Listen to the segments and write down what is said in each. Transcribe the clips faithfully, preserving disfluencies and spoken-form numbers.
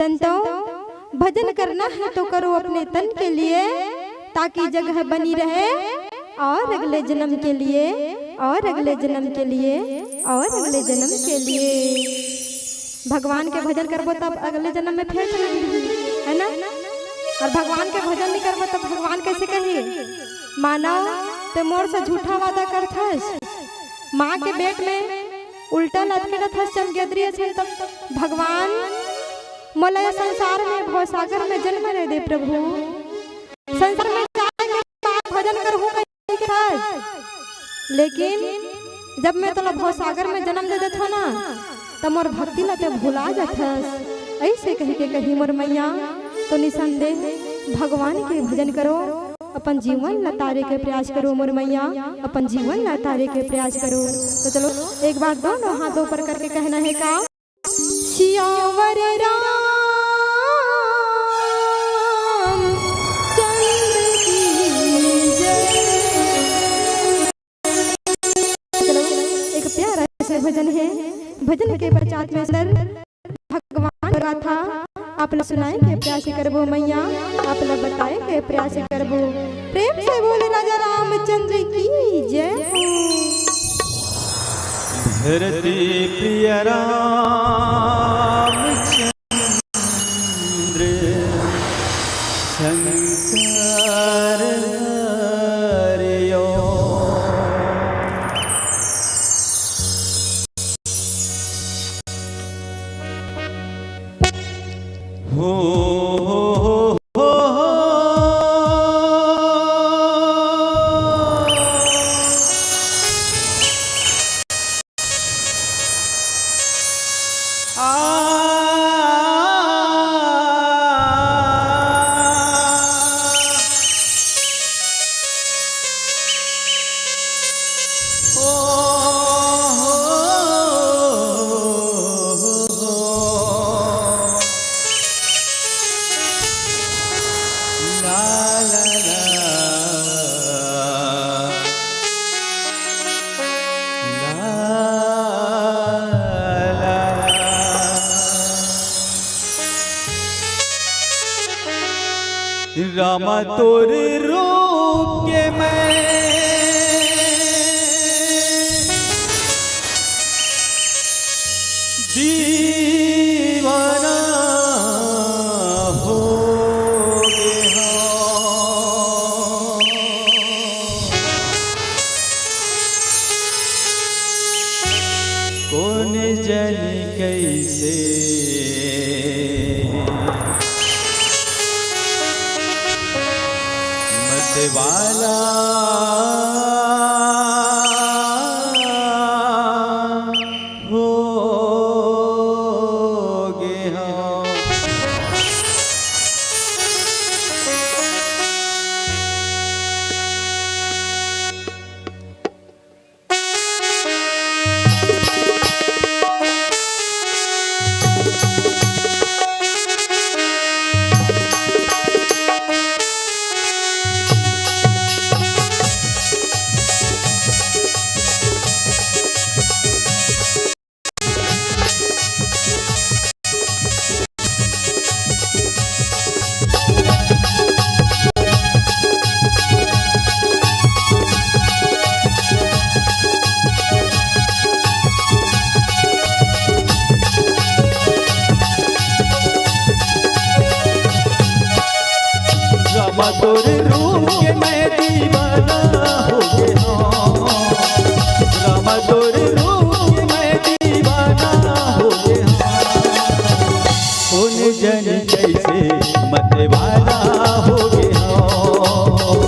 संतों, भजन करना है तो करो अपने तन के लिए, ताकि जगह बनी रहे और अगले जन्म के लिए, और अगले जन्म के लिए, और अगले जन्म के लिए। भगवान के भजन करबो तब अगले जन्म में फेर चले जाही, है ना? और भगवान के भजन नहीं करबो तब भगवान कैसे कही? मानव, ते मोर से झूठा वादा करथस, माँ के पेट में उल्टा लटके रथस चमगेदरी असन, तब भगवान मोला ये संसार में भवसागर में जन्म नइ दे प्रभु। संसार में जाए के बाद भजन करहूँ कहि के रथस, लेकिन जब मैं तोला भवसागर में जन्म दे देथों ना, त मोर भक्ति ला ते भुला जाथस। ऐसे कहि के कही मोर मैया, तो निसंदेह भगवान के भजन करो, अपन जीवन ला तारे के प्रयास करो मोर मैया, अपन जीवन ला तारे के प्रयास करो। तो चलो, एक बार दोनों हाथ ऊपर करके कहना है का? सियावर रामचंद्र की जय। चलो, एक प्यारा सा भजन है, भजन के पश्चात में सुंदर भगवान गाथा आप ला सुनाए के प्रयास करबो मैया, आप ला बताए के प्रयास करबो। प्रेम से बोले राजा रामचंद्र की जय हो। धरती प्रिय रामचंद्र शंकर हरिओ। हो, हो, हो, हो, हो। रामा तोर रूप के मैं दीवाना हो गे हौं। कोन जनी कइसे मतवाला हो गे हौं। रामा तोर रूप के मैं दीवाना हो गे हौं। रामा तोर रूप के मैं दीवाना हो गे हौं। कोन जनी कइसे मतवाला हो गे हौं।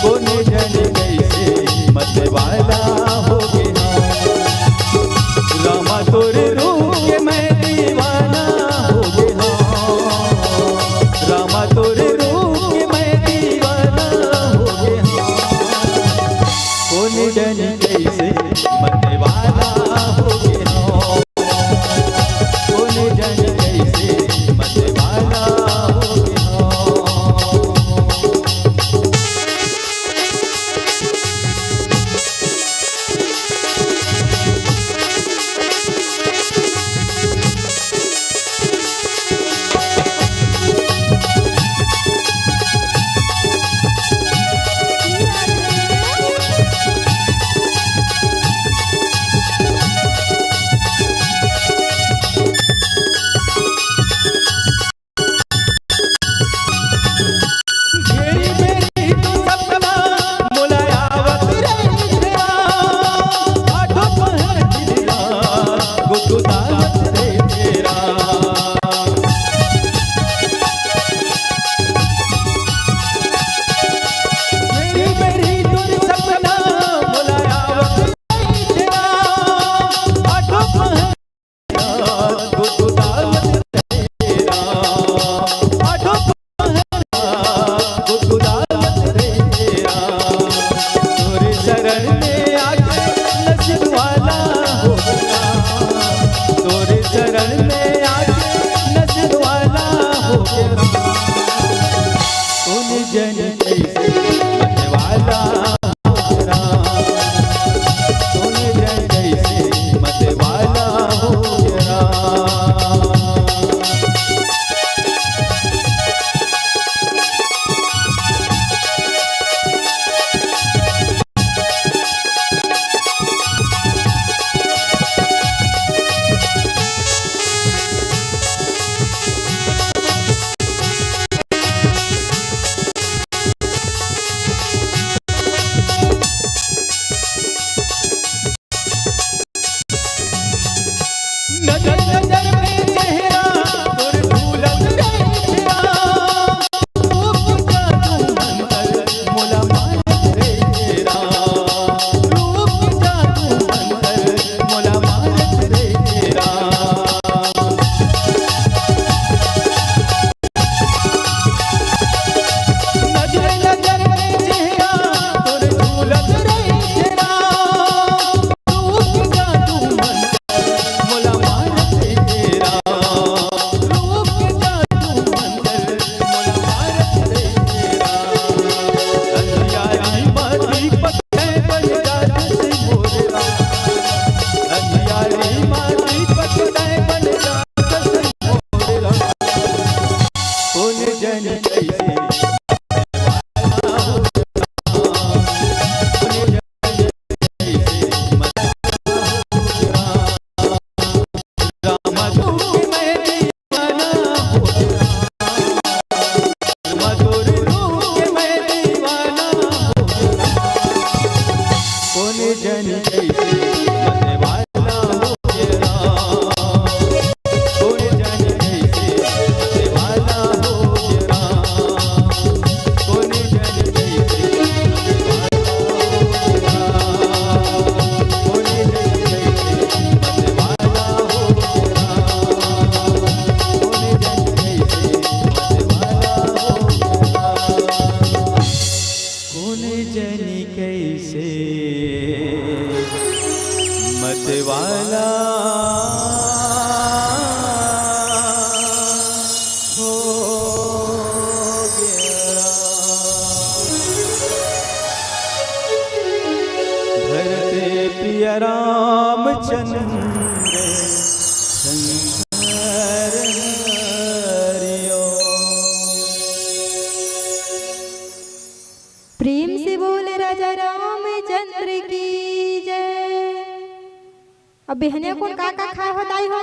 कोन जनी कइसे मतवाला हो गे हौं। रामा तोर रूप के मैं दीवाना हो गे हौं। रामा तोर रूप के मैं दीवाना हो गे हौं। कोन जनी कइसे मतवाला हो गे हौं। कोन जनी कइसे बिहनिया कोन का का खाए हो दाई हो?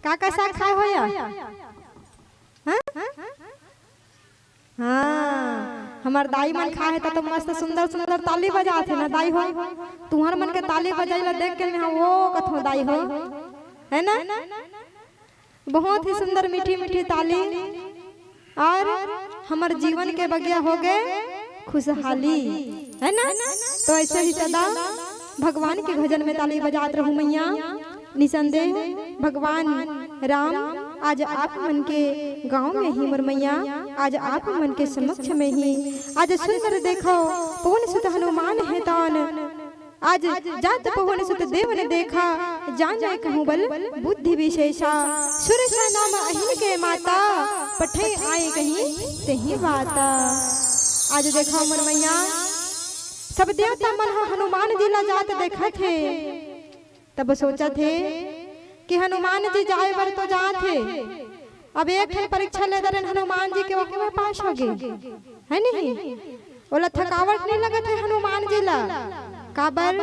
का का साग खाए हो या? हाँ? हाँ, हमर दाई मन खाए हे त तो मस्त सुंदर सुंदर ताली बजात हे ना दाई हो। तुहर मन के ताली बजाई ला देख के मैं वो कथों दाई हो, है ना? बहुत ही सुंदर मीठी मीठी ताली और हमर जीवन के बगिया हो गए खुशहाली, है ना? तो ऐसे ही सदा भगवान के भजन में ताली बजात रहू मैया। निसंदेह भगवान राम आज आप मन के गांव में ही मोर मैया, आज आप मन के समक्ष में ही आज सुंदर देखो पवन सुत हनुमान हे तान। आज जात पवन सुत देवन देखा, जाने कहूँ बल बुद्धि विशेषा। सुरसा नाम अहिन के माता, पठे आए कहीं तेही बाता। आज देखा मोर मैया, सब देवता मन ह हनुमान जी ला जात देखत हे, तब सोचत हे कि हनुमान जी जाए बर तो जात हे, अब एक ठन परीक्षा ले दरेन हनुमान जी के, ओहू में पास हो गे, है नहीं? ओला थकावट नहीं लगत हे हनुमान जी ला, काबर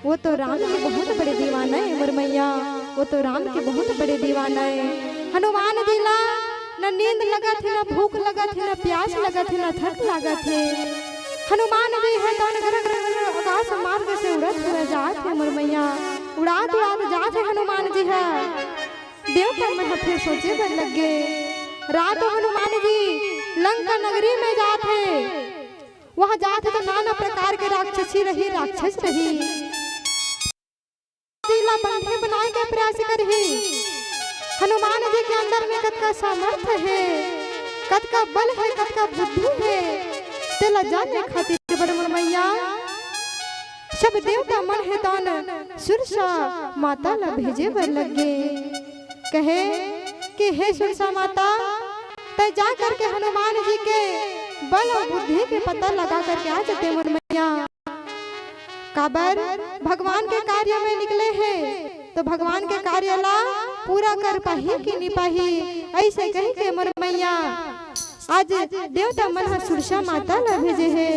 वो तो राम के बहुत बड़े दीवाना हे मोर मैया, वो तो राम के बहुत बड़े दीवाना हे। हनुमान जी ला न नींद लगत हे, न भूख लगत हे, न प्यास लगत हे, न थक लागत हे। हनुमान जी हे तौन गर गर गर आकाश मार्ग से उड़त हुए जात हे मोर मैया, उड़ात उड़ात जात हे हनुमान जी ह। देवता मन ह फिर सोचे बर लग गे। रात हनुमान जी लंका नगरी में जात हे, वहाँ जात हे तो नाना प्रकार के राक्षसी रही, राक्षस रही, जी ला बंधे बनाए के प्रयास करही। हनुमान जी के अंदर में कतका सामर्थ्य हे, कतका बल हे, कतका बुद्धि हे, तेला जाने खातिर बड़ मोर मैया सब देवता मन हे तौन सुरसा माता ला भेजे बर लग गे। कहे कि हे सुरसा माता, तै जा करके हनुमान जी के बल और बुद्धि के पता लगा करके आ जाते मोर मैया। काबर भगवान के कार्य में निकले हे तो भगवान के कार्य ला पूरा कर पाही कि नहीं पाही, ऐसे कही के मोर मैया आज देवता मन ह सुरसा माता ला भेजे हे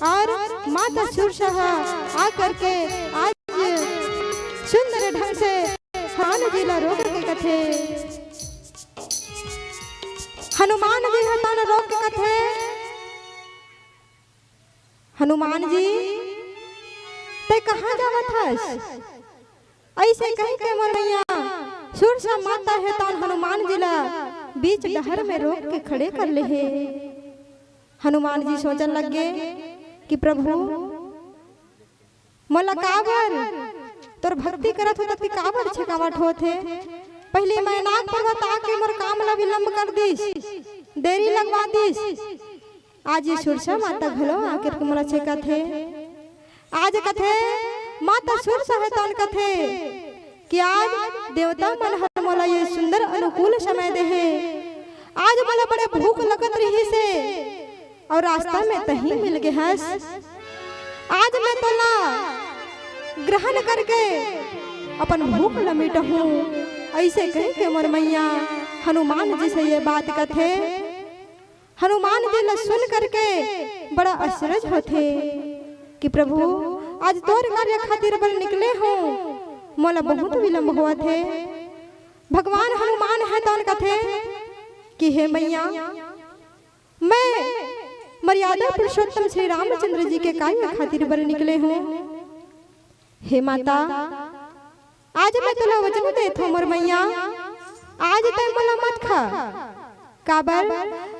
और माता सुरसा ह आ करके आज सुंदर ढंग से हनुमान जी ला रोक के कथे, हनुमान जी ह तौन रोक के कथे, हनुमान जी, तै कहाँ जावत हस? ऐसे कही के मोर मैया सुरसा माता हे तौन हनुमान जी ला बीच डहर में रोक के खड़े कर ले हे। हनुमान जी सोचन लग गे कि प्रभु, मोला काबर तोर भक्ति करत हो तब काबर छेकावट होत हे? पहली मैनाक पर्वत आके मोर काम ला विलंब कर दिस, देरी लगवा दिस। आज ये सुरसा माता घलो आकर के मोला छेकत हे। आज कथे माता सुरसा हे तौन कथे कि आज देवता मन ह मोला ये सुंदर अनुकूल समय दे हे। आज मोला बड़े भूख लगत रहिस हे और रास्ता में तही मिल गे हस। आज मैं तोला ग्रहण करके अपन भूख ल मिटहूँ। ऐसे कह के मोर मैया हनुमान जी से ये बात कथे। हनुमान जी ला सुन करके बड़ा अचरज होथे कि प्रभु, आज तोर कार्य खातिर बर निकले हूँ, मोला बहुत विलंब होवत हे। भगवान हनुमान हे तौन कथे कि हे मैया, मैं मर्यादा पुरुषोत्तम श्री रामचंद्र जी के कार्य खातिर बर निकले हूँ। हे माता, आज मैं तोला वचन देत हूँ मोर मैया, आज तै मोला मत खा, काबर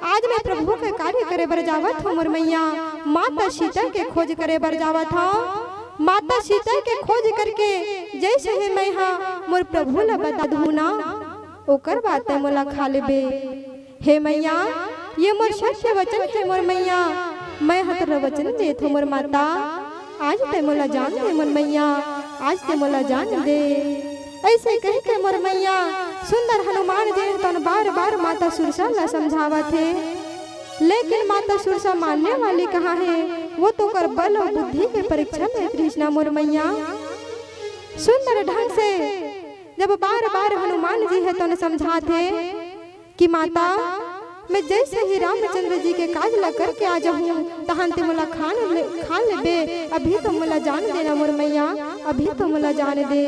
आज मैं प्रभु के कार्य करे बर जावत हूँ मोर मैया। माता सीता के खोज करे बर जावत हूँ, माता सीता के खोज करके जैसे ही मैं हा मोर प्रभु ला बता दूँ ना, ओकर बाद तै मोला खा लेबे। हे मैया, ये मोर सत्य वचन हे मोर मैया, मैं ह तोला वचन देत हूँ मोर माता, आज तै मोला जान दे मोर मैया, आज तै मोला जान दे। ऐसे कह के मोर मैया सुंदर हनुमान जी तन बार बार माता सुरसा ला समझावत हे, लेकिन माता सुरसा मानने वाली कहाँ हे, वो तो ओकर बल और बुद्धि के परीक्षा लेत रहिस ना मोर मैया। सुंदर ढंग से जब बार बार हनुमान जी हे तन समझात हे, कि माता, मैं जैसे ही रामचंद्र जी के काज ला करके आ जाहूँ, तहन ते मोला खान ले, खा लेबे, अभी तो मोला जान देना मोर मैया, अभी तो मोला जाने दे।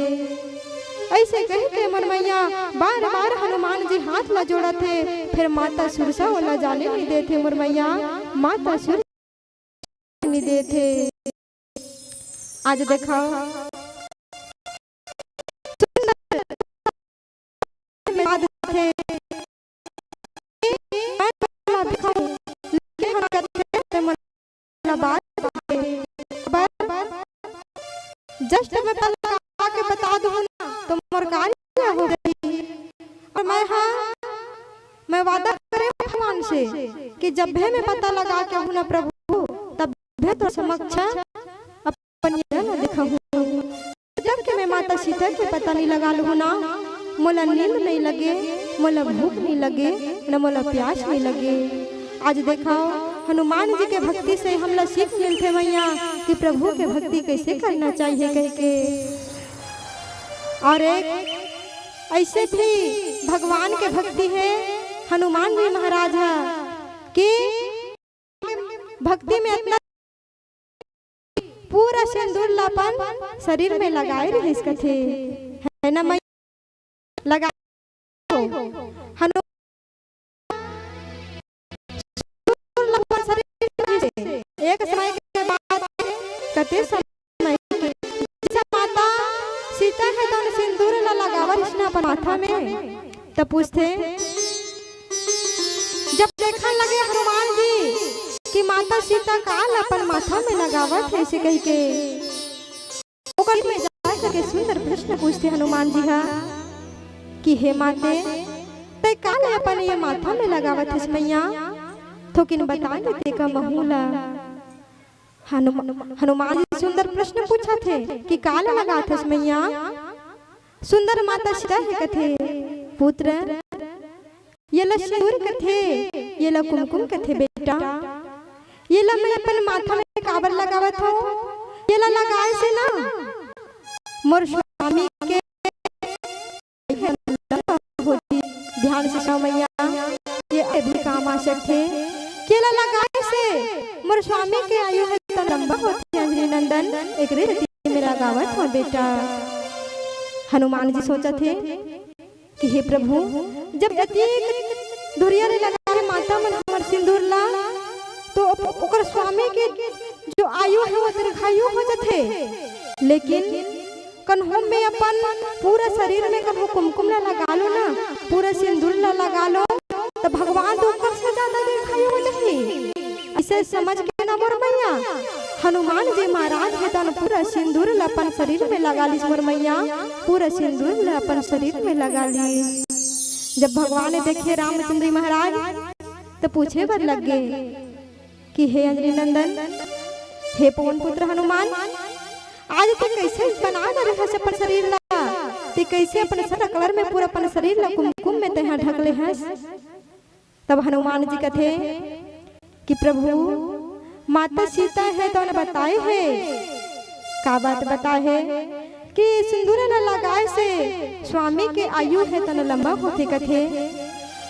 अइसे कहि के मोर मइया बार-बार हनुमान जी हाथ ला जोड़त हे, फेर माता सुरसा ओला जाने नइ देत हे मोर मइया, माता सुरसा नइ देत हे। आज देखव, सुंदर में बात हे, मैं तोला दिखाऊं, लेकिन हम कहते हैं, मैं बात हे। पर just मैं पता लगा के बता दूं ना, तो मोर कार्य हो जाही। अउ मैं, हाँ, मैं वादा करे हंव भगवान से कि जब भी मैं पता लगा के आहूं ना प्रभु, तब भी तोर समक्ष अपन ये ला दिखाहूं। जब के मैं माता सीता के पता नइ लगा लूं ना, मोला नींद नइ लगे, मोला भूख नइ लगे, न मोला प्यास नइ लगे। आज देखव, हनुमान जी के भक्ति से हमला सीख मिलथे मइया कि प्रभु के भक्ति कइसे करना चाहिए कहिके। अउ एक अइसे भी भगवान के भक्ति हे हनुमान जी महाराज ह कि भक्ति में अतना पूरा सिंदूर ला अपन शरीर में लगाए रहिस कथे, हे ना मइया? लगाए हो। हनुमान सिंदूर ला अपन शरीर में रहिस। एक समय के बात हे, कते समय के, जइसे माता सीता हे तउन सिंदूर ला लगावत रहिस ना अपन माथा में, त पूछथे, जब देखन लगे हनुमान जी कि माता सीता काला अपन माथा में लगावत हे अइसे कहिके, ओकर में जा करके सुंदर प्रश्न पूछथे हनुमान जी ह कि हे माते, तैं काला अपन ये माथा में लगावत हस मइया, थोकिन बता देते का महूं ला। हनुम-, हनुमान जी सुंदर प्रश्न पूछत हे कि काला लगात हस मइया? सुंदर माता सीता हे कथे, पुत्र, येला सिंदूर कथे, येला कुमकुम कथे बेटा। येला मैं अपन माथा में काबर लगावत हंव? येला लगाए से ना मोर स्वामी के होही। ध्यान से सुन मइया, ये अभी काम आ सकथे। येला लगाए से मोर स्वामी के आयु हे त लंबा होथे अंजनी नंदन, एकरे सेती में लगावत हंव बेटा। हनुमान जी सोचत हे कि हे प्रभु, जब अतेक दूरिहा ले लगा हे माता मन हमर सिंदूर ला, तो ओकर स्वामी के जो आयु हे वो दीर्घायु हो जाथे, लेकिन कन्हू में अपन पूरा शरीर में कन्हू कुमकुम ला लगा लूं ना, पूरा सिंदूर ला लगा लूं, त भगवान तो ओकर से ज्यादा दीर्घायु हो जाही। अइसे समझ के ना मोर मइया, हनुमान जी महाराज हे तउन पूरा सिंदूर ला अपन शरीर में लगा लिस मोर मइया, पूरा सिंदूर ला अपन शरीर में लगा लिस। जब भगवान देखे रामचंद्र महाराज, त पूछे बर लग गे कि हे अंजनी नंदन, हे पवन पुत्र हनुमान, आज तैं कइसे बना डरे हस अपन शरीर ला? तैं कइसे अपन सर कलर में पूरा अपन शरीर ला कुमकुम में तैं ह ढक ले हस? तब हनुमान जी कथे कि प्रभु, माता सीता हे तउन बताए हे, का बात बताए हे कि सिंदूर ला लगाए से स्वामी के आयु हे तउन लंबा होथे कथे।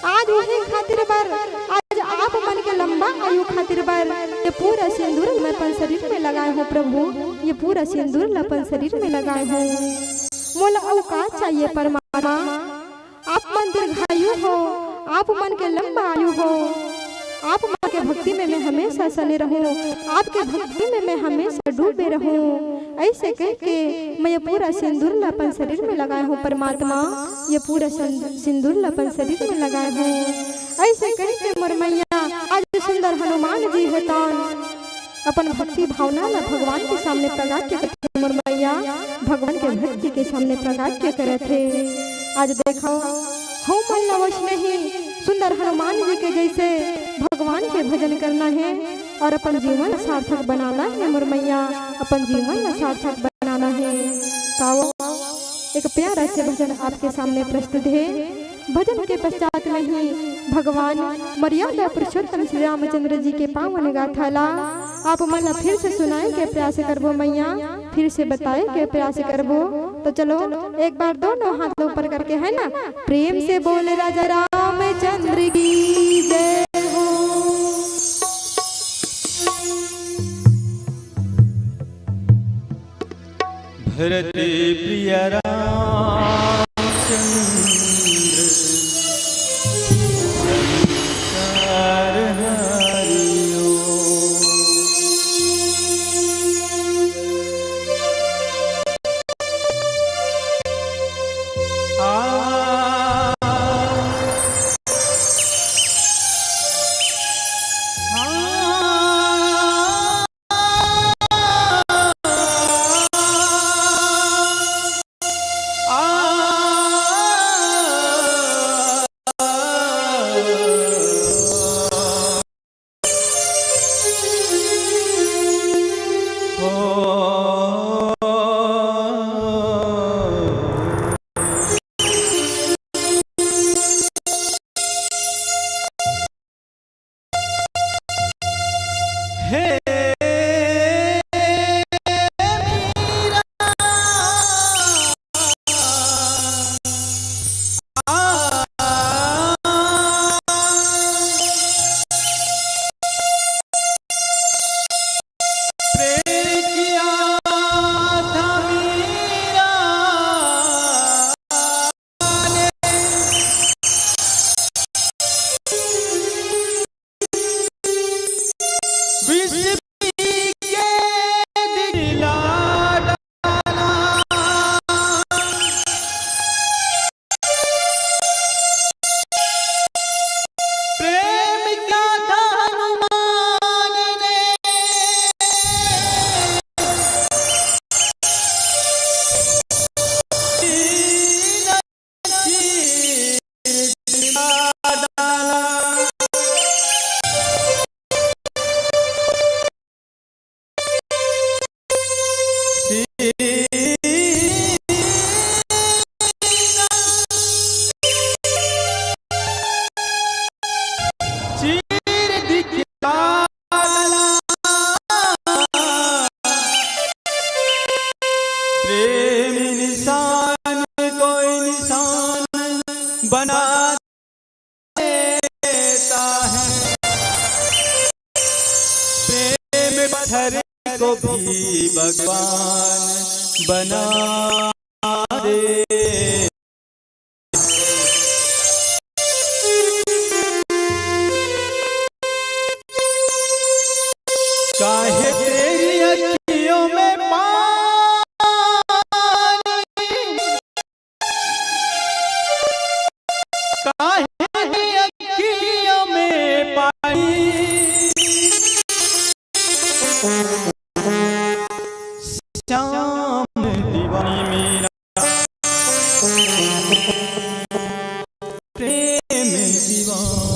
आज उही खातिर बर, आज आप मन के लंबा आयु खातिर बर ये पूरा सिंदूर मैं अपन शरीर में लगाए हंव प्रभु, ये पूरा सिंदूर ला अपन शरीर में लगाए हंव। मोला अउ का चाहिए परमात्मा? आप मन दीर्घायु हो, आप मन के लंबा आयु हो, आप मन के भक्ति में मैं हमेशा सने रहूं, आपके भक्ति में मैं हमेशा डूबे रहूं। अइसे कहिके मैं ये पूरा सिंदूर ला अपन शरीर में लगाए हंव परमात्मा, ये पूरा सं-, सिंदूर ला अपन शरीर में लगाए हंव। अइसे कहिके मोर मइया आज सुंदर हनुमान जी हे तउन अपन भक्ति भावना ला भगवान के सामने प्रगट करत हे मोर मइया, भगवान के भक्ति के सामने प्रगट करत हे। आज देखव, हमन ला वइसने ही सुंदर हनुमान जी के जइसे भगवान के भजन करना हे अउ अपन जीवन ला सार्थक बनाना हे मोर मइया, अपन जीवन ला सार्थक बनाना हे। त आवव, एक प्यारा से भजन आपके सामने प्रस्तुत हे। भजन के पश्चात में ही भगवान मर्यादा पुरुषोत्तम श्री रामचंद्र जी के पावन गाथा ला आप मन ला फिर से सुनाए के प्रयास करबो मइया, फिर से बताए के प्रयास करबो। तो चलो, एक बार दोनों हाथ ऊपर करके, है ना, प्रेम से बोल राजा रामचंद्र की जय हो। धरती प्रिय रामचंद्र संसार हरि ओम। आ, आ, प्रेम इंसान को इंसान बना देता है, प्रेम पत्थर को भी भगवान बना दे। काहे तेरी अखियों में पानी, काहे अखियों में पानी, श्याम दीवानी मेरा प्रेम दीवानी।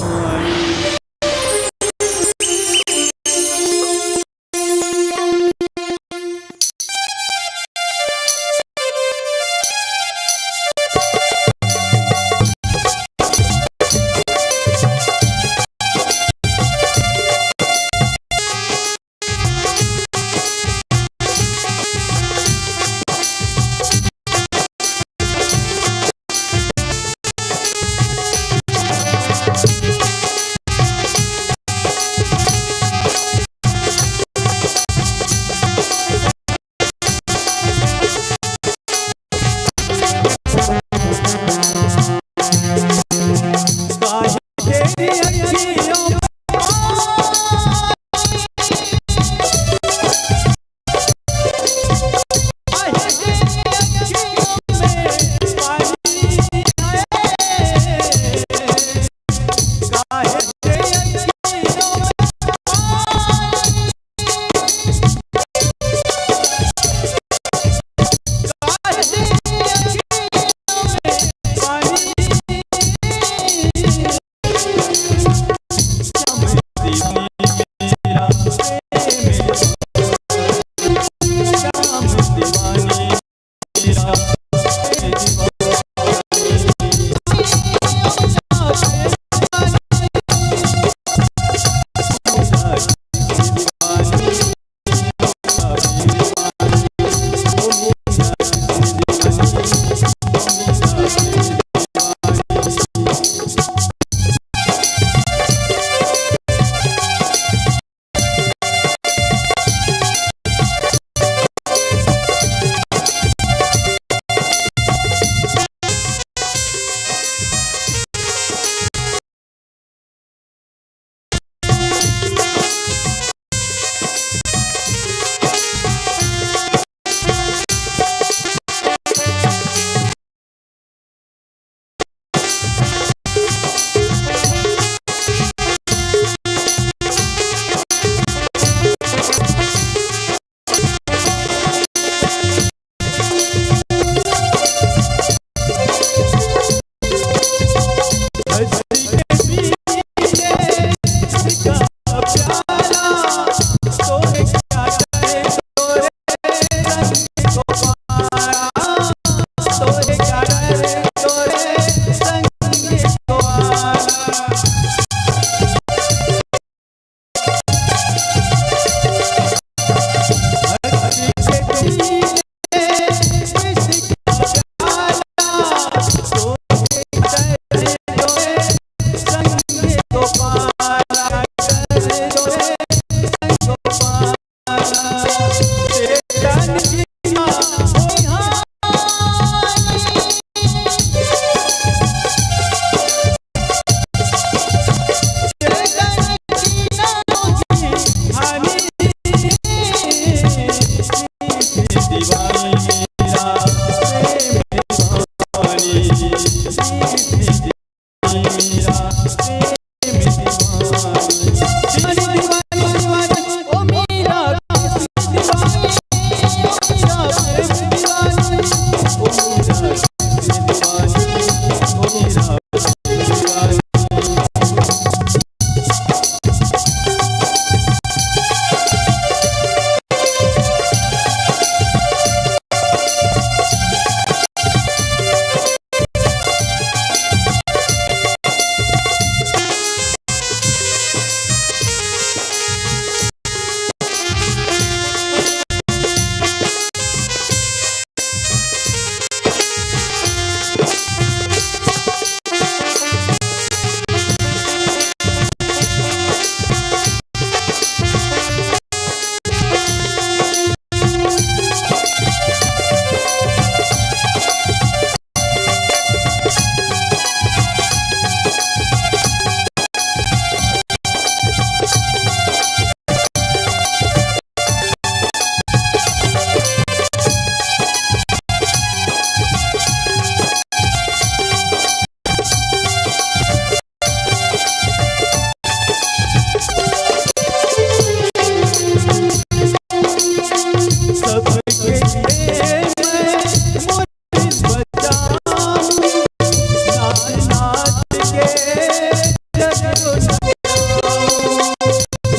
जग को नचाऊं,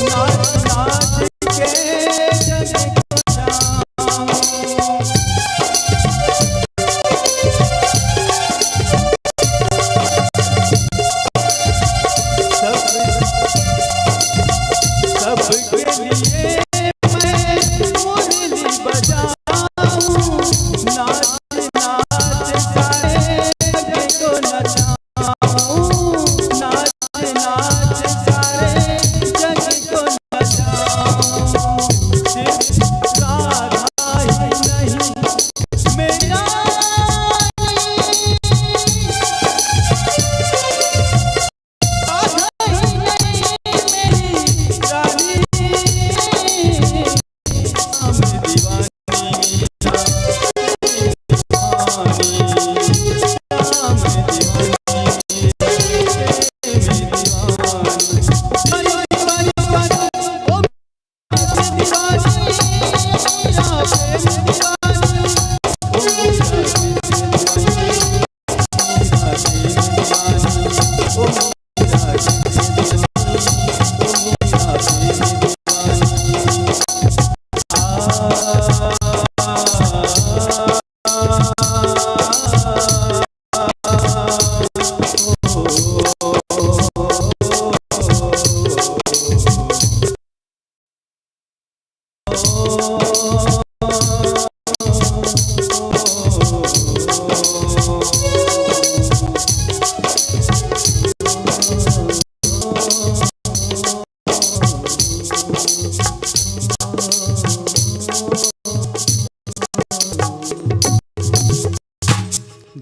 नाच नाच के जग को नचाऊं। सब, सबके लिए मैं मुरली बजाऊं, नाच नाच सारे जग को नचाऊं, नाच नाच सारे जग को नचाऊं। सिर्फ राधा ही नहीं, मेरा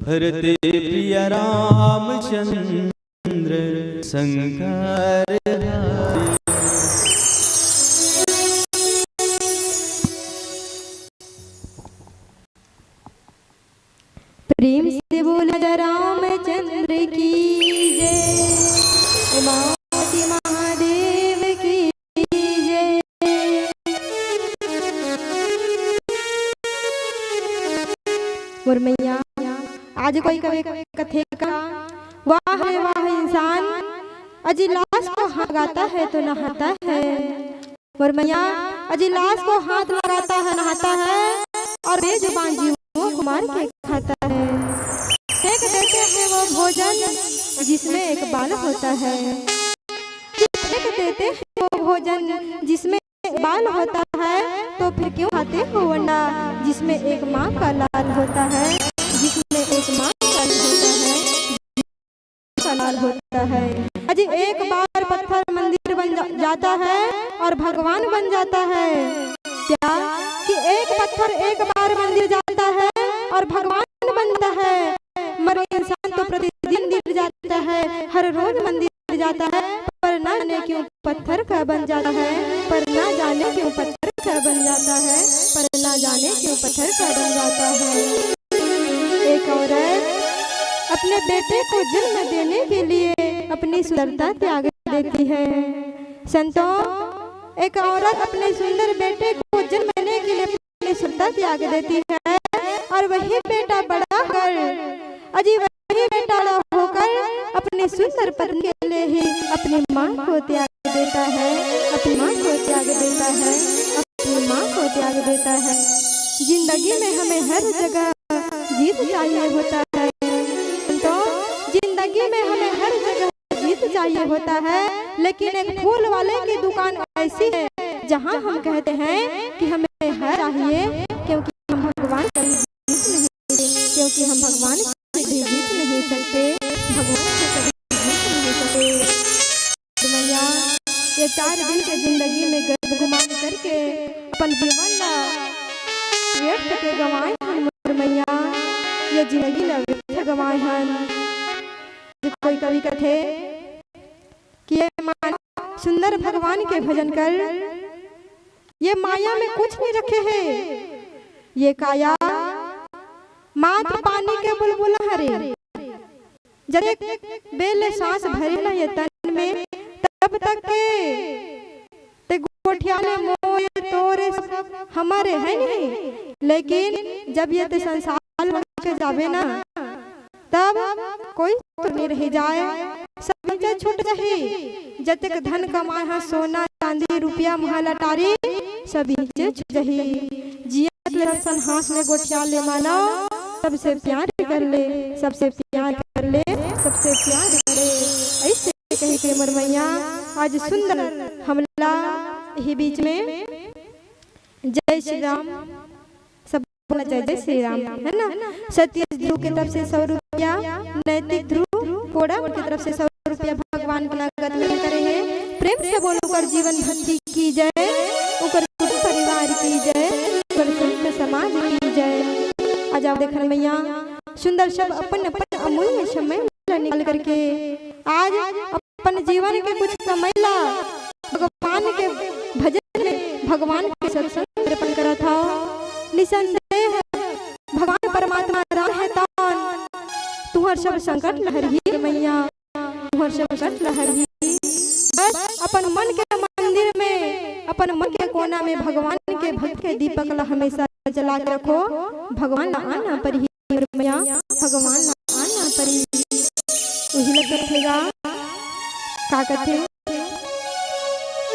भरते प्रिय रामचंद्र शंकर हरे। प्रेम से बोला रामचंद्र की जय, उमापति महादेव की जय। मोर मैया, आज कोई कवे कथे का, वाह रे वाह इंसान, अजी लाश को हाथ लगाता है तो नहाता है। मोर मैया, अजी लाश को हाथ लगाता है, नहाता है और बेजुबान जीवों को मार के खाता है। फेंक देते हैं वो भोजन जिसमें एक बाल होता है। फेंक देते हैं वो भोजन जिसमें एक बाल होता है, तो फिर क्यों खाते हो अंडा जिसमें एक माँ का लाल होता है, जिसमें एक माँ का लाल होता है, का लाल होता है। अजी एक बार पत्थर मंदिर बन जा, जाता है और भगवान बन जाता है। क्या कि एक पत्थर एक बार मंदिर जाता है और भगवान बनता है, मगर इंसान तो प्रतिदिन मंदिर जाता है, हर रोज मंदिर जाता है, पर ना जाने क्यों पत्थर का बन जाता है, पर ना जाने क्यों पत्थर का बन जाता है, पर ना जाने क्यों पत्थर का बन जाता है। एक औरत अपने बेटे को जन्म देने के लिए अपनी सुंदरता त्याग देती है। संतों, एक औरत अपने सुंदर बेटे को जन्म देने के लिए अपनी सुंदरता त्याग देती है और वही बेटा बड़ा होकर, अजी वही बेटा बड़ा होकर अपनी सुंदर पत्नी के लिए ही अपनी माँ को त्याग देता है, अपनी माँ को त्याग देता है, अपनी माँ को त्याग देता है। जिंदगी में हमें हर जगह जीत चाहिए होता है। तो जिंदगी में हमें हर जगह जीत चाहिए होता है, लेकिन एक फूल वाले की दुकान ऐसी है जहाँ हम कहते हैं कि हमें हार चाहिए, क्योंकि हम भगवान कभी जीत नहीं, क्योंकि हम भगवान से कभी जीत नहीं सकते, भगवान से कभी जीत नहीं सकते। तो मैया, ये चार दिन के जिंदगी में गर्भ गुमान करके अपन जीवन ला व्यर्थ के गंवाए हन मोर मैया, ये जिंदगी ला व्यर्थ गंवाए हन। कोई कवि कथे कि ये मानव सुंदर भगवान के भजन कर, ये माया में कुछ नहीं रखे है, ये काया मात्र पानी के बुलबुला हरे। जब एक बेर ले सांस भरे ना ये तन में, तब तक के ते गोठिया ले मोर तोर सब हमर हे नहीं, लेकिन जब ये ते संसार छोड़ के जाबे ना, तब कोई तो नइ रहि जाय, सब इहिंचे छूट जाही। जतेक धन कमाय ह, सोना चांदी रुपया महल अटारी, सब इहिंचे छूट जाही। जियत ले सब सन हाथ में गोठिया ले मानव, सबसे प्यार कर ले, सबसे प्यार कर ले, सबसे प्यार कर ले। अइसे कहि के मोर मइया आज सुंदर हमला ही बीच में जय श्री राम, सब बोला जय जय श्री राम, है ना। सतीश ध्रुव के तरफ से सौ रुपया, नैतिक ध्रुव कोड़ा के तरफ से सौ रुपया भगवान के नगद में करे हे। प्रेम से बोलो, उकर जीवन भक्ति की जय, उकर कुटुंब परिवार की जय, उकर संत समाज की जय। आज आप देखन मइया सुंदर सब अपन अपन अमूल्य समय ला निकाल करके आज अपन जीवन के कुछ कमई ला भगवान के भजन में, भगवान के सत्संग अर्पण करत हव। निसंदेह भगवान परमात्मा राम हे तौन तुहर सब संकट ल हरही मइया, तुहर सब संकट ल हरही। बस अपन मन के मंदिर में, अपन मन के कोना में भगवान के भक्त के दीपक ला हमेशा जला के रखो। भगवान ला आना परही। मोर मइया, भगवान ला आना परी। उही ला कथेगा, का कथे?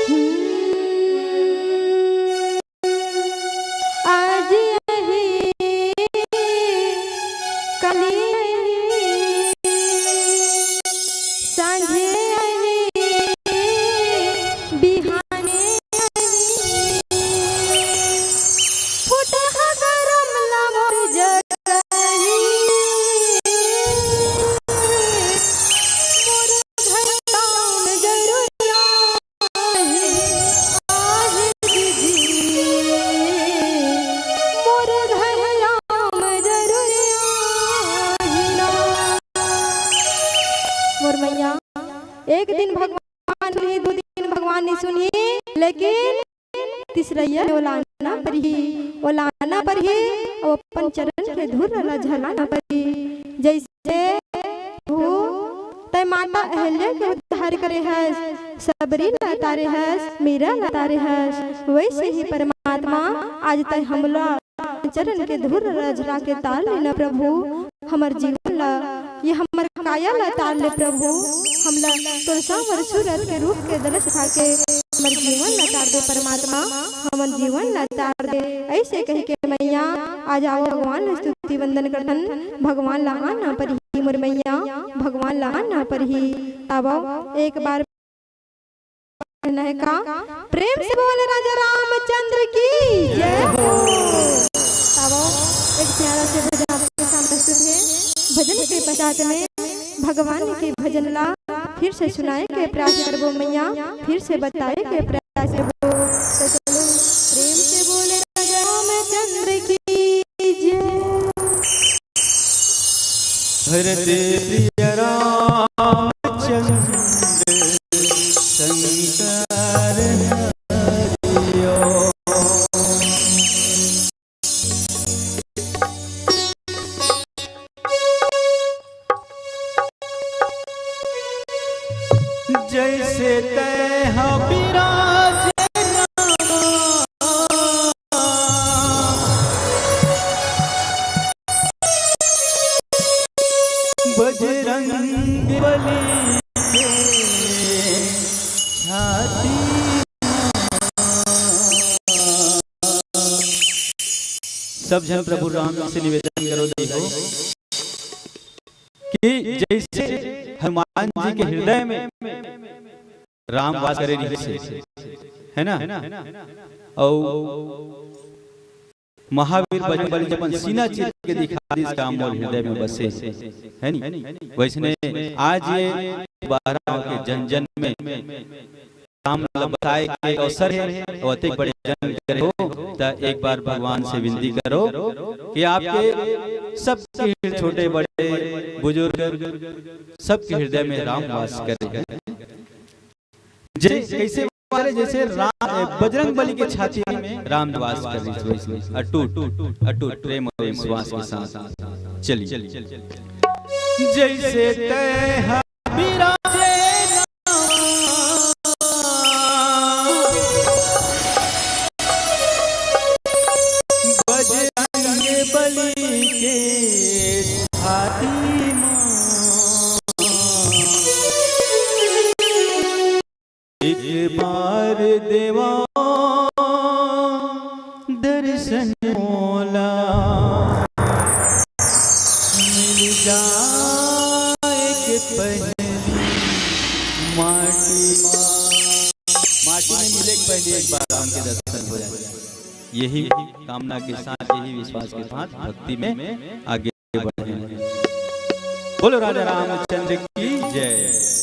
हम्म, आज अही, कली अही, सांझे अही, बिहाने अही। फुटहा करम ला मोर जगही, मोर घर काम जरूरिया हे, आहे दीदी, मोर घर काम जरूरिया हे ना। मोर मइया, एक दिन भगवान सुनही, दू दिन भगवान नइ सुनही, लेकिन तीसरइया ओला आना परही, ओला आना परही, अउ अपन चरण के धूर ला झलाना परही। जइसे तू तैं माता अहल्या के उद्धार करे हस, सबरी ला तारे हस, मीरा ला तारे हस, वइसे ही परमात्मा आज तैं हमला चरण के धूर ला झला के तार लेना प्रभु, हमर जीवन ला, ये हमर काया ला तार ले प्रभु, हमला तोर सांवर सूरत के रूप के दरस खा के हमर जीवन ला तार दे परमात्मा, हमर जीवन ला तार दे। अइसे कहि के मइया, आज आवव भगवान ला स्तुति वंदन करथन, भगवान ला आना परही मोर मइया, भगवान ला आना परही। आवव एक बार कहना है का? प्रेम से बोल राजा रामचंद्र की जय हो। आवव, एक प्यारा से भजन आपके सामने प्रस्तुत है। भजन के पश्चात में भगवान के भजन ला फिर से सुनाए के प्रयास करबो मइया, फिर से बताए के प्रयास करबो। तो चलो, प्रेम से बोल राजा रामचंद्र की जय। भरत प्रिय रामचंद्र शंकर हरिओ। जइसे तैं हा बिराजे बजरंग बली के छाती। सब झन प्रभु राम जी से निवेदन करो, देखो कि जइसे हनुमान जी के हृदय में राम वास करे रहिस हे, है ना? अउ महावीर बजरंग बली जब अपन सीना चीर के दिखा दिस, "राम मोर हृदय में बसे," है नी? वइसने आज ये बारह के जन जन में राम ला बताए के अवसर हे, अउ अतेक बड़े जन करे हो, त एक बार भगवान से विनती करो कि आपके सबके हृदय, छोटे बड़े बुजुर्ग, सबके हृदय में राम वास करे। जय, कइसे वास करे? जइसे राम, ए, बजरंग बली के छाती में राम वास करे, वइसे अटूट, अटूट प्रेम अउ विश्वास के साथ। चलिए। जइसे तैं हा बिराजे बजरंग बली के छाती में। एक बार देवा दर्शन मोला, मिल जाए के पहली माटी मा। माटी में मिले के पहले एक बार राम के दर्शन हो जाए, यही कामना के साथ, यही विश्वास के साथ भक्ति में आगे बढ़े। बोलो राजा रामचंद्र की जय।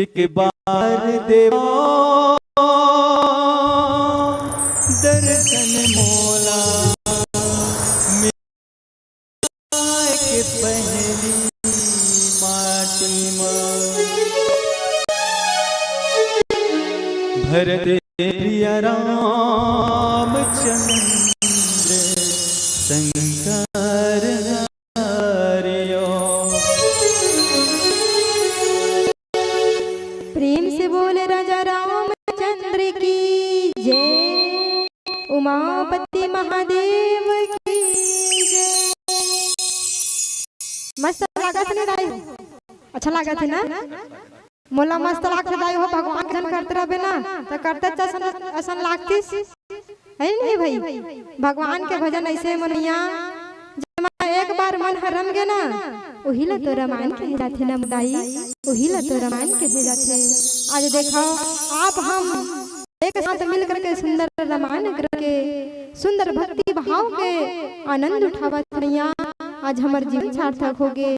एक बार देवा दर्शन मोला, मिलाए के पहली माटी मा। भरत प्रिय रामचंद्र शंकर हरिओ। प्रेम से बोले राजा रामचंद्र की जय, उमापति महादेव की जय। मस्त लागत हे ना दाई? अच्छा लागत हे ना? मोला मस्त लागथे दाई हो, भगवान के भजन करते रहबे ना, त करते असन, असन लागतिस। है नहीं भाई? भगवान के भजन ऐसे मनइया, जेमा एक बार मन ह रम गे ना, उही ला तो रमायन कहे जाथे ना दाई, उही ला तो रमायन कहे जाथे। आज देखो, आप हम एक साथ मिल करके सुंदर रमायन करके सुंदर भक्ति भाव के आनंद उठावत हन। आज हमर जीवन सार्थक होगे।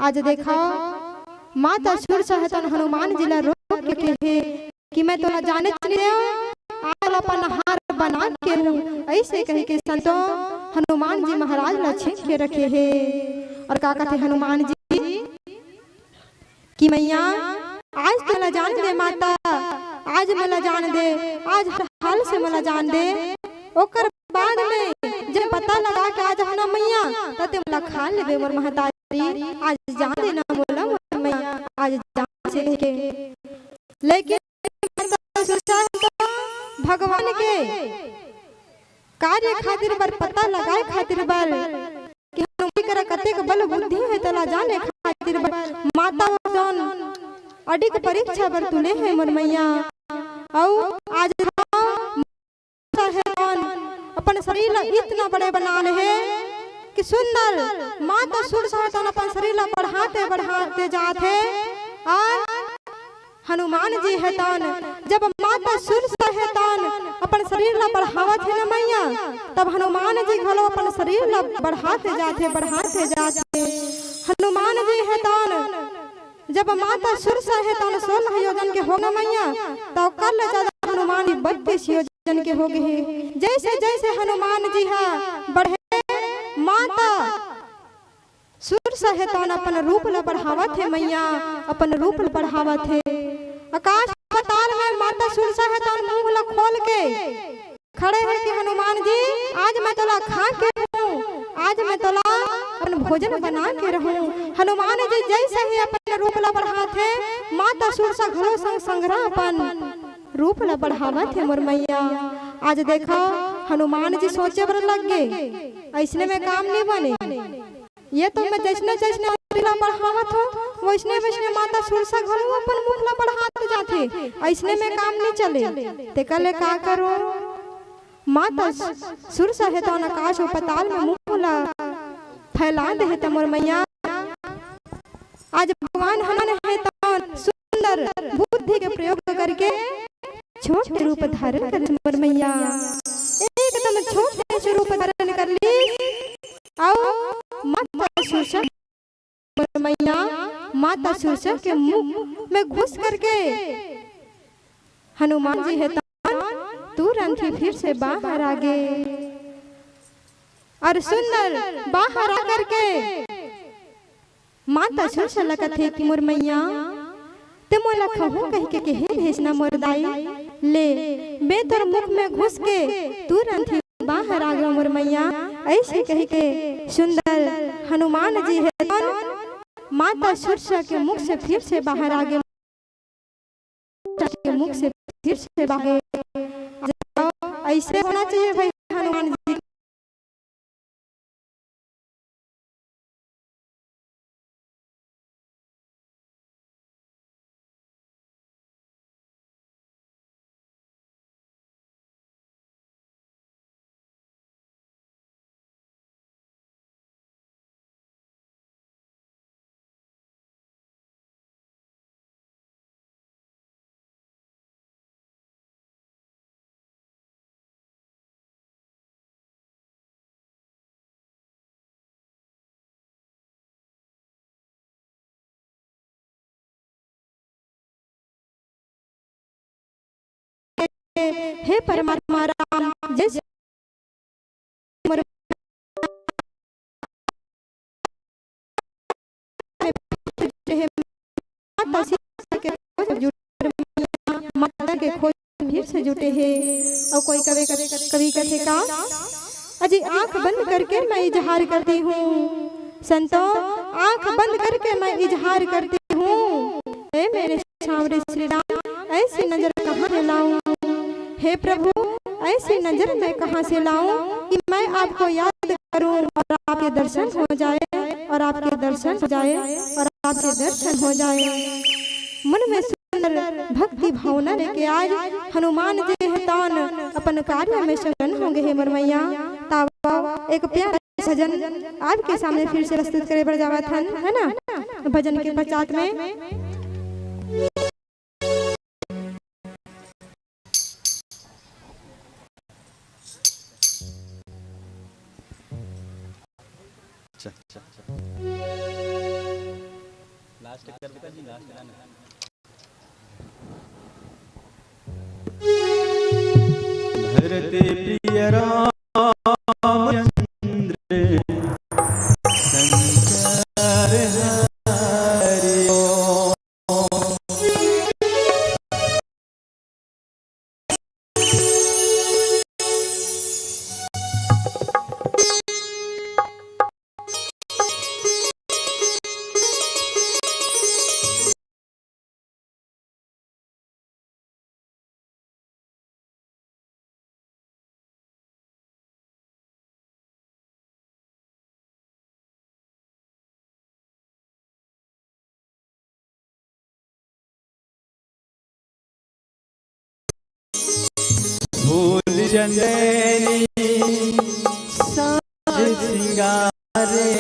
आज देखो, माता सुरसा ह तोन हनुमान जी ला रोक के कहे कि मैं तोला जाने नइ देव, आज तोला अपन हार बना के रहूं, ऐसे कह के संतो हनुमान जी महाराज ला छीन के रखे हे। और का कहथे हनुमान जी कि मैया, आज तोला जान दे माता, आज मोला जान दे, आज हर हाल से मोला जान दे। ओकर बाद में जब पता लगा के आज हना मैया, त ते मोला खा लेबे मोर महतारी। आज जान दे ना मोला मोर मैया, आज जान से के। लेकिन सोचा है तो भगवान के कार्य खातिर बर, पता लगाए खातिर बर कि हनुमान करा कतेक बल बुद्धि हे, तला जाने खातिर बर माता जौन अडिग परीक्षा बर तुले हे मोर मैया। अउ आज हे तौन अपन शरीर ला इतना बड़े बना ले हे कि सुंदर माता सुरसा हे तौन अपन शरीर ला बढ़ाते बढ़ाते जात हे। और हनुमान जी हे तौन जब माता सुरसा हे तौन अपन शरीर ला बढ़ावत हे न मैया, तब हनुमान जी घलो अपन शरीर ला बढ़ाते जात हे, बढ़ाते जात हे। हनुमान जी हे तौन जब माता सुरसा हे तौन सोलह योजन के होगे न मैया, त ओकर ले ज्यादा हनुमान जी बत्तीस योजन के होगे हे। जैसे जैसे हनुमान जी हा बढ़े, माता सुरसा हे तौन अपन रूप ला बढ़ावत हे मैया, अपन रूप ला बढ़ावत हे। आकाश पाताल में माता सुरसा हे तौन मुंह ला खोल के खड़े हे कि हनुमान जी, आज मैं तोला खा के रहूं, आज मैं तोला अपन भोजन बना के रहूं। हनुमान जी जैसे ही अपन रूप ला बढ़ात हे, माता सुरसा घलो संग संघरा अपन रूप ला बढ़ावत हे मोर मैया। आज देखो हनुमान जी सोचे बर लग गे, ऐसने में काम नहीं बने। ये तो मैं जैसने जैसने शरीर ला बढ़ावत हों, वैसने वैसने माता सुरसा घलो अपन मुख ला बढ़ात जाथे। ऐसने में काम नहीं चले। तेकर ले का करो? माता सुरसा हे तौन आकाश अउ पाताल में मुख ला फैला दे हे त मोर मैया। आज भगवान हनुमान हे तौन सुंदर बुद्धि के प्रयोग करके छोटे रूप धारण कर ले मोर मैया। एकदम छोटे से रूप धारण कर ली। अउ माता सुरसा मोर मैया, माता सुरसा के मुख में घुस करके हनुमान जी हे तौन तुरंत ही फिर से बाहर आ गे। और सुंदर बाहर आ करके माता सुरसा ला कथे कि मोर मैया, ते मोला खहूं कहिके केहे रहेस ना मोर दाई, ले मैं तोर मुख में घुस के तुरंत ही बाहर आ गेंव मोर मैया। ऐसे कहिके सुंदर हनुमान जी हे तौन माता सुरसा के मुख से फिर से बाहर आ गे, के मुख से फिर से बाहर। ऐसे होना चाहिए भाई हनुमान जी। हे परमात्मा राम, जैसे मोर माता सीता के खोज जुटे, माता के खोज भीड़ से जुटे हे। अउ कोई कवि, कवि कथे का, अजी आंख बंद करके मैं इजहार करती हूँ। संतो, आंख बंद करके मैं इजहार करती हूँ। हे मेरे सांवरे श्री राम, ऐसी नजर कहाँ से लाऊं? हे प्रभु, ऐसी नजर मैं कहाँ से लाऊं कि मैं आपको याद करूं और आपके दर्शन हो जाए, और आपके दर्शन हो जाए, और आपके दर्शन हो जाए। मन में सुंदर भक्ति भावना लेके आज हनुमान जी हे तौन अपन कार्य में संलग्न होंगे हे मोर मैया। तावा एक प्यारा भजन आपके सामने फिर से प्रस्तुत करे बर जावत हन, है ना? भजन के पश्चात में अच्छा, अच्छा, अच्छा। लास्ट कर बेटा जी, लास्ट गाना। भरत प्रिय रामचंद्र शंकर हरि ओम। फूल चंदनी साज सिंगारे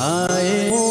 आए हो।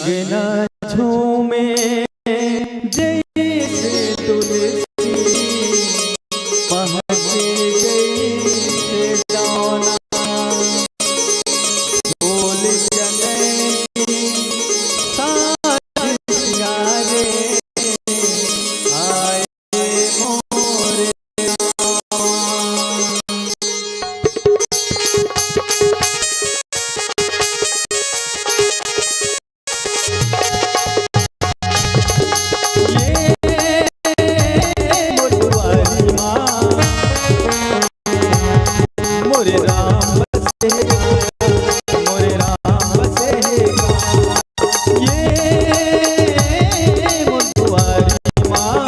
अंगना झूमे जैसे तुलसी, महके जैसे दाना। बोल चनैनी साज सिंगारे, आए मोरे रामा। ये मोर दुआरी माँ, मोरे राम बसे हे गाँव, मोरे राम बसे हे गाँव। ये मोर दुआरी माँ,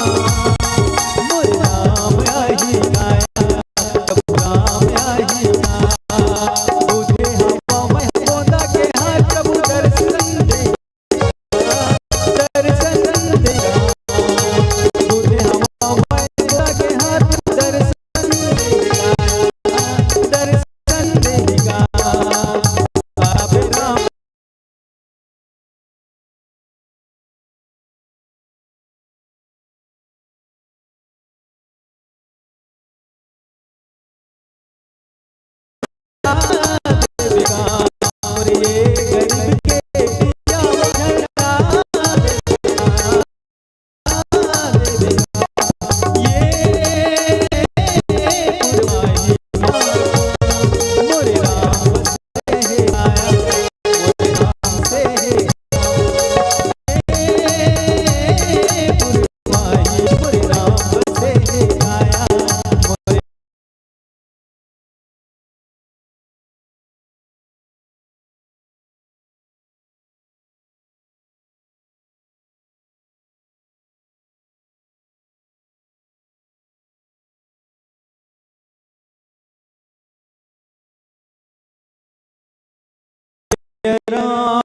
मोरे राम आही गाँव, प्रभु राम आही गाँव। बुझे हवा मैं गोंदा के हाथ, प्रभु दर्शन दे, दर्शन देगा। बुझे हवा मैं गोंदा के हाथ, दर्शन देगा, दर्शन देगा। आबे राम।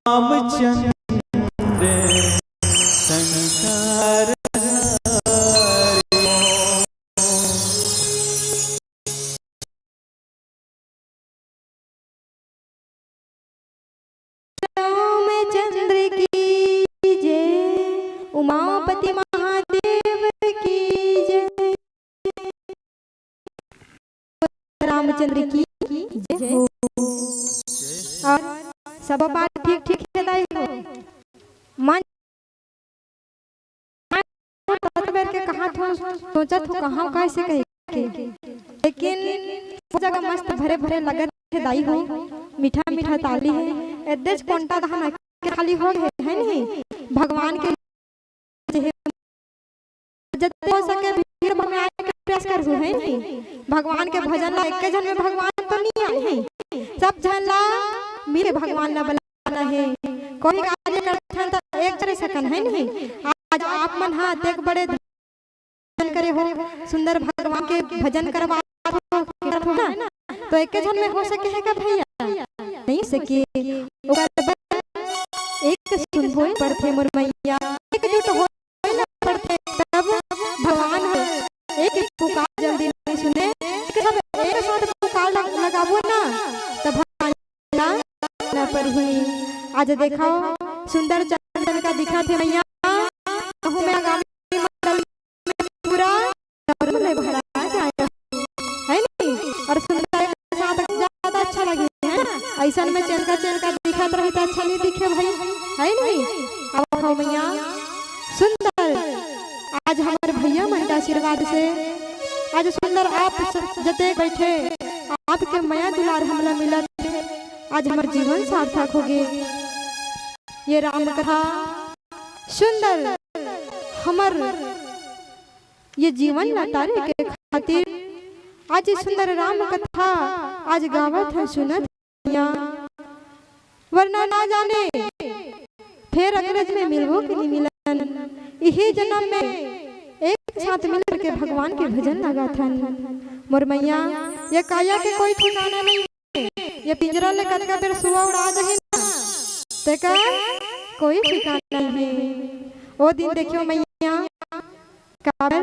रामचंद्र संसार हरि। रामचंद्र की जय, उमापति महादेव की जय, रामचंद्र की जय हो। और सब बात ठीक ठीक हे दाई हो। मन तो बेर के कहा थो, सोचा थो कहा कैसे कहे के, लेकिन वो जगह मस्त भरे भरे लगत हे दाई हो, मीठा मीठा ताली हे, एदेच कोंटा धान के खाली हो गए है नहीं। भगवान के जते हो सके भीड़ में आए के प्रयास करहु है नहीं। भगवान के भजन ला एक झन में भगवान तो नहीं आए है, सब झन ला मिल के भगवान ला बुलाना है। कोई कार्य करथन त एक करे सकन है नहीं। आज आप मन हा अतेक बड़े भजन करे हो, सुंदर भगवान के भजन करवा हो, करत हो ना, तो एक झन में हो सके है का भैया? नहीं सके। ओकर बर एक सुन होय पड़थे मोर मैया, एकजुट होय ना पड़थे, तब भगवान ह एक पुकार जल्दी नहीं सुने। एक सब एक साथ पुकार लग-, लगाबो ना, तब भगवान ना, ना पड़ही। आज देखो सुंदर चंदन का दिखा थे मैया, कहूँ मैं आगामी मंडल में पूरा डमरू ले भरा जाए, है नहीं? और सुंदर के साथ ज्यादा अच्छा लगे, है ना? ऐसन में चेलका चेलका दिखत रही तो अच्छा नहीं दिखे भाई, है नहीं? अब खाओ मैया सुंदर, आज हमारे भैया मन के आशीर्वाद से आज सुंदर आप स-, जते बैठे, आपके मया दुलार हमला मिलत, आज हमार जीवन सार्थक हो गए। ये राम कथा सुंदर हमर ये जीवन ला तारे के खातिर आज ये सुंदर राम कथा आज गावत है, सुनत है। वरना ना जाने फेर अगले जन्म में मिलबो कि नहीं मिलन। इही जन्म में एक साथ मिल करके भगवान के भजन लगाथन। मोर मैया, ये काया के कोई ठिकाना नहीं है। ये पिंजरा ले कतका बेर सुआ उड़ा जाही ना, तेकर कोई ठिकाना नहीं है। ओ दिन देखियो मैया, काबर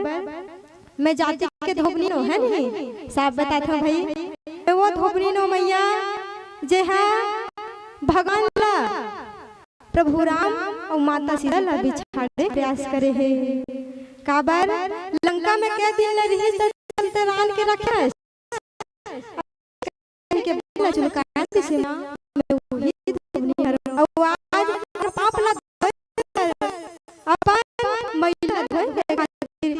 मैं जाति के धोबनी नो है नहीं, साफ बताथो भाई, मैं वो धोबनी नो मैया, जे हा भगवान ला प्रभु राम अउ माता सीता ला बिछाड़े प्रयास करे हे। काबर लंका में कै दिन ले रिहिस त चलते रान के रखे हस। के बाल ला चुलकाए दिसे माँ, मैं उही धोनी हरँव। अउ आज अपन पाप ला धोए बर, अपन मैला धोए के खातिर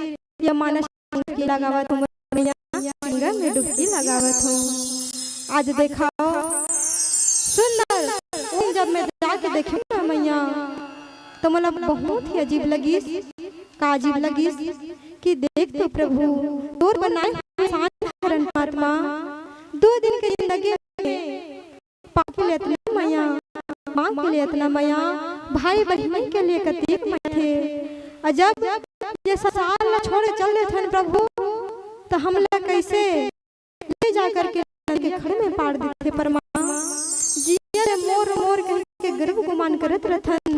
ये मानस डुबकी लगावत हँव मैया, गंगा में डुबकी लगावत हँव। आज देखव सुंदर, उन जब मैं जाके देखेंव ना मैया, त मोला बहुत ही अजीब लगिस। का अजीब लगिस कि देख तो प्रभु, तोर बनाए इंसान हरन परमात्मा, दो दिन के जिंदगी में पापी के लिए अतना मया, माँ के लिए अतना मया, भाई बहिनी के लिए कतेक मया थे। अउ जब ये संसार ला छोड़े चल देथन प्रभु, त हमला कैसे ले जा करके नदी के खड़ में पाड़ देथे परमात्मा। जिया ले मोर मोर कहि के गर्व गुमान करत रथन,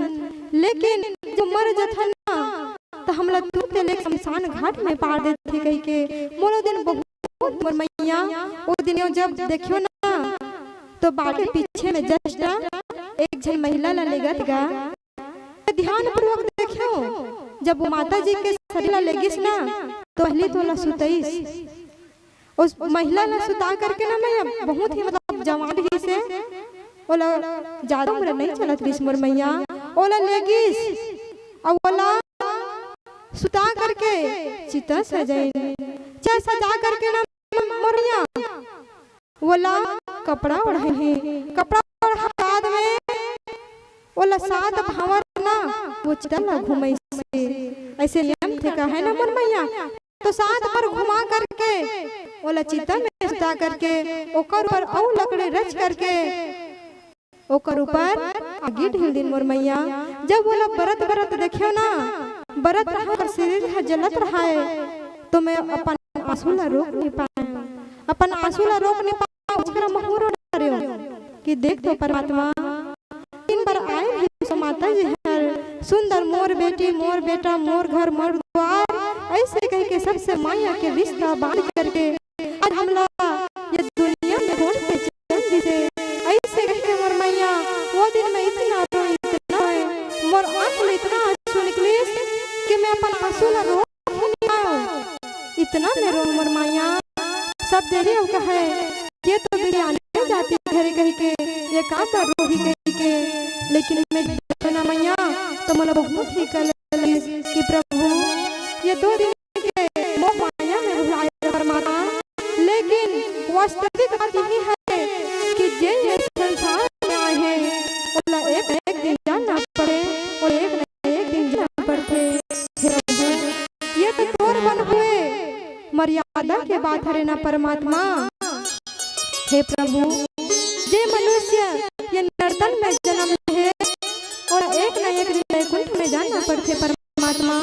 लेकिन जो मर जथन ना, त हमला तुरते ले शमशान घाट में पाड़ देथे कहि के। मोर ओ दिन बहुत, मोर मैया, ओ दिन जब देखियो ना, तो बाटे पीछे में just एक झन महिला ला लेगत गा। ध्यानपूर्वक देखियो, जब वो माता जी के शरीर ला लेगिस ना, तो पहली तो ओला सुतइस। उस महिला ला सुता करके ना, मैं बहुत ही, मतलब, जवान रहिसे, ओला ज्यादा उम्र नहीं चलत रहिस मोर मैया, ओला लेगिस, अउ ओला सुता करके चिता सजाइन, चिता सजा करके ना मोर मैया, ओला कपड़ा ओढ़ाए हे, कपड़ा ओढ़ा बाद में ओला सात भांवर ना वो चिता ला घुमइसे। ऐसे नियम थे का है ना मोर मैया, तो सात बार घुमा करके ओला चिता में सुता करके ओकर ऊपर अउ लकड़ी रच करके ओकर ऊपर आगी ढील दिन मोर मैया। जब ओला बरत बरत देखियो ना, बरत रहा, ओकर शरीर ह जलत रहा है, तो मैं अपन आंसू ला रोक नहीं पाए, अपन आंसू ला रोक नहीं पाए, ओकरा महूँ रो डारेंव कि देख तो परमात्मा, दिन बर आए रहिस माता जी हर सुंदर मोर बेटी, मोर बेटा, मोर घर, मोर द्वार, ऐसे कहि के सबसे मया के रिश्ता बांध करके आज हमला ये दुनिया में छोड़ के चल दिसे। ऐसे कहि के मोर मैया, वो दिन मैं इतना रोई, इतना रोई, मोर आंख ले इतना आंसू निकलिस कि मैं अपन आंसू ला रोक ही नहीं पाएंव। इतना मैं रोएंव मोर मैया, सब देरी अउ कहे, ये तो बिरयानी जाती घरे कहि के, ये का कर रोही कहि के। लेकिन मैं ना मैया, तो मोला बहुत ही कल कि प्रभु, ये दो दिन के मोह माया में भुलाए परमात्मा, लेकिन वास्तविक बात यही है कि जे ये संसार में आए हैं, ओला एक न एक दिन जाना पड़े, अउ एक न एक दिन जाना पड़थे। हे प्रभु, ये तो तोर बन हुए मर्यादा के बात हरे ना परमात्मा। हे प्रभु, जे मनुष्य ये नरतन में जन्म ले हे, ओला एक न एक दिन बैकुंठ में जाना पड़थे परमात्मा,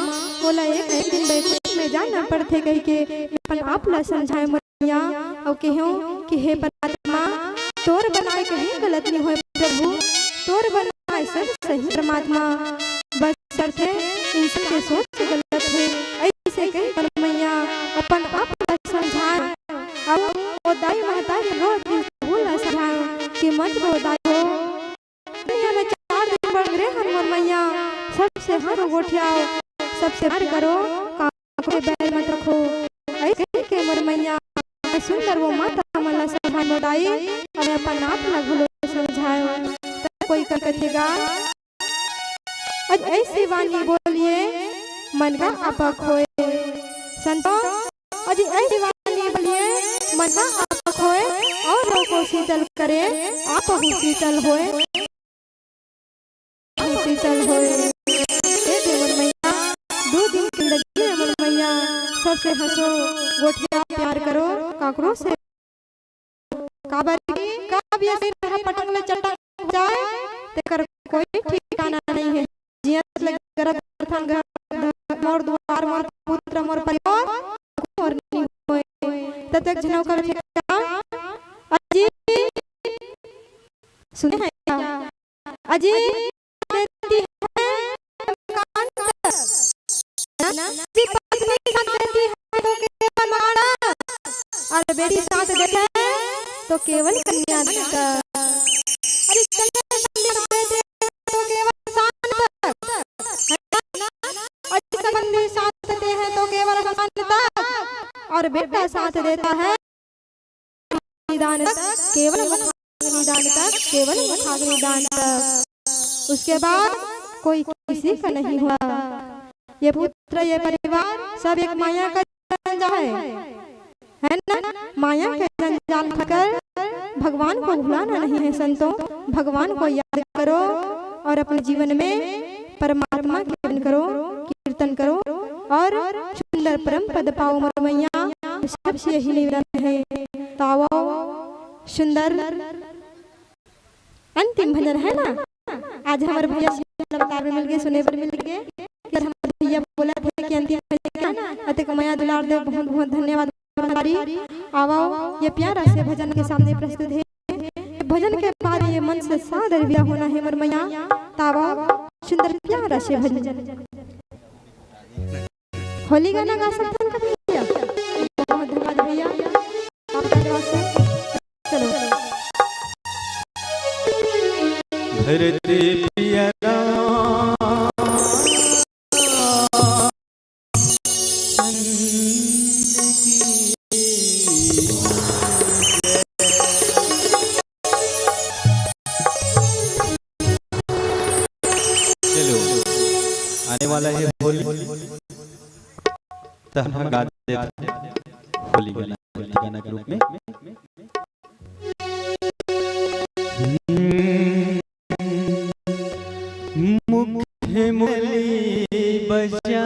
ओला एक न एक दिन बैकुंठ में जाना पड़थे कहि के मैं अपन आप ला समझाए मोर मैया, अउ कहेंव कि हे परमात्मा, तोर बनाए कहीं गलत नहीं होय प्रभु, तोर बनाए सब सही परमात्मा, बस सरथे इंसान के सोच गलत हे। ऐसे कहि मोर मैया अपन आप ला समझाए, अउ वो दाई महतारी रोत रहिस, ओला समझाए कि मत रो दाई हो, दुनिया में चार दिन बर रे हन मोर मैया, सबसे हाथ गोठियाओ, सबसे प्यार करो, काकरो बैर मत रखो। ऐसे कहि के मोर मैया, सुंदर वो माता मन ला समझाए मोर दाई, अउ अपन आप ला घलो समझायो। त कोई का कथे गा, आज ऐसी वाणी बोलिए, मन का आपा खोए। संतों, आज ऐसी वाणी बोलिए, मन का आपा खोए, औरों को शीतल करे, आप ही शीतल होए। शीतल होए। हे देवर मैया, दो दिन के लगी हमर मैया, सबसे हंसो, गोठिया प्यार करो, काकरो से। काबर कि कब ये सिर ह पटक ले चटक जाए, तेकर कोई ठिकाना नहीं है। जियत ले गरब करथन घर, मोर दुआर, मोर पुत्र, मोर परिवार, मोर नहीं होए। तब तक झनौ कर अजी, सुने हैं क्या? अजी देती है कान से, ना? कि पत्नी साथ देती है तो केवल माणक, और बेटी साथ देती है तो केवल कन्या दत्त। अरे कन्या साथ देती है तो केवल और बेटा साथ देता है। निदान तक, केवल मुखाग्नि दान तक, केवल मुखाग्नि दान तक। उसके बाद कोई किसी का नहीं हुआ। ये पुत्र, ये परिवार सब एक माया का जंजाल है, है ना? माया के जंजाल में फंसकर भगवान को भुलाना नहीं है संतों। भगवान को याद करो और अपने जीवन में परमात्मा के भजन करो, कीर्तन करो और सुंदर परम पद पाओ मोर मैया। सबसे यही निवेदन है। ताओ सुंदर अंतिम भजन है ना, आज हमर भैया से अवतार में मिल गए, सुने बर मिल गए। अगर हमर भैया बोला थे कि अंतिम भजन है ना, अतेक मया दुलार दे, बहुत बहुत धन्यवाद। हमारी आवा ये प्यारा से भजन के सामने प्रस्तुत है। भजन के बाद ये मन से सादर विदा होना है मोर मैया। तावा सुंदर प्यारा से भजन। होली गाना गा सकथन का भैया? बहुत धन्यवाद भैया, आपका आशीर्वाद से। चलो। धरती पिया चलो, आने वाला है होली, तो हम गा देते हैं होली गाना, होली गाना के रूप में। मुख मुरली बजा,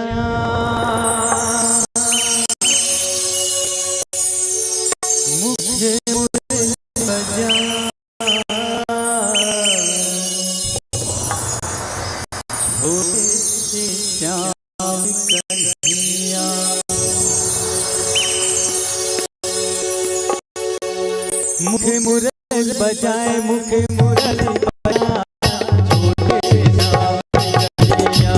मुख मुरली बजा, छोटे से श्याम कन्हैया। मुख मुरली बजाए, मुख मुरली बजाए, छोटे श्याम कन्हैया।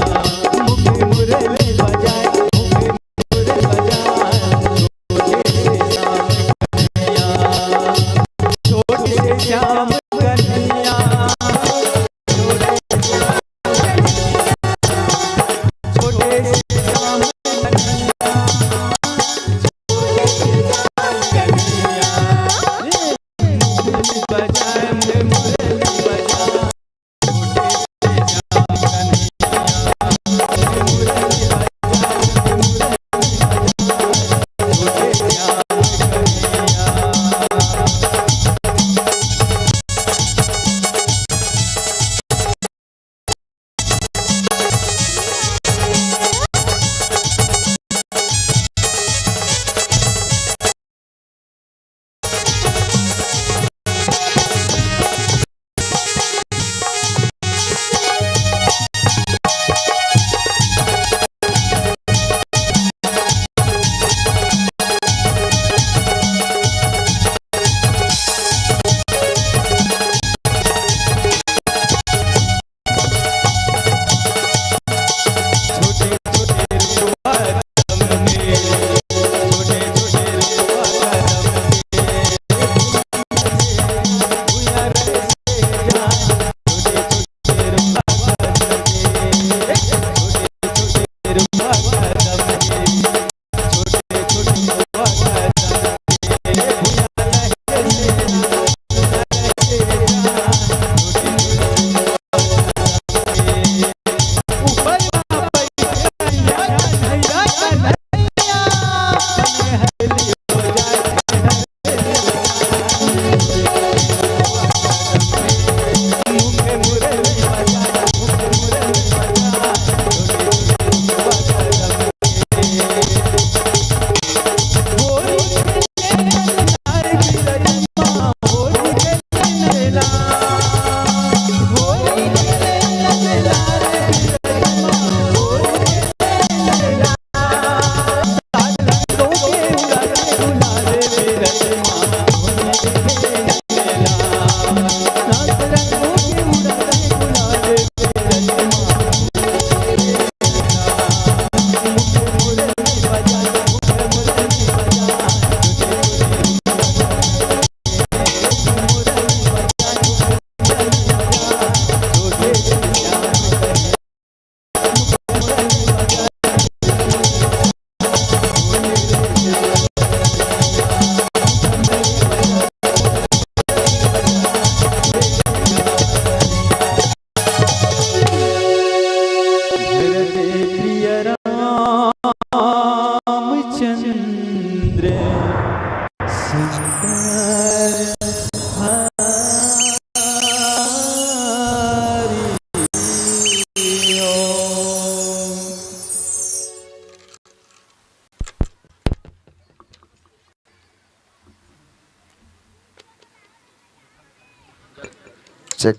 चेक।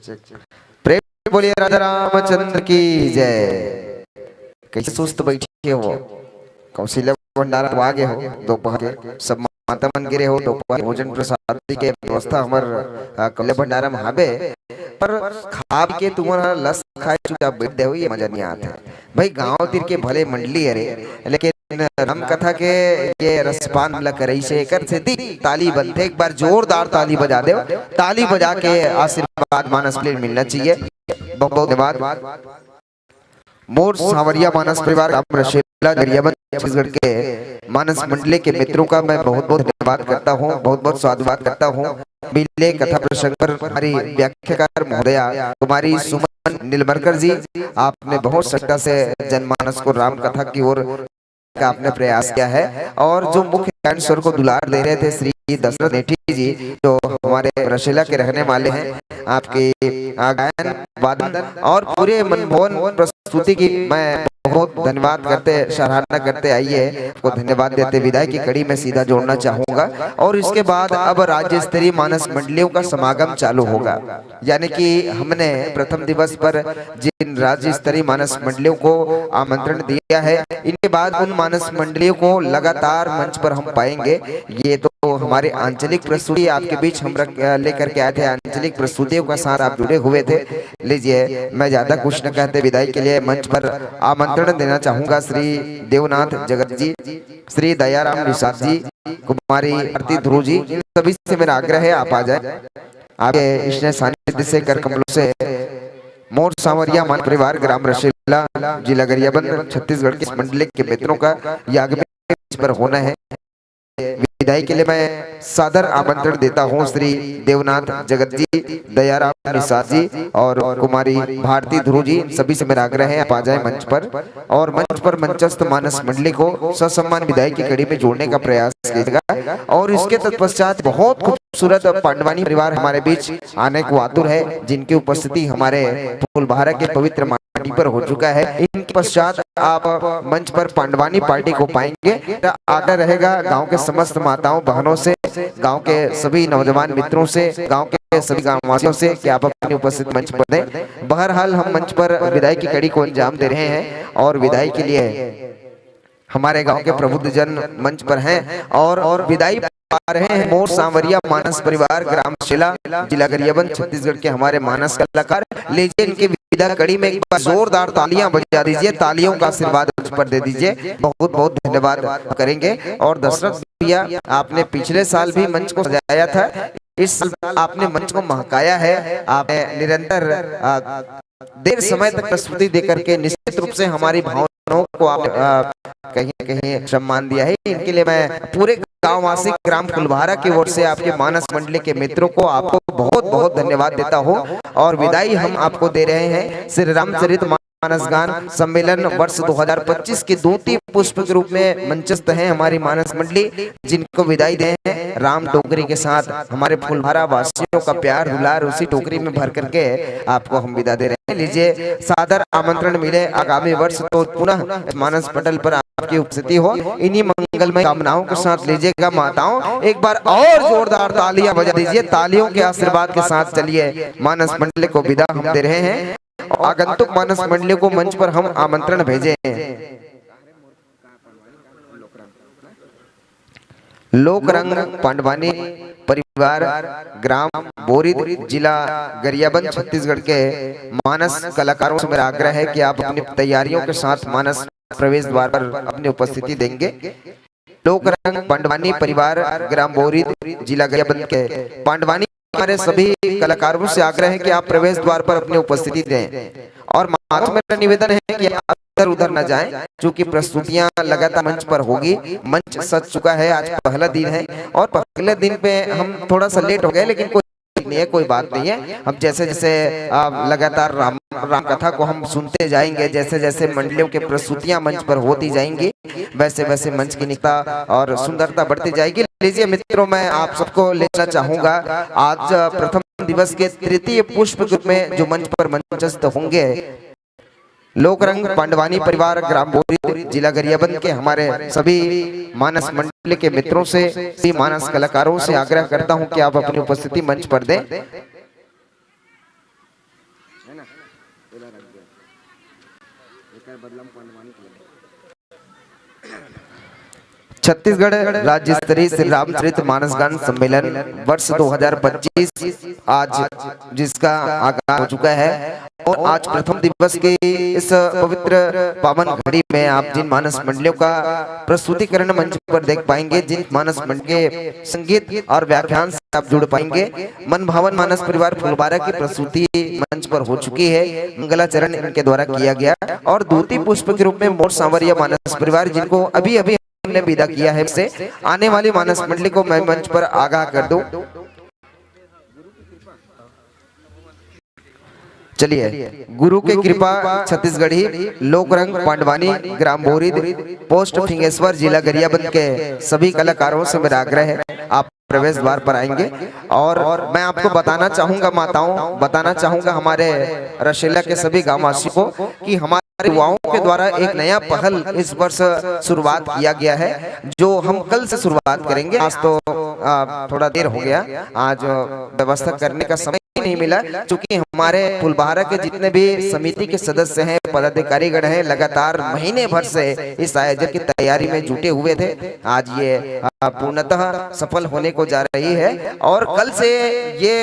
प्रेम बोलिए राजा रामचंद्र की जय। कैसे सुस्त बैठे हो? कौशल्या भंडारा तो आ गए हो दोपहर के, सब माता मन गिरे हो, दोपहर भोजन प्रसाद के व्यवस्था हमर, आ, कौशल्या भंडारा में हाबे, पर खा के तुमन ह लस खाए चुपचाप बैठ दे हो, ये मजा नहीं आता है भाई। गांव तीर के भले मंडली हरे, लेकिन राम कथा के ये रसपान ला करई से एकर सेती ताली बनथे। एक बार जोरदार ताली बजा दे, ताली बजा के आशीर्वाद मानस मंडली मिलना चाहिए। बहुत बहुत धन्यवाद। मोर सांवरिया मानस परिवार ग्राम रसेला गरियाबंद छत्तीसगढ़ के मानस मंडली के मित्रों का मैं बहुत बहुत धन्यवाद करता हूँ, बहुत बहुत साधुवाद करता हूँ। मिले कथा प्रसंग पर हमारी व्याख्याकार महोदया कुमारी सुमन नीलमरकर जी, आपने बहुत सटीकता से जनमानस को राम कथा की ओर का आपने प्रयास किया है। और जो मुख्य ज्ञान स्वर को दुलार दे रहे थे श्री दशरथ नेठी जी, जो हमारे रसेला के रहने वाले हैं, आपके, आ, गायन वादन और पूरे मनमोहन प्रस्तुति की मैं बहुत धन्यवाद करते, सराहना करते आइए, आपको धन्यवाद देते विदाई की कड़ी में सीधा जोड़ना चाहूंगा। और इसके बाद अब राज्य स्तरीय मानस मंडलियों का समागम चालू होगा, यानी कि हमने प्रथम दिवस पर जिन राज्य स्तरीय मानस मंडलियों को आमंत्रण दिया है, इनके बाद उन मानस मंडलियों को लगातार मंच पर हम पाएंगे। ये तो हमारे आंचलिक प्रस्तुति आपके बीच हम रख, लेकर के आए थे, आंचलिक प्रस्तुतियों का साथ आप जुड़े हुए थे। लीजिए, मैं ज्यादा कुछ न कहते विदाई के लिए मंच पर आमंत्रण देना चाहूंगा श्री देवनाथ जगत जी, श्री दयाराम निषाद जी, कुमारी आरती ध्रुव जी, इन सभी से मेरा आग्रह है आप आ जाए। आपके इसने सानिध्य से कर कमलों से मोर सांवरिया मान परिवार ग्राम रसेला जिला गरियाबंद छत्तीसगढ़ के मंडलिक के मित्रों का ये आगमन मंच पर होना है। विदाई के लिए मैं सादर आमंत्रण देता हूँ श्री देवनाथ जगत जी, दयाराम निषाद जी और कुमारी भारती ध्रुव जी, इन सभी से मेरा आग्रह है आप आ जाए मंच पर और मंच पर मंचस्थ मानस मंडली को ससम्मान विदाई की कड़ी में जोड़ने का प्रयास किया जाएगा। और इसके तत्पश्चात बहुत खूबसूरत पांडवानी परिवार हमारे बीच आने को आतुर है, जिनकी उपस्थिति हमारे फूलबारा के पवित्र माटी पर हो चुका है। इनके पश्चात आप मंच पर पांडवानी पार्टी को पाएंगे। तो आग्रह रहेगा गांव के समस्त माताओं बहनों से, गांव के सभी नौजवान मित्रों से, गांव के सभी गांववासियों से कि आप अपनी उपस्थिति मंच पर दें। बहरहाल हम मंच पर विदाई की कड़ी को अंजाम दे रहे हैं और विदाई के लिए हमारे गांव के प्रबुद्ध जन मंच पर हैं और विदाई पा रहे हैं मोर सांवरिया मानस परिवार ग्राम शेला जिला गरियाबंद छत्तीसगढ़ के हमारे मानस कलाकार। लीजिए इनके विदा कड़ी में एक बार जोरदार तालियां बजा दीजिए, तालियों का आशीर्वाद उस पर दे दीजिए। बहुत बहुत धन्यवाद करेंगे। और दशरथ भैया, आपने पिछले साल भी मंच को सजाया था, इस साल आपने मंच को महकाया है। आपने निरंतर, आ, देर समय तक प्रस्तुति देकर के निश्चित रूप से हमारी भावनाओं को आप, आ, कहीं ना कहीं सम्मान दिया है। इनके लिए मैं पूरे गांववासी ग्राम फुलवारा की ओर से आपके मानस मंडली के मित्रों को आपको बहुत बहुत धन्यवाद देता हूँ। और विदाई हम आपको दे रहे हैं श्री रामचरित मानस गान सम्मेलन वर्ष दो हज़ार पच्चीस के दूती पुष्प के रूप में मंचस्थ हैं हमारी मानस मंडली, जिनको विदाई दे हैं राम टोकरी के साथ। हमारे फुलवारा वासियों का प्यार दुलार उसी टोकरी में भर करके आपको हम विदा दे रहे हैं। लीजिए, सादर आमंत्रण मिले आगामी वर्ष तो पुनः मानस पटल पर आपकी उपस्थिति हो। इन्हीं मंगलमय कामनाओं के साथ लीजिएगा माताओं, एक बार और जोरदार तालियां बजा दीजिए। तालियों के आशीर्वाद के साथ चलिए, मानस मंडली को विदा हम दे रहे हैं। आगंतुक मानस मंडली को मंच पर हम आमंत्रण भेजे। लोकरंग पांडवानी परिवार ग्राम बोरिद जिला गरियाबंद छत्तीसगढ़ के मानस कलाकारों से मेरा आग्रह है कि आप अपनी तैयारियों के साथ मानस प्रवेश द्वार पर अपनी उपस्थिति देंगे। लोकरंग पांडवानी परिवार ग्राम बोरिद जिला गरियाबंद के पांडवानी हमारे सभी कलाकारों से आग्रह है कि आप प्रवेश द्वार पर अपनी उपस्थिति दें। और मात्र मेरा निवेदन है कि आप इधर उधर न जाएं, क्योंकि प्रस्तुतियां लगातार मंच पर होगी। मंच सज चुका है, आज पहला दिन है और पहले दिन पे हम थोड़ा सा लेट हो गए, लेकिन कोई नहीं है, कोई बात नहीं है। हम जैसे जैसे, आ, लगातार राम राम कथा को हम सुनते जाएंगे, जैसे जैसे मंडलियों की प्रस्तुतियां मंच पर होती जाएंगी, वैसे वैसे मंच की निकता और सुंदरता बढ़ती जाएगी। लीजिए मित्रों, मैं आप सबको लेना चाहूंगा आज प्रथम दिवस के तृतीय पुष्प के रूप में जो मंच पर मंचस्थ होंगे, लोकरंग पांडवानी परिवार ग्राम बोरी जिला गरियाबंद के हमारे सभी मानस मंडल के मित्रों से, सभी मानस कलाकारों से आग्रह करता हूं कि आप अपनी उपस्थिति मंच पर दें। छत्तीसगढ़ राज्य स्तरीय श्री रामचरित मानस गान सम्मेलन वर्ष दो हज़ार पच्चीस आज जिसका आगाज हो चुका है और आज प्रथम दिवस के इस पवित्र पावन घड़ी में आप जिन मानस मंडलियों का प्रस्तुतिकरण मंच पर देख पाएंगे, जिन मानस मंडल के संगीत और व्याख्यान से आप जुड़ पाएंगे। मन भावन मानस परिवार फुलबारा की प्रस्तुति मंच पर हो चुकी है, मंगलाचरण इनके द्वारा किया गया और दूती पुष्प के रूप में मोर सांवरिया मानस परिवार, जिनको अभी अभी हमने विदा किया है, से आने वाली मानस मंडली को मैं मंच पर आगाह कर दूं। चलिए, गुरु के कृपा छत्तीसगढ़ी लोकरंग पांडवानी ग्राम बोरिद पोस्ट फिंगेश्वर जिला गरियाबंद के सभी कलाकारों से मेरा आग्रह है, आप प्रवेश द्वार पर आएंगे। और मैं आपको बताना चाहूंगा माताओं, बताना चाहूंगा हमारे रशेला के सभी गांववासियों को कि हमारे युवाओं के द्वारा एक नया पहल इस वर्ष शुरुआत किया गया है, जो हम कल से शुरुआत करेंगे। आज तो आ, थोड़ा देर हो गया, आज व्यवस्था करने का समय ही नहीं मिला, क्योंकि हमारे फुलबारा के जितने भी समिति के सदस्य हैं, पदाधिकारीगण हैं, लगातार महीने भर से इस आयोजन की तैयारी में जुटे हुए थे। आज ये आ, पूर्णतः सफल होने को जा रही है और कल से ये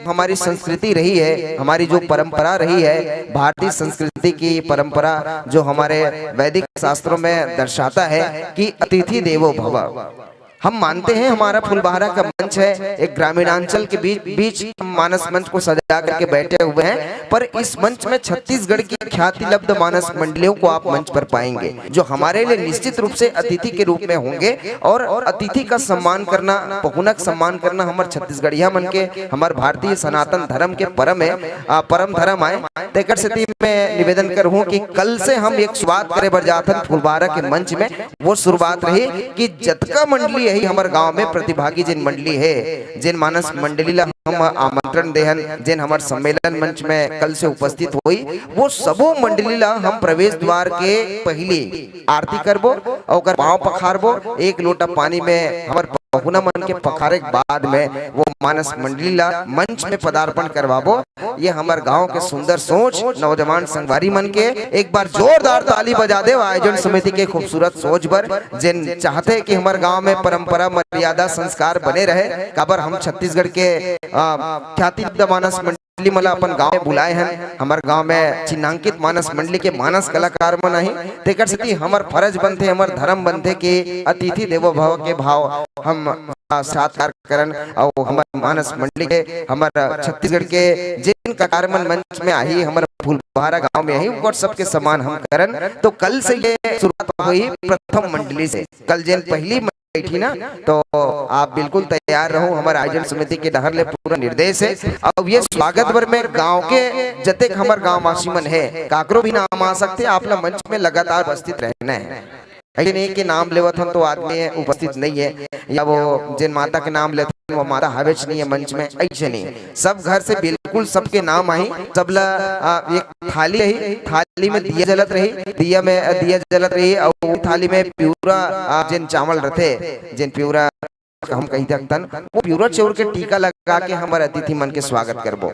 हमारी संस्कृति रही है, हमारी जो परंपरा रही है, भारतीय संस्कृति की परंपरा जो हमारे वैदिक शास्त्रों में दर्शाता है कि अतिथि देवो भव। हम मानते हैं हमारा फुलबारा का मंच है, एक ग्रामीणांचल के बीच, बीच हम मानस मंच को सजा करके बैठे हुए हैं, पर इस मंच में छत्तीसगढ़ की ख्यातिलब्ध मानस मंडलियों को आप मंच पर पाएंगे, जो हमारे लिए निश्चित रूप से अतिथि के रूप में होंगे। और अतिथि का सम्मान करना, पहुना का सम्मान करना हमर छत्तीसगढ़िया मन के, हमर भारतीय सनातन धर्म के परम है, आ, परम धर्म आय। तेकर सेती मैं निवेदन करहूं कि कल से हम एक शुरुआत करे बर जात हन फुलबारा के मंच में। वो शुरुआत रही कि जतका मंडली है हमर गांव में प्रतिभागी जिन मंडली है, जिन मानस मंडली ला हम आमंत्रण देहन, जिन हमर सम्मेलन मंच में कल से उपस्थित होई, वो सबो मंडली ला हम प्रवेश द्वार के पहली आरती करबो, ओकर पांव पखारबो, एक लोटा पानी में हमर पहुना मन के पखारे के बाद में वो मानस मंडली ला मंच में पदार्पण करवाबो। ये हमर गांव के सुंदर सोच, नौजवान संगवारी मन के एक बार जोरदार ताली बजा देव आयोजन समिति के खूबसूरत सोच बर, जेन चाहते कि हमर गांव में परंपरा, मर्यादा, संस्कार बने रहे। काबर हम छत्तीसगढ़ के, आ, ख्याति मानस मंडली मन ला अपन गांव में बुलाए हन, हमर गांव में चिन्हांकित मानस मंडली के मानस कलाकार मन आही, तेकर सेती हमर फर्ज बनथे, हमर धर्म बनथे कि अतिथि देवो भव के भाव हम साक्षात्कार करन अउ हमर मानस मंडली के, हमर छत्तीसगढ़ के जेन कलाकार मन मंच में आही, हमर फुलबारा गांव में आही, ओकर सबके सम्मान हम करन। तो कल से ये शुरुआत होही प्रथम मंडली से। कल जेन पहली मंडली बैठी ना, तो आप बिल्कुल तैयार रहो। हमर आयोजन समिति के डहर ले पूरा निर्देश है। अब ये स्वागत बर में गांव के जतेक हमर गांववासी मन है, काकरो भी नाम आ सकथे, आप ला मंच में लगातार उपस्थित रहना है। ऐसे नहीं कि नाम लेवत हन तो आदमी उपस्थित नहीं है, या वो जेन माता के नाम लेत हन, वो माता हावेच नहीं है मंच में, ऐसे नहीं। सब घर से बिल्कुल सबके नाम आही, सब ला, आ, एक थाली रही, थाली में दिया जलत रही, दिया में, दिया जलत रही, और वो थाली में पिउरा, आ, जेन चावल रथे, जेन पिउरा हम कही सकथन, वो पिउरा चाउर के टीका लगा के हमर अतिथि मन के स्वागत करबो।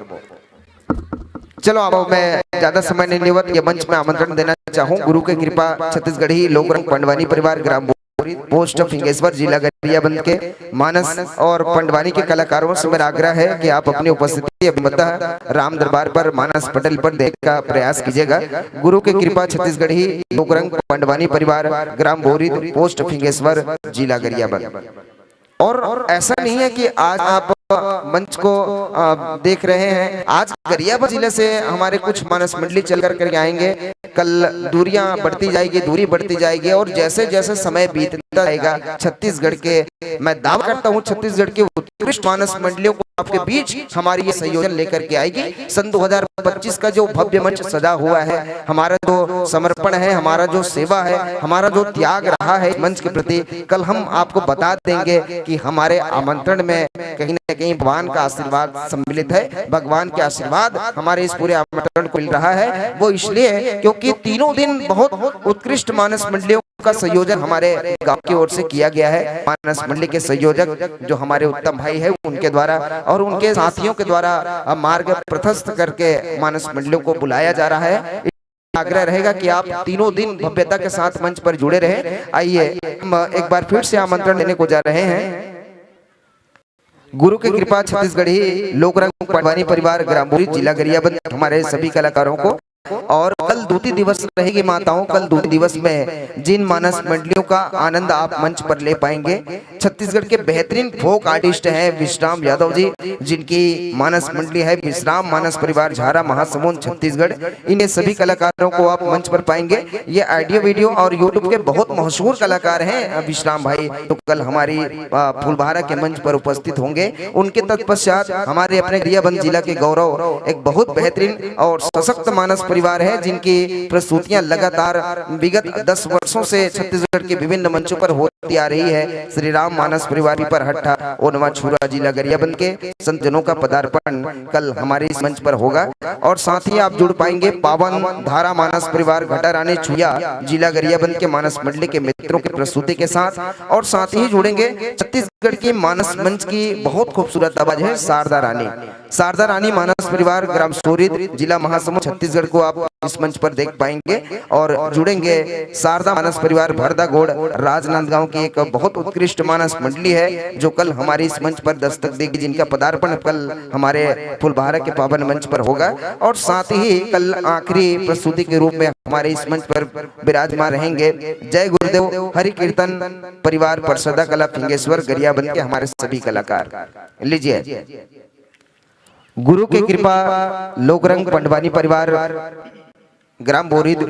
चलो, अब मैं ज्यादा समय नहीं लेवत, ये मंच में आमंत्रण देना चाहूँ गुरु के कृपा छत्तीसगढ़ी लोकरंग पंडवानी परिवार ग्राम बोरी, पोस्ट फिंगेश्वर, जिला गरियाबंद के मानस और पंडवानी के कलाकारों से मेरा आग्रह है कि आप अपनी उपस्थिति अभिमतः राम दरबार पर मानस पटल पर देने का प्रयास कीजिएगा। गुरु के कृपा छत्तीसगढ़ी लोकरंग पंडवानी परिवार ग्राम बोरी, पोस्ट फिंगेश्वर, जिला गरियाबंद। और ऐसा नहीं है कि आज आप मंच को, आ, देख रहे हैं, आज गरियाबंद जिले से हमारे कुछ मानस मंडली चल कर करके आएंगे। कल दूरियां बढ़ती जाएगी, दूरी बढ़ती जाएगी, और जैसे जैसे समय बीतता जाएगा, छत्तीसगढ़ के, मैं दावा करता हूं, छत्तीसगढ़ के उत्कृष्ट मानस मंडलियों को आपके बीच हमारी ये संयोजन लेकर के आएगी। सन दो हज़ार पच्चीस का जो भव्य मंच सजा हुआ है, हमारा जो समर्पण है, हमारा जो सेवा है, हमारा जो त्याग रहा है मंच के प्रति, कल हम आपको बता देंगे कि हमारे आमंत्रण में कहीं ना कहीं भगवान का आशीर्वाद सम्मिलित है। भगवान के आशीर्वाद हमारे इस पूरे आमंत्रण को मिल रहा है। वो इसलिए है क्योंकि तीनों दिन बहुत उत्कृष्ट मानस मंडलियों का संयोजन हमारे गांव की ओर से किया गया है। मानस मंडली के संयोजक जो हमारे उत्तम भाई है, उनके द्वारा और उनके साथियों के द्वारा, अ, मार्ग प्रशस्त करके मानस मंडलियों को बुलाया जा रहा है। आग्रह रहेगा कि आप तीनों दिन भव्यता के साथ मंच पर जुड़े रहें। आइए, हम एक बार फिर से आमंत्रण देने को जा रहे हैं गुरु की कृपा छत्तीसगढ़ी लोकरंग पंडवानी परिवार ग्राम बोरी, जिला गरियाबंद, हमारे सभी कलाकारों को। और कल दूती दिवस रहेगी माताओं, कल दूती दिवस में जिन मानस मंडलियों का आनंद आप मंच पर ले पाएंगे, छत्तीसगढ़ के बेहतरीन फोक आर्टिस्ट हैं विश्राम यादव जी, जिनकी मानस मंडली है विश्राम मानस परिवार झारा महासमुंद छत्तीसगढ़। इन्हें सभी कलाकारों को आप मंच पर पाएंगे। ये ऑडियो वीडियो और YouTube के बहुत मशहूर कलाकार हैं, अ, विश्राम भाई, तो कल हमारी, अ, फुलबारा के मंच पर उपस्थित होंगे। उनके तत्पश्चात हमारे अपने गरियाबंद जिला के गौरव, एक बहुत बेहतरीन और सशक्त मानस परिवार है, जिनकी प्रस्तुतियां लगातार विगत दस वर्षों से छत्तीसगढ़ के विभिन्न मंचों पर होती आ रही है। श्री राम मानस परिवार पीपरहट्टा, ओनवा छुरा, जिला गरियाबंद के संत जनों का पदार्पण कल हमारे इस मंच पर होगा। और साथ ही आप जुड़ पाएंगे पावन धारा मानस परिवार घटारानी छुया, जिला गरियाबंद के मानस मंडली के मित्रों की प्रस्तुति के साथ। और साथ ही जुड़ेंगे छत्तीसगढ़ की मानस मंच की बहुत खूबसूरत आवाज है शारदा रानी। शारदा रानी मानस परिवार ग्राम सोरिद, जिला महासमुंद, छत्तीसगढ़ को आप इस मंच पर देख पाएंगे। और जुड़ेंगे शारदा मानस परिवार भरदागोड़, राजनांदगांव की एक बहुत उत्कृष्ट मानस मंडली है, जो कल हमारे इस मंच पर दस्तक देगी, जिनका पदार्पण कल हमारे फुलबारा के पावन मंच पर होगा। और साथ ही कल आखिरी प्रस्तुति के रूप में हमारे इस मंच पर विराजमान रहेंगे जय गुरुदेव हरि कीर्तन परिवार परसदा कला फिंगेश्वर गरियाबंद के हमारे सभी कलाकार। लीजिए, गुरु की कृपा, लोकरंग पंडवानी परिवार, ग्राम बोरिद,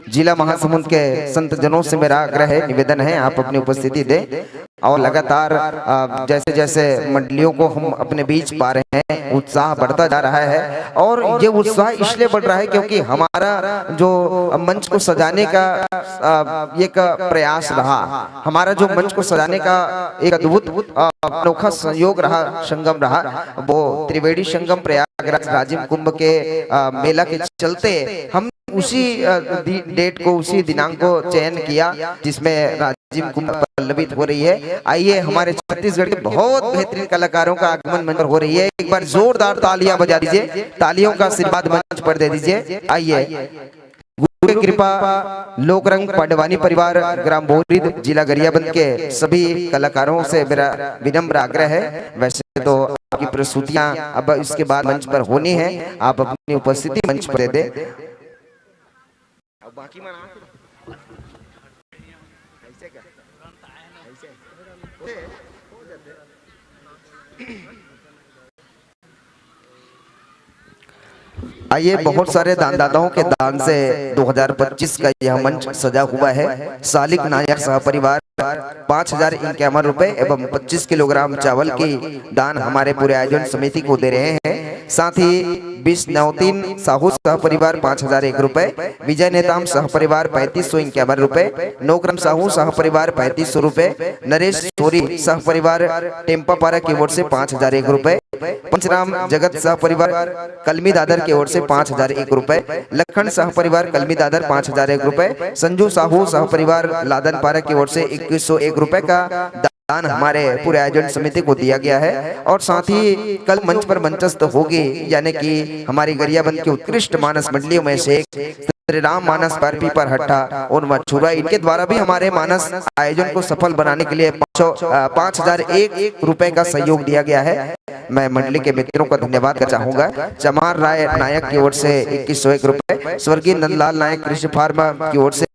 जिला महासमुंद के संत जनों से मेरा आग्रह है, निवेदन है, आप अपनी उपस्थिति दें। और लगातार, अ, जैसे जैसे मंडलियों को हम अपने बीच पा रहे हैं, उत्साह बढ़ता जा रहा है। और ये उत्साह इसलिए बढ़ रहा है क्योंकि हमारा जो मंच को सजाने का, अ, एक प्रयास रहा, हमारा जो मंच को सजाने का एक अद्भुत, अ, अनोखा संयोग रहा, संगम रहा, वो त्रिवेणी संगम प्रयागराज राजिम कुंभ के, अ, मेला के चलते हम उसी, अ, दि-, डेट को, उसी दिनांक को चयन किया, जिसमें राजिम कुंभ पल्लवित हो रही है। आइए, हमारे छत्तीसगढ़ के बहुत बेहतरीन कलाकारों का आगमन मंच पर हो रही है। एक बार जोरदार तालियां बजा दीजिए, तालियों का आशीर्वाद मंच पर दे दीजिए। आइए, गुरु की कृपा, लोकरंग पंडवानी परिवार, ग्राम बोरिद, जिला गरियाबंद के सभी कलाकारों से मेरा विनम्र आग्रह है। वैसे तो आपकी प्रस्तुतियां अब इसके बाद मंच पर होनी है, आप अपनी उपस्थिति मंच पर दे दें। अब बाकी मन आके ऐसे क्या? ऐसे? हो जाते। आइए, बहुत सारे दानदाताओं के दान से दो हज़ार पच्चीस का यह मंच सजा हुआ है। सालिक नायक सह परिवार पाँच हजार इक्यावन रुपए एवं पच्चीस किलोग्राम चावल की दान हमारे पूरे आयोजन समिति को दे रहे हैं। साथ ही बिश्नौतीन साहू सह परिवार पाँच हजार एक रुपए, विजय नेताम सह परिवार पैंतीस सौ इक्यावन रुपए, नोकरम साहू सह परिवार पैंतीस सौ रुपए, नरेश सोरी सह परिवार टेम्पापारा की ओर से पाँच हजार एक रुपए, पंचराम जगत सह परिवार कलमी दादर की ओर से पाँच हजार एक रुपए, लखन सह परिवार कलमी दादर पाँच हजार एक रुपए, संजू साहू सह परिवार लादनपारा की ओर से इक्कीस सौ एक रुपए का दान हमारे पूरे आयोजन समिति को दिया गया है। और साथ ही कल मंच पर मंचस्थ होगी, यानी कि हमारी गरियाबंद की उत्कृष्ट मानस मंडलियों में से एक श्री राम मानस पर पीपरहट्टा और मछुरा, इनके द्वारा भी हमारे मानस आयोजन को सफल बनाने के लिए पाँच सौ, अ, पाँच हजार एक रुपए का सहयोग दिया गया है। मैं मंडली के मित्रों का धन्यवाद करना चाहूंगा। चमार राय नायक की ओर से इक्कीस सौ एक रुपए, स्वर्गीय नंदलाल नायक कृषि फार्मा की ओर से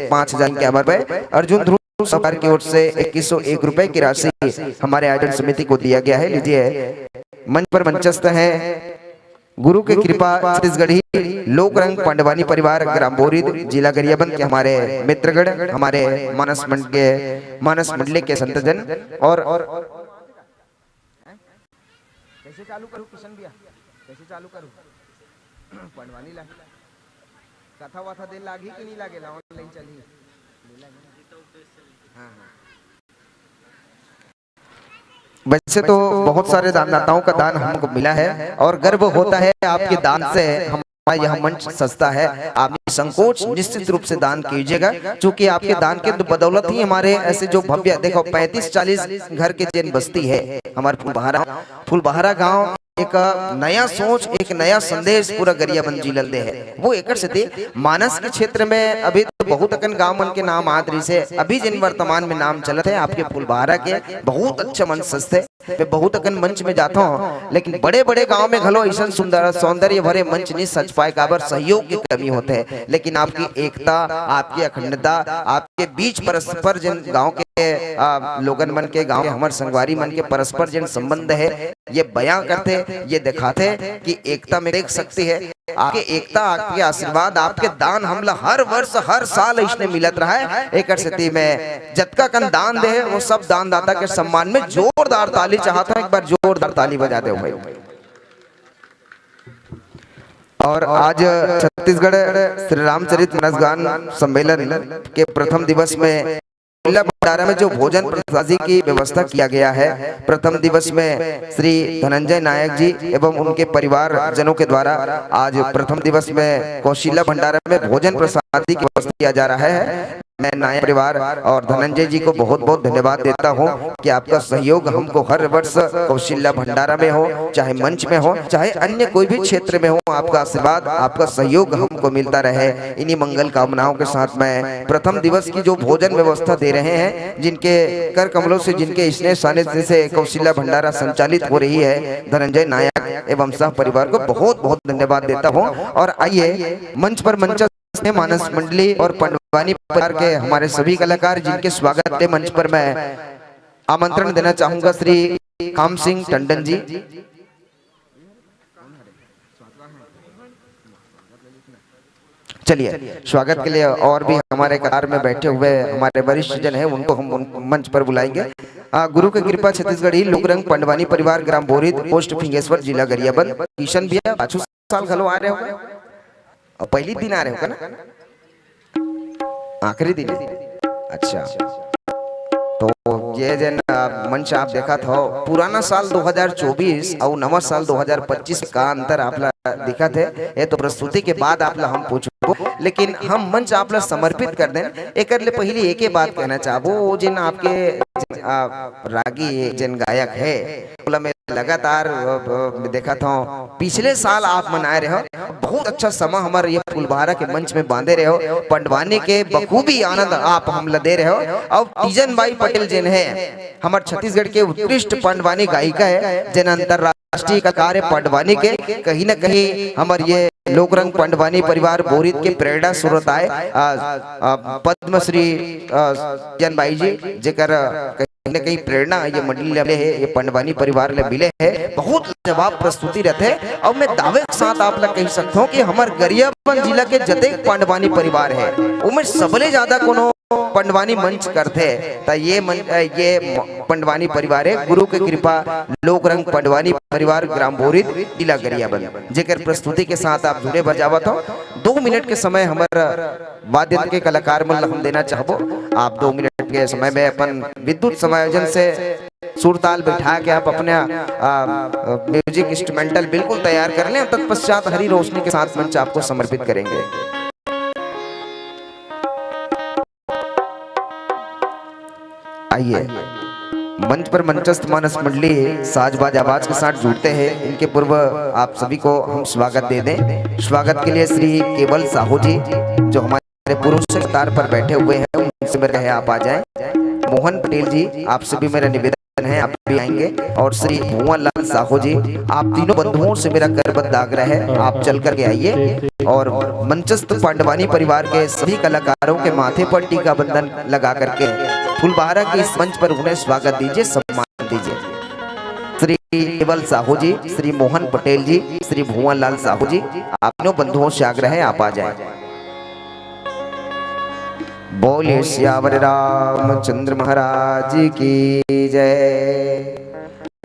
पाँच हजार इक्यावन रुपए, अर्जुन ध्रुव सरकार की ओर से इक्कीस सौ एक रुपए की राशि हमारे आयोजन समिति को दिया गया है। लीजिए, मंच पर मंचस्थ हैं गुरु की कृपा छत्तीसगढ़ी लोक रंग पंडवानी परिवार ग्राम बोरिद, जिला गरियाबंद के हमारे मित्रगण, हमारे मानस मंड के, मानस मंडली के संतजन। और कैसे चालू करूँ किशन भैया, कैसे चालू करूँ? पंडवानी ला कथा वथा दे लागी कि नहीं लागे ला? ऑनलाइन चली। हाँ, हाँ। वैसे तो बहुत सारे दानदाताओं का दान हमको मिला है और गर्व होता है आपके दान से हम हमारा यह मंच सजता है, आप निसंकोच निश्चित रूप से दान कीजिएगा, क्योंकि आपके दान के बदौलत ही हमारे ऐसे जो भव्य, देखो, पैंतीस चालीस घर के जिन बस्ती है हमारे फुलबहारा, फुलबहारा गांव एक नया सोच, एक नया संदेश पूरा गरियाबंद जिला ल दे है। वो एकर सेती मानस के क्षेत्र में अभी तो बहुत अकन गांव मन के नाम आत रहिसे, अभी जिन वर्तमान में नाम चलत है आपके फुलबहारा के, बहुत अच्छा मंच सजथे। मैं बहुत अकन मंच में जाता हूँ, लेकिन बड़े-बड़े गांव में घलो ऐसन सुंदर, सौंदर्य भरे मंच नहीं सज पाए, काबर सहयोग की कमी होथे। लेकिन आपकी एकता, आपकी अखंडता, आपके बीच परस्पर जिन गांव के, आ, लोगन मन के, गांव के हमर संगवारी मन के परस्पर जिन संबंध है, ये बयां करथे, ये दिखाथे कि एकता में एक शक्ति है। आपके एकता, आपके आशीर्वाद, आपके दान हमला हर वर्ष, हर साल इसने मिलत रहा है। एकर सेती मैं जतका कन दान दे हे, वो सब दानदाता के सम्मान में जोरदार ताली चाहत हूँ। एक बार जोरदार ताली बजा दे भाई। और आज छत्तीसगढ़ श्री रामचरित मानस गान सम्मेलन के प्रथम दिवस में कोशिला भंडारा में जो भोजन प्रसादी की व्यवस्था किया गया है, प्रथम दिवस में श्री धनंजय नायक जी एवं उनके परिवार जनों के द्वारा आज प्रथम दिवस में कोशिला भंडारा में भोजन प्रसादी की व्यवस्था किया जा रहा है। मैं नायक परिवार और धनंजय जी को बहुत बहुत धन्यवाद देता हूँ कि आपका सहयोग हमको हर वर्ष कौशल्या भंडारा में हो, चाहे मंच में हो, चाहे अन्य कोई भी क्षेत्र में हो, आपका आशीर्वाद, आपका सहयोग हमको मिलता रहे। इन्हीं मंगल कामनाओं के साथ मैं प्रथम दिवस की जो भोजन व्यवस्था दे रहे हैं, जिनके कर कमलों से, जिनके स्नेह सानिध्य से कौशल्या भंडारा संचालित हो रही है, धनंजय नायक एवं सह परिवार को बहुत बहुत धन्यवाद देता हूँ। और आइए, मंच पर मंचस्थ मानस मंडली और पंडवानी परिवार के हमारे सभी कलाकार, जिनके स्वागत के मंच पर मैं आमंत्रण देना चाहूंगा श्री काम सिंह टंडन जी। चलिए, स्वागत के लिए और भी हमारे कतार में बैठे हुए हमारे वरिष्ठ जन हैं, उनको हम उन मंच पर बुलाएंगे। आ, गुरु की कृपा छत्तीसगढ़ी लोकरंग पंडवानी परिवार, ग्राम बोरिद, पोस्ट फिंगेश्वर, जिला गरियाबंद। किशन भैया, पाछू साल घलो आ रहे हो, और पहली दिन आ रहे हो ना, आखिरी दिन है। अच्छा, तो ये जेन, आ, मंच आप देखत हो, पुराना साल दो हज़ार चौबीस और नवा साल दो हज़ार पच्चीस का अंतर आप ला दिखत है। ये तो प्रस्तुति के बाद आप ला हम पूछबो, लेकिन हम मंच आप ला समर्पित कर देन। एकर ले पहले एक ही बात कहना चाहबो, वो जेन आपके, आ, रागी जेन गायक है, ओला मैं लगातार, अ, अ, देखत हूँ, पिछले साल आप मनाए रहे हो, बहुत अच्छा समा हमर ये फुलबहारा के मंच में बांधे रहे हो, पंडवानी के बखूबी आनंद आप हमला दे रहे हो। और तीजन बाई पटेल जेन है, हमर छत्तीसगढ़ के उत्कृष्ट पंडवानी गायिका है, जेन अंतर्राष्ट्रीय कलाकार है पंडवानी के। कहीं ना कहीं हमर ये लोकरंग पंडवानी परिवार बोरिद के प्रेरणा स्रोत आए, आ, आ, पद्मश्री, आ, तीजन बाई जी, जेकर कहीं ना कहीं प्रेरणा ये मंडली ले मिले है, ये पंडवानी परिवार ले मिले है। बहुत लाजवाब प्रस्तुति रहते हैं। और मैं दावे के साथ आप ला कह सकता हूँ कि हमर गरियाबंद जिला के जतेक पंडवानी परिवार है, उनमें सबले ज्यादा कोनो पंडवानी मंच करथे, त ये मन-, अ, ये म-, पंडवानी परिवार है, गुरु के कृपा, लोकरंग पंडवानी परिवार, ग्राम बोरिद, जिला गरियाबंद, जेकर प्रस्तुति के साथ आप जुड़े बजावत हो। दो मिनट के समय हमर वाद्य के कलाकार मन ला हम देना चाहबो। आप दो मिनट के समय में अपन विद्युत समायोजन से सुरताल बैठा के आप अपने, आ, म्यूजिक इंस्ट्रूमेंटल बिल्कुल तैयार कर लें। तत्पश्चात हरी रोशनी के साथ मंच आपको समर्पित करेंगे। आइए, मंच पर मंचस्थ मानस मंडली साज बाज आवाज के साथ जुड़ते हैं। इनके पूर्व आप सभी को हम स्वागत दे दें। स्वागत के लिए श्री केवल साहू जी, जो हमारे पुरुष कतार पर बैठे हुए हैं, उनसे मेरा है आप आ जाएं। मोहन पटेल जी, आपसे भी मेरा निवेदन है, आप भी आएंगे। और श्री भुवन लाल साहू जी, आप तीनों बंधुओं से मेरा करबद्ध आग्रह है, आप चल करके आइए। और मंचस्थ पांडवानी परिवार के सभी कलाकारों के माथे पर टीका बंधन लगा करके फुलबहारा के इस मंच पर उन्हें स्वागत दीजिए, सम्मान दीजिए। श्री केवल साहू जी, श्री मोहन पटेल जी, श्री भुवन लाल साहू जी, आप तीनों बंधुओं से आग्रह है, आप आ जाएं। बोलिए सियावर रामचंद्र महाराज की जय,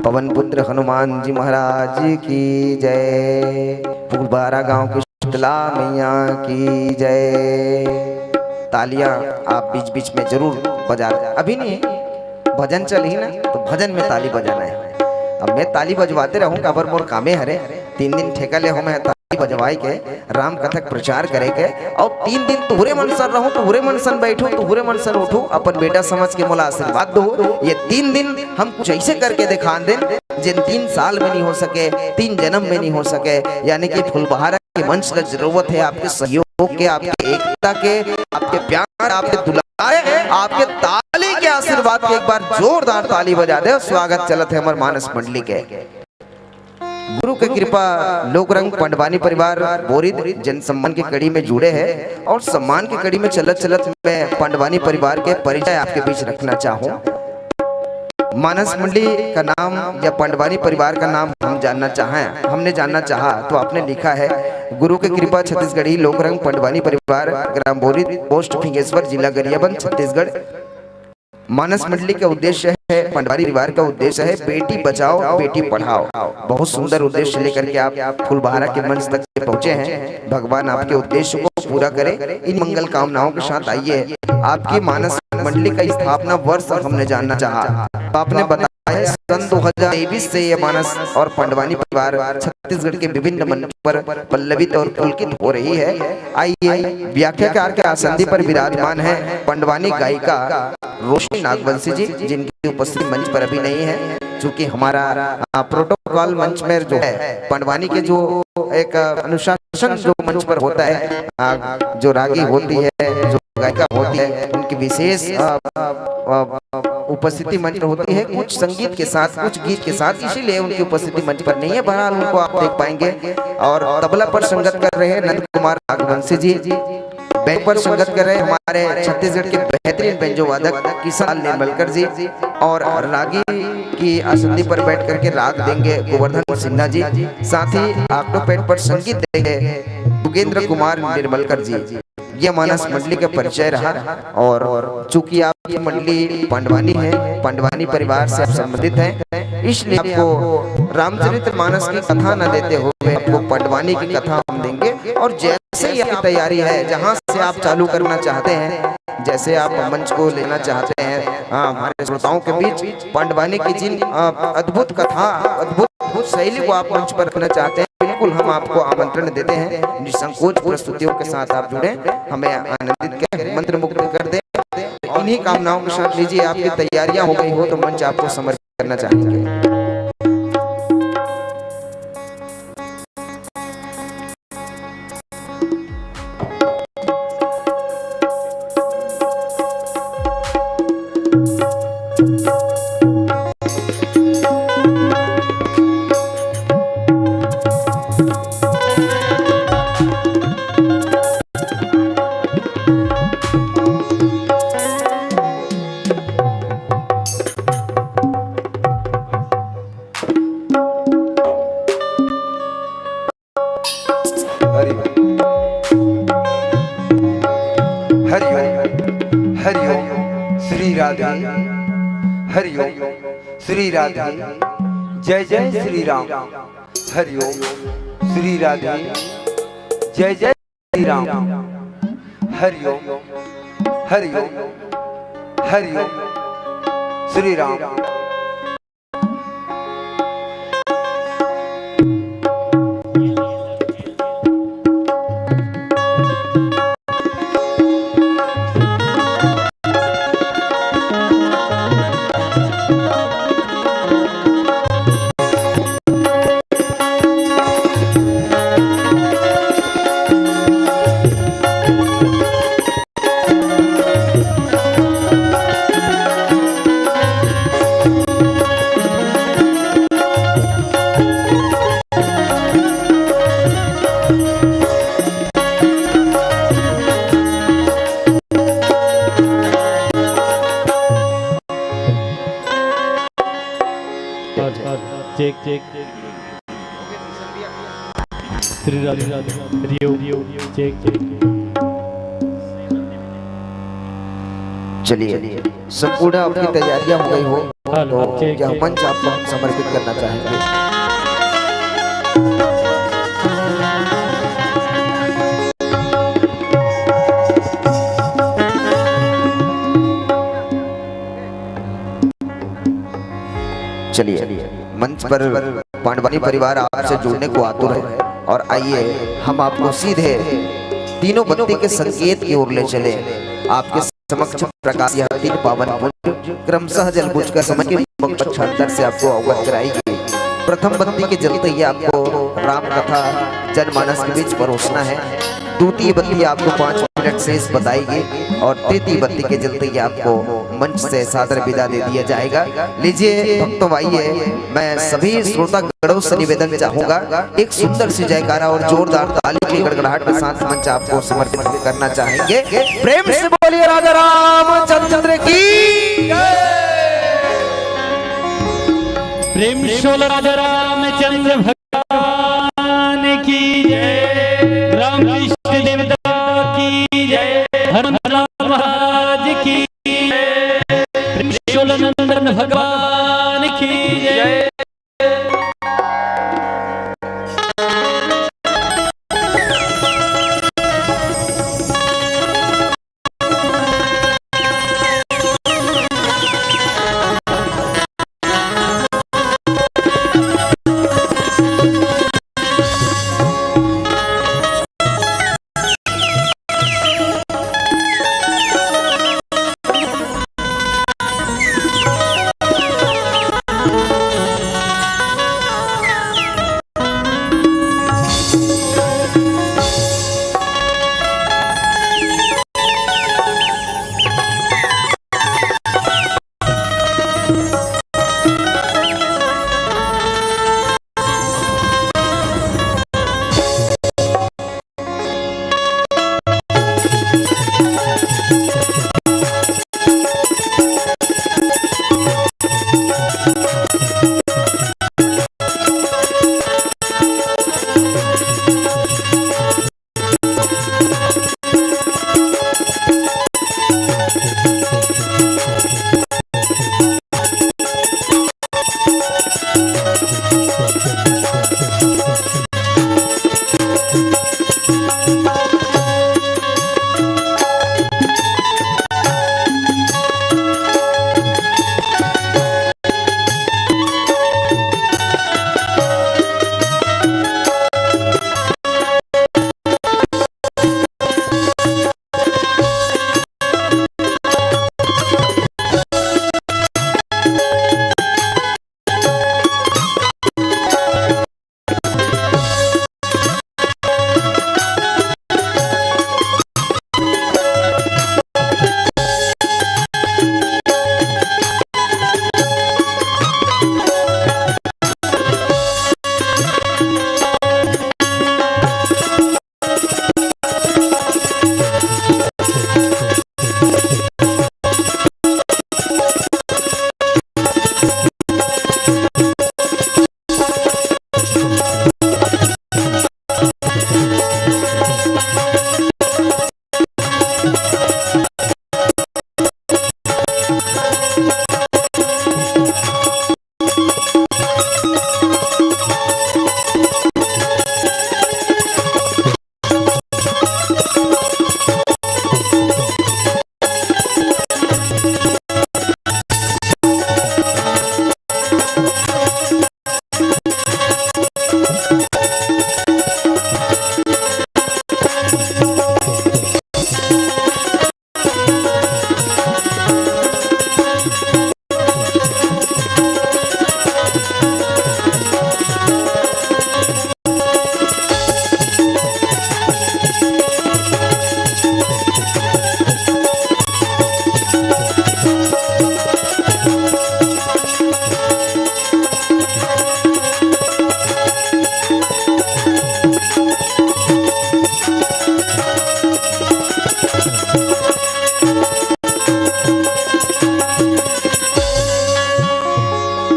पवन पुत्र हनुमान जी महाराज की जय, फुलबहारा गांव की शीतला मैया की जय। तालियां आप बीच बीच में जरूर बजा, अभी नहीं, भजन चल ही ना, तो भजन में ताली बजाना है। अब मैं ताली बजवाते रहूं, काबर मोर कामे हरे, तीन दिन ठेका ले हो मैं ताली बजवाए के, राम कथा के प्रचार करे के, अउ तीन दिन तुहरे मन सन रहूं, तुहरे मन सन बैठूं, तुहरे मन सन उठूं, अपन बेटा समझ के मोला आशीर्वाद दो। ये तीन दिन हम कुछ ऐसे करके दिखा दें, जिन तीन साल में नहीं हो सके, तीन जन्म में नहीं हो सके। यानी कि फुलबहारा के मंच ला जरूरत है आपके सहयोग के, आपके एकता के, आपके प्यार, आपके दुलार, आपके ताली के आशीर्वाद के। एक बार जोरदार ताली बजा दे। स्वागत चलत है हमर मानस मंडली के। गुरु के कृपा, लोक रंग पंडवानी परिवार बोरिद जन सम्मान के कड़ी में जुड़े हैं और सम्मान के कड़ी में चलत चलत मैं पंडवानी परिवार के परिचय आपके बीच रखना चाहूँ। मानस मंडली का नाम या पंडवानी परिवार का नाम हम जानना चाहें, हमने जानना चाहा तो आपने लिखा है, गुरु के कृपा छत्तीसगढ़ी लोक रंग पंडवानी परिवार, ग्राम बोरिद, पोस्ट फिंगेश्वर, जिला गरियाबंद, छत्तीसगढ़। मानस मंडली का उद्देश्य है, पंडवानी परिवार का उद्देश्य है, बेटी बचाओ, बेटी पढ़ाओ। बहुत सुंदर उद्देश्य लेकर के आप फुलबहारा के मंच तक के पहुंचे हैं। भगवान आपके उद्देश्य को पूरा करे। इन मंगल कामनाओं के साथ आइए, आपकी मानस मंडली का स्थापना वर्ष हमने जानना चाहा। तो आपने बताया है, सन दो हज़ार तेईस से ये मानस और पंडवानी परिवार छत्तीसगढ़ के विभिन्न मंच पर पल्लवित और पुलकित हो रही है। आइए, व्याख्याकार के आसंदी पर विराजमान है पंडवानी गायिका रोशनी नागवंशी जी, जिनकी उपस्थिति मंच पर अभी नहीं है, क्योंकि हमारा, आ, प्रोटोकॉल मंच में जो है, पंडवानी के जो एक अनुशासन जो मंच पर होता है, आ, जो रागी होती है, जो गायिका होती है, उनकी विशेष, आ, आ, आ, उपस्थिति मंच पर होती है। कुछ संगीत के साथ, कुछ गीत के साथ, इसीलिए उनकी उपस्थिति मंच पर नहीं है। बहरहाल, उनको आप देख पाएंगे। और तबला पर संगत कर रहे हैं नंद कुमार नागवंशी जी, बैंड पर संगत कर रहे हैं हमारे छत्तीसगढ़ के बेहतरीन बेंजो वादक किशन लाल निर्मलकर जी, और रागी की आसंदी पर बैठ करके राग देंगे गोवर्धन सिन्हा जी। साथ ही ऑक्टोपैड पर संगीत देंगे युगेंद्र कुमार निर्मलकर जी। ये मानस मंडली का परिचय रहा। और चूंकि आपकी मंडली पंडवानी है, पंडवानी परिवार से आप संबंधित हैं, इसलिए आपको रामचरित मानस की कथा न देते हुए आपको पंडवानी की कथा हम देंगे। और जैसे ही आपकी तैयारी है, जहां से आप चालू करना चाहते हैं, जैसे आप मंच को लेना चाहते हैं, हाँ, हमारे श्रोताओं के बीच पंडवानी की जिन, अ, अद्भुत कथा, अद्भुत, अद्भुत शैली को आप मंच पर रखना चाहते हैं, बिल्कुल हम आपको आमंत्रण देते हैं। निसंकोच प्रस्तुतियों के साथ आप जुड़ें, हमें आनंदित करें, मंत्रमुग्ध कर दें। तो इन्हीं कामनाओं के साथ लीजिए, आपकी तैयारियां हो गई हो तो मंच आपको समर्पित करना चाहेंगे। हरि ओम। हरि ओम। हरि ओम। श्री राधे। हरि ओम। श्री राधे। जय जय श्री राम। हरि ओम। श्री राधे। जय जय Shri Ram. Hari Om. Hari Om. Hari Om. Shri Ram. Check, check. Shri Radhe, Hariom, check, check. चलिए, संपूर्ण आपकी तैयारियां हो गई हो, हेलो, तो चेक, यह चेक। मंच आपको हम समर्पित करना चाहेंगे। चलिए, मंच पर पांडवानी परिवार आपसे जुड़ने को आतुर है और आइए, हम आपको सीधे तीनों बत्ती के संकेत की ओर ले चले। आपके समक्ष प्रकाश यह तीन पावन पुंज क्रमशः जल बुझ का समय के दीपक पक्षांतर से आपको अवगत कराएगी। प्रथम बत्ती के जलते ही आपको राम कथा जनमानस के बीच परोसना है। द्वितीय बत्ती आपको पाँच मिनट शेष बताएगी और तृतीय बत्ती के जलते ही आपको मंच से सादर विदा दे दिया जाएगा। लीजिए भक्तों, आइए, मैं सभी श्रोता गणों से निवेदन चाहूंगा, एक सुंदर सी जयकारा और जोरदार ताली की गड़गड़ाहट के साथ मंच आपको समर्पित करना चाहेंगे। प्रेम से बोलिए राजा रामचंद्र की, प्रेम से बोलो राजा रामचंद्र भगवान की जय, रामकृष्ण देवता की जय, हनुमान महाराज की जय, त्रिशूल नंदन भगवान की जय।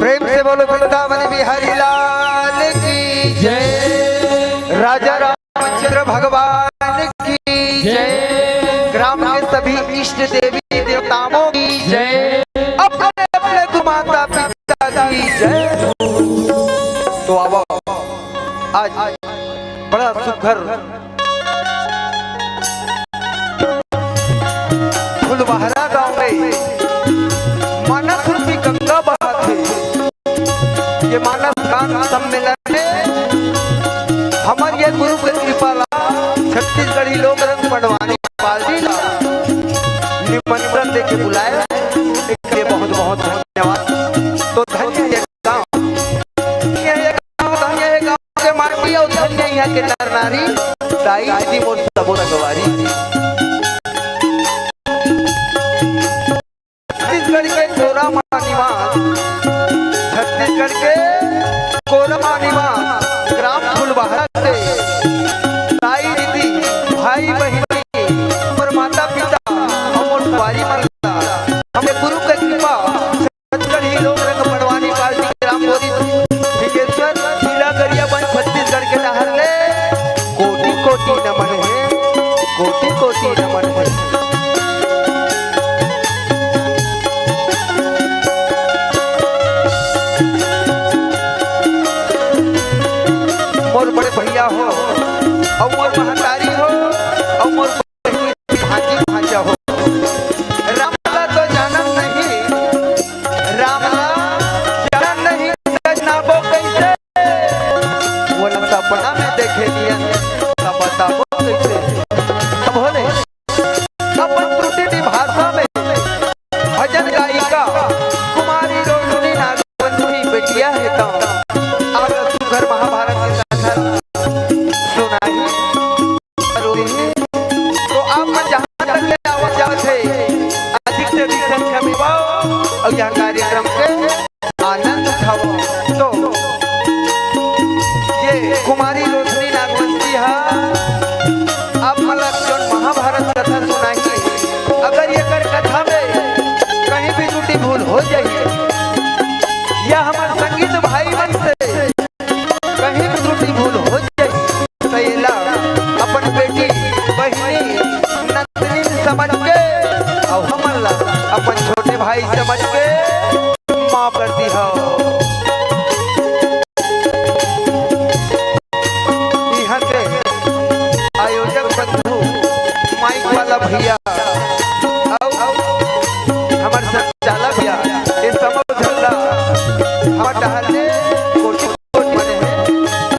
प्रेम से बोलो वृंदावन बिहारी लाल की जय, राजा रामचंद्र भगवान की जय, ग्राम के सभी इष्ट देवी देवताओं की जय, अपने अपने गुरु माता पिता की जय। तो आओ, आज बड़ा सुघर फुलवाहरा गांव में मानस रूपी गंगा बहाथे। ये मानस गान सम्मेलन में हमर ये पंडवानी पाल जी ला निमंत्रण देके बुलाए, एकर लिए बहुत बहुत धन्यवाद। तो धन्य ये गाँव, ये गाँव, धन्य ये गाँव के माटी अउ धन्य यहाँ के नर नारी, दाई दीदी मोर सबो संगवारी। छत्तीसगढ़ के कोरबा निवास, छत्तीसगढ़ के कोरबा निवास, ग्राम फुलबहरा से दाई दीदी, भाई बहिनी, मोर माता पिता, हमर संगवारी मन ला, हमर गुरु के कृपा, छत्तीसगढ़ी लोक रंग पंडवानी पार्टी ग्राम बोरी सिंहेश्वर, जिला गरियाबंद, छत्तीसगढ़ के डहर ले कोटि कोटि नमन हे, कोटि कोटि नमन हे। मोर बड़े भैया हो, अउ मोर महतारी हो, अउ मोर भांजी भांजा हो। रामला तो जानन नहीं, रामला जानन नहीं, सजनाबो कैसे? वो न सपना में देखे नियन, तब बताबो कैसे? अब होले, अपन त्रुटि निभाषा में भजन गायिका कुमारी रोशनी नागवंशी बेटिया हे, तो आप सुघर महाभारत के कथा सुनाही। जरूरी हे। तो आप मन जहाँ तक ले आवत जावत हे, अधिक से अधिक संख्या में आओ अउ यहाँ कार्यक्रम के आनंद उठाओ। तो ये कुमारी रोशनी नागवंशी हा, आप मन ला जोन महाभारत कथा सुनाही, अगर एकर कथा में कहीं भी त्रुटि भूल हो जाही या हमर संगीत भाई मन से कहीं भी त्रुटि भूल हो जाए, त एला अपन बेटी, बहिनी, नंदिनी समझ के अउ हमन ला अपन छोटे भाई समझ के माफ कर दिहा। इहाँ के आयोजक बंधु, माइक वाला भैया, अउ हमर संचालक भैया, ये समूह झंडा हमर डहर ले कोटि कोटि नमन हे,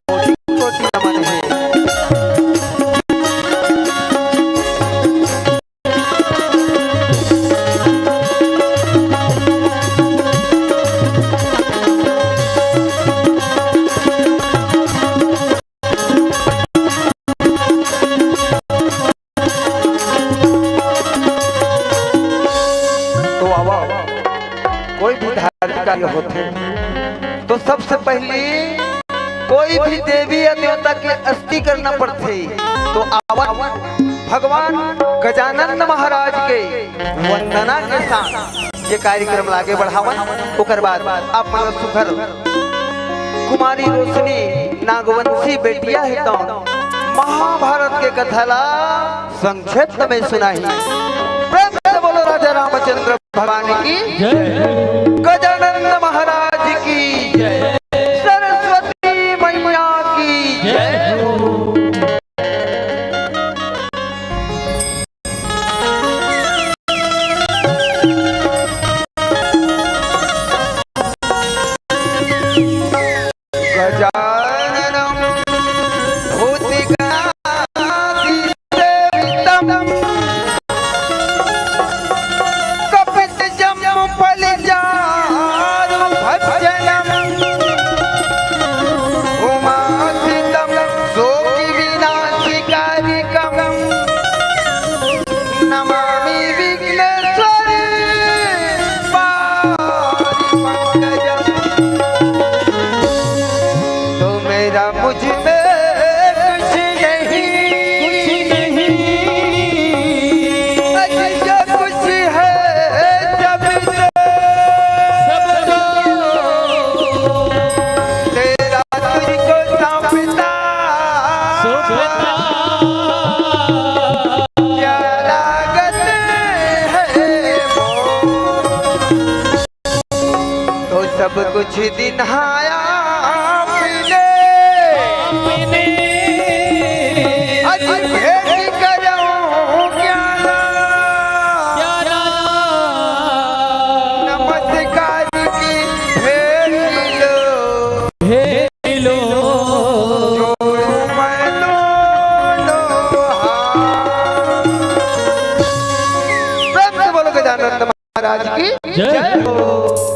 कोटि कोटि नमन हे। तो आवा, कोई भी धार्मिक कार्य होथे, तो सबसे पहली कोई भी देवी या देवता के स्तुति करना पड़थे। तो आवा, भगवान गजानन महाराज के वंदना के साथ ये कार्यक्रम ला आगे बढ़ावन। ओकर बाद आप मन सुघर कुमारी रोशनी नागवंशी बेटिया हे, तो महाभारत के कथा ला संक्षेप में सुनाही। प्रेम से बोलो राजा रामचंद्र भगवान की जय। गजानन महाराज की जय। सरस्वती मैया की जय। गजाननं भूतगणाधिसेवितं कपित्थजम्बूफलचारुभक्षणं उमासुतं शोकविनाशकारिकं नमामि विघ्नेश्वरी पाहि पंकजं। तो मेरा मुझ में कुछ नहीं, कुछ नहीं। अच्छा कुछ है सब तो, सब तो तेरा तुझको सौंपता, सौंपता। क्या लागत है वो, तो सब कुछ दिन्हाया आपने। आपने। अज भेंट करूं क्या ना, क्या ना। नमस्कार की भेंट लो, भेंट लो। जोड़ूं मैं दोनों हाथ। महाराज की जय। जय हो।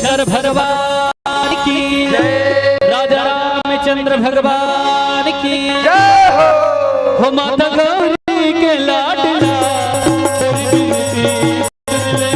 शंकर भगवान की, राजा रामचंद्र भगवान की। हो माता गौरी के लाडला, तेरी बिनती सुन ले।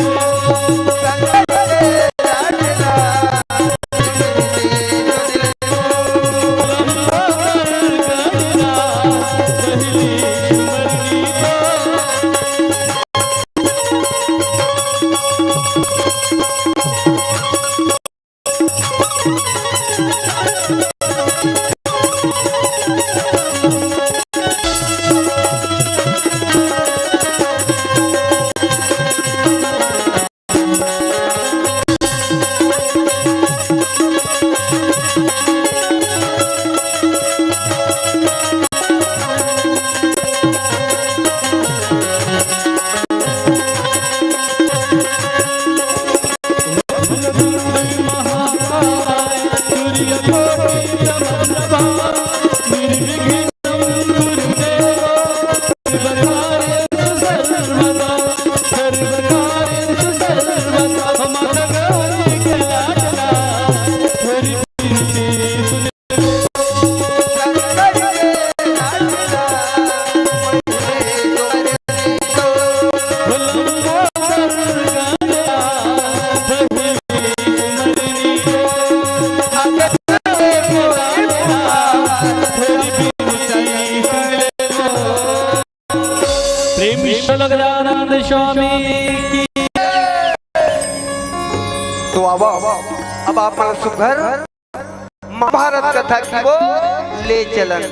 प्रेम विश्व लग्नानंद स्वामी की। तो आवा, अब आप मन सुघर महाभारत कथा की वो ले चलन।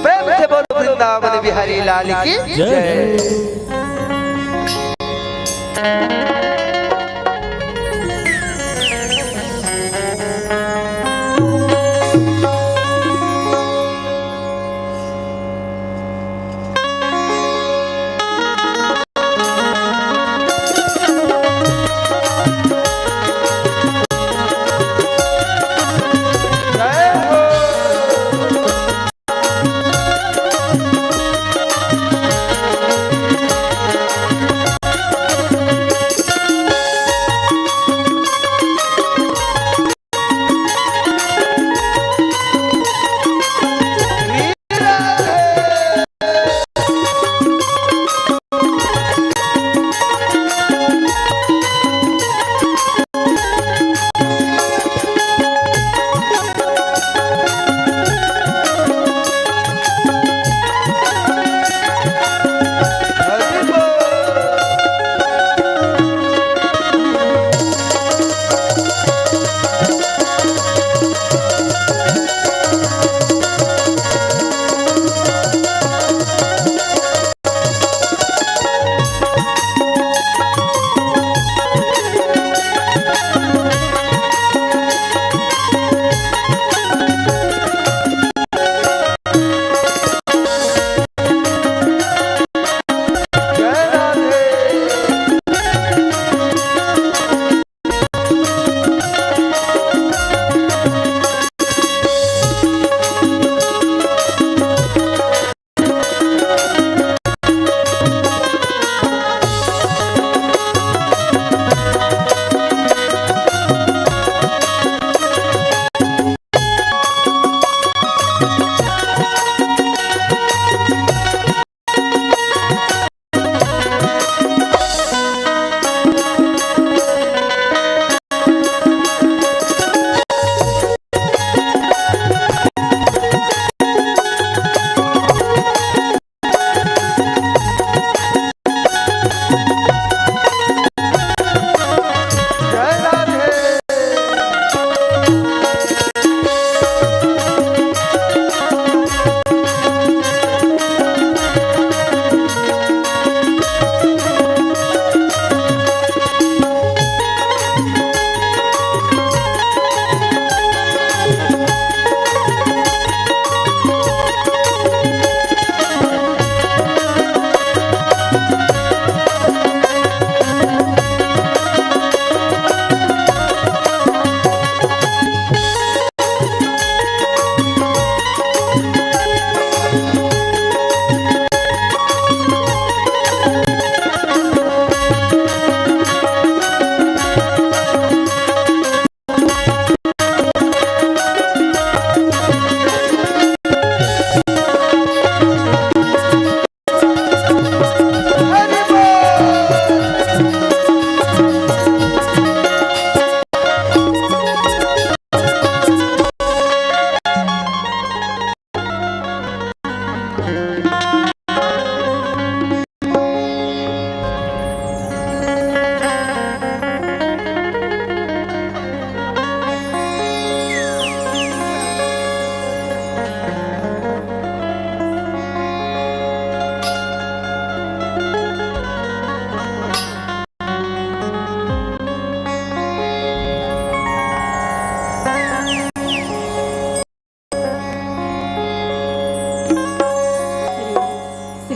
प्रेम से बोलो वृंदावन बिहारी लाल की जय।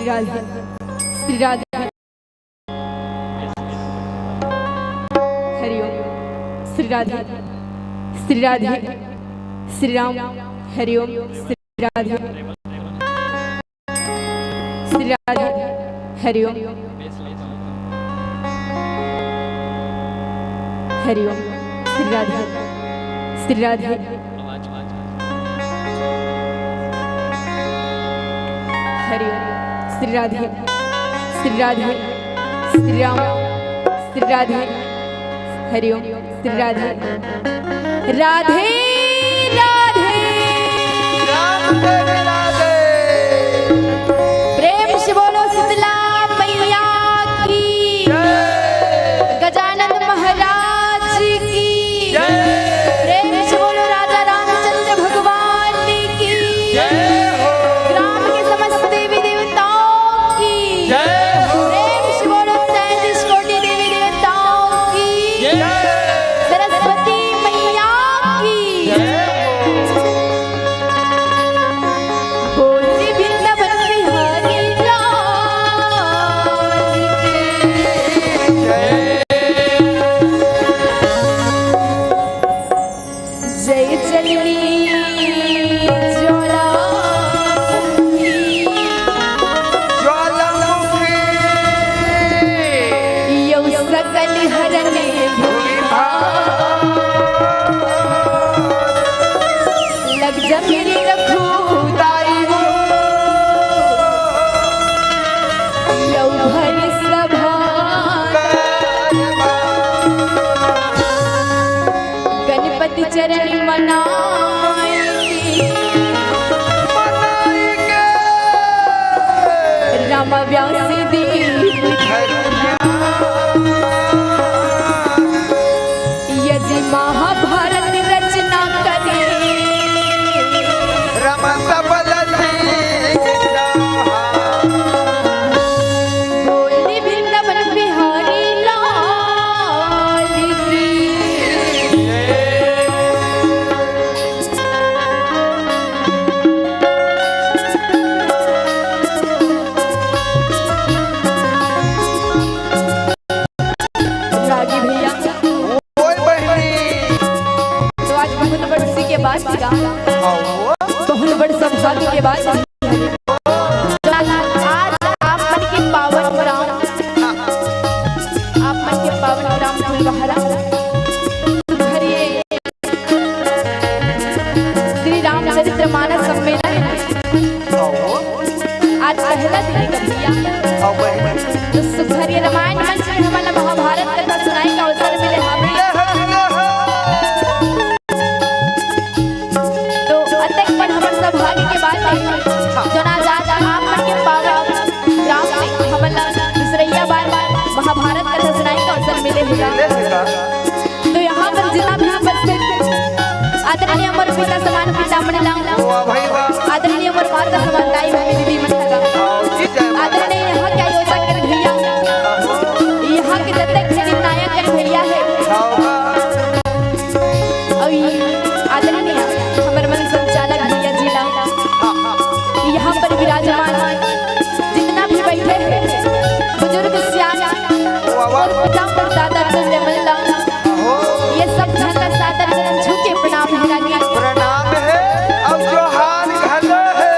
राधे, श्री राधे। हरिओम। श्री राधे, श्री राधे, श्री राम। हरिओम। श्री राधे, श्री राधे। हरिओम। हरिओम। श्री राधे, श्री राधे। हरिओम। श्री राधे, श्री राधे, श्री राम। श्री राधे। हरिओम। श्री राधे। राधे, राधे। राधे, राधे। प्रेम से बोलो शीतला मैया की। जय। गजानन महाराज की। जय। प्रेम से बोलो राजा रामचंद्र भगवान की। जय हो। ग्राम के समस्त देवी देवताओं की। जय हो। प्रेम से बोलो तैंतीस कोटि देवी देवताओं की। जय। सरस्वती मैया की। जय हो। बोल वृंदावन बिहारी लाल की। जय। जय जननी ज्वालामुखी। ज्वालामुखी। यौ सकल हरने भूमि भार। लग जा मेरी रखू दाई वो। यौ भर सभा। गणपति चरण मनाई। मनाई के। रामा व्यास दीप। यदि महाभारत रचना करी। रम सबल सिंह। बोली वृंदावन बिहारी लाल की। रागी भैया। ओए बहिनी। तो आज बहुत बड़ खुशी के बात का। आओ। बहुत बड़ सौभाग्य के बात। आज आप मन के पावन ग्राम, आप मन के पावन ग्राम फुलबहरा, हरिये श्री रामचरित्र मानस सम्मेलन। आओ। आज पहला दिन है भैया। आओ बहिनी। तो सुघर ये रामायण मंच में हमन ला महाभारत कथा सुनाए का अवसर मिले हवे। मिले है, मिले है। तो अतेक बड़ हमर सौभाग्य के बात है, जोन आज, आज आप मन के पावन ग्राम में हमन ला दूसरइया बार महाभारत कथा सुनाए का अवसर मिले हे। मिले है का? तो यहाँ पर जितना भी उपस्थित आदरणीय अमर पिता समान पितामह ला, वाह भाई वाह। आदरणीय अमर माता समान दाई बहिनी दीदी मन ला, आओ जी, जय माता। आदरणीय यहाँ के आयोजक कर भैया, यहाँ के जतक भी नायक कर भैया है, आओ। अउ ये आदरणीय हमर मन संचालक भैया जी ला, यहाँ पर विराजमान जितना भी बैठे हैं, बुजुर्ग सियान, वाह, वाह। और पिता और दादा तुल्य मन ला, हो। ये सब झन ला सादर चरण छू के प्रणाम है रागी। प्रणाम है, अउ जोहार घलो है।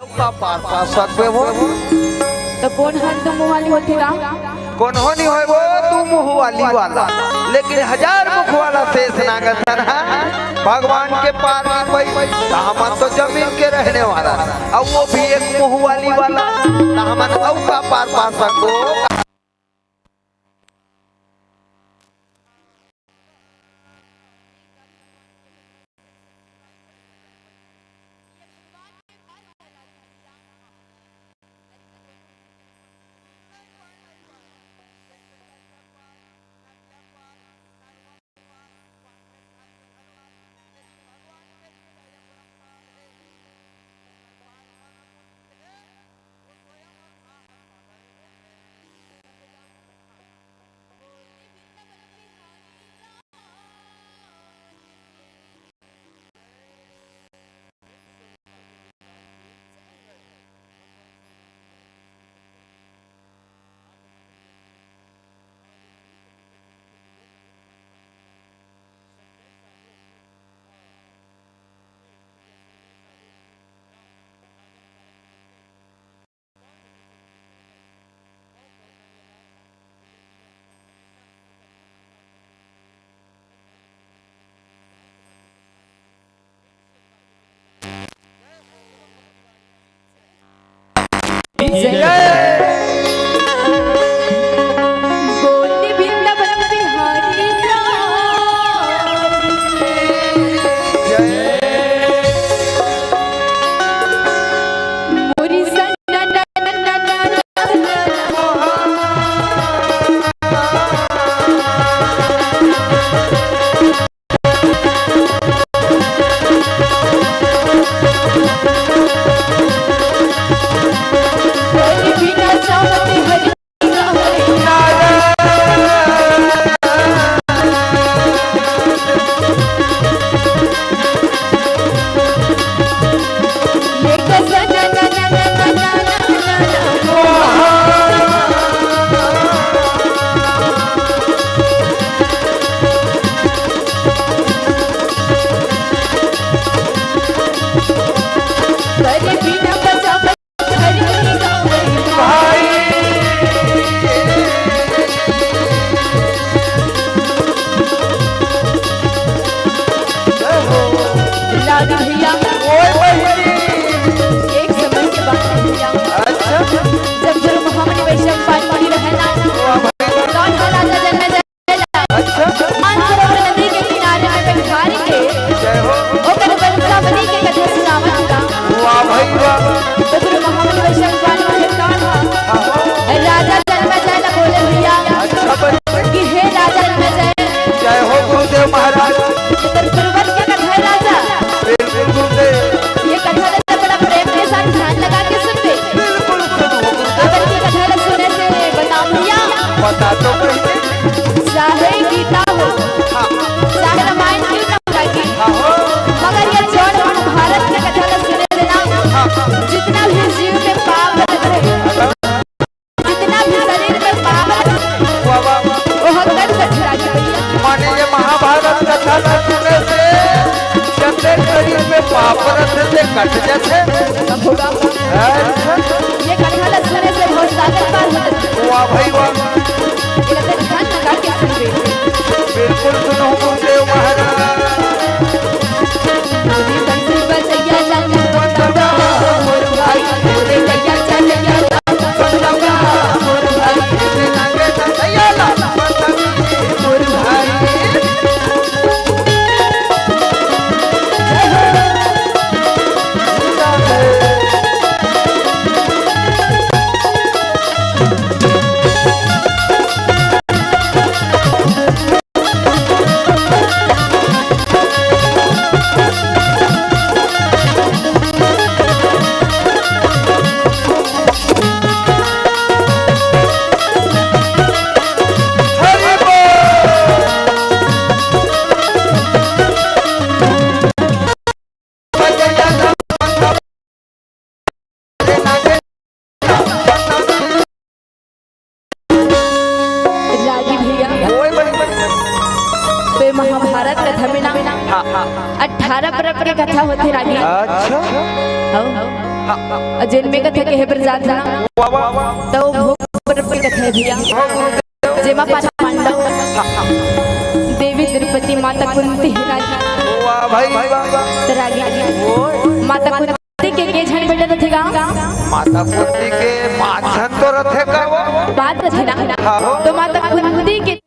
का पार पा सकबे वो। त कोन हर दू मुँह वाली होथे गा? कोनो नहीं होय वो दू मुँह वाली वाला, लेकिन हजार मुख वाला शेष नाग धन ह भगवान के पार नहीं पाई। त हमन तो जमीन के रहने वाला, अउ वो भी एक मुँह वाली वाला, त हमन अउ का पार पा सकबो? बता तो कहिके। चाहे गीता हो, हाँ। चाहे रामायण क्यों ना हो रागी, हाँ हो। मगर ये जड़ महाभारत के कथा ला सुने से ना, हाँ। जितना भी जीव में पाप रहे, जितना भी शरीर में पाप रहे, वाह, वाह, वाह। वो हर दर्द से छुड़ा के भैया। माने ये महाभारत कथा ला सुने से जतने शरीर में पाप रथे ते कट जाथे। सब होगा। अच्छा। ये कथा ला सुने से भवसागर पार हो जाथे। वाह भाई वाह। ये तो ध्यान लगा के सुनबे। बिल्कुल सुनो गुरुदेव महाराज। रागी भैया, ओए बड़ी, बड़ी, बड़ी। तो ये महाभारत कथा में ना हाँ, हाँ। अठारह पर्व के कथा होथे रागी। अच्छा। हौ। हाँ, हाँ। अउ जेन में कथा कहे बर जात हे ना, वाह, वाह, वाह। तो भोग पर्व के कथा हे भैया। हाँ, गुरुदेव। जेमा पांच पांडव, देवी द्रौपदी, माता कुंती, रागी। वाह भाई, वाह, वाह। तो रागी, ओए। माता कुंती के के झन बेटा रथे गा? माता कुंती के पांच झन तो रथे का वो? पांच रथे ना। हाँ, हो। तो माता कुंती के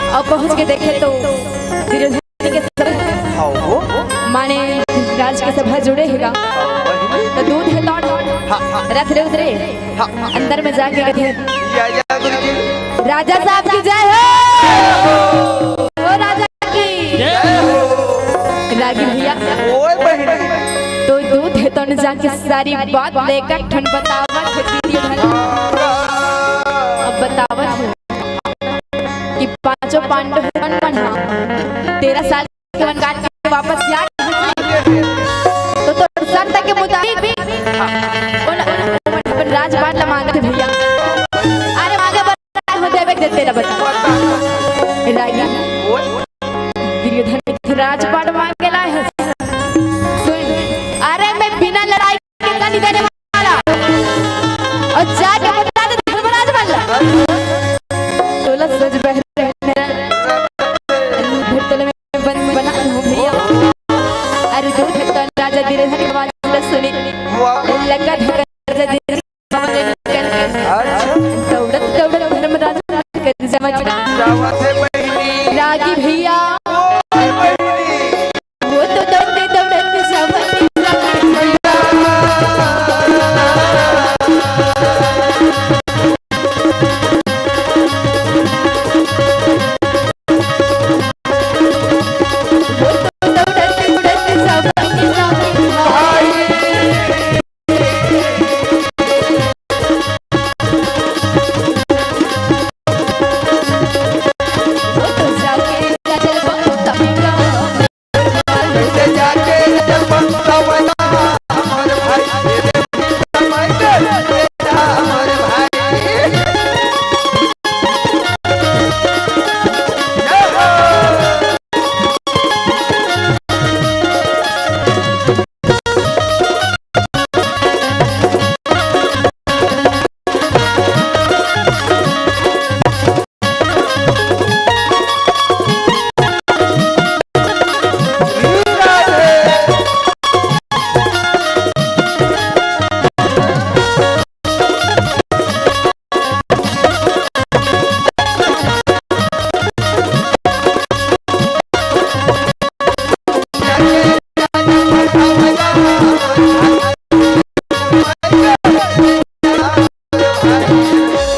अउ पहुंच के देखे तो दुर्योधन के सब हाँ, वो। माने राज के सभा जुड़े हे गा। हाँ, वही। तो दूध हे तौन हाँ, हाँ। रथ ले उतरे। हाँ, हाँ। अंदर में जाके कथे, या, या, गुरुजी। राजा साहब की जय हो। हो राजा की। जय हो। रागी भैया। ओए बहिनी। तो दूध हे तौन जाके सारी बात लेकर ठन बतावत हे दुर्योधन। अब बतावत हे कि पांचों पांडव मन मन हा तेरह साल के वनवास के वापस जाके तो तोर शर्त के मुताबिक भी उन, उन अपन राजपाट ला मांगत हे भैया। अरे मांगे बर हो देवे दे तेरा बता। रागी दुर्योधन के राजपाट मांगे ला हे। सुन, अरे मैं बिना लड़ाई के नहीं देने वाला। अउ जाके बता दे धर्मराज मन ला। तोला सज बहरे रहना। अरे उधर तोला मैं बन, बना दूं भैया। अरे दूर तक तो राजा दुर्योधन के आवाज ला सुने। वाह। लगा धक्का राजा दुर्योधन के आवाज ला निकल के। अच्छा। दौड़त, दौड़त धर्मराज कर जमा क्या बात है बहिनी? रागी भैया। ओए बहिनी। वो तो दौड़ते दौड़ते सब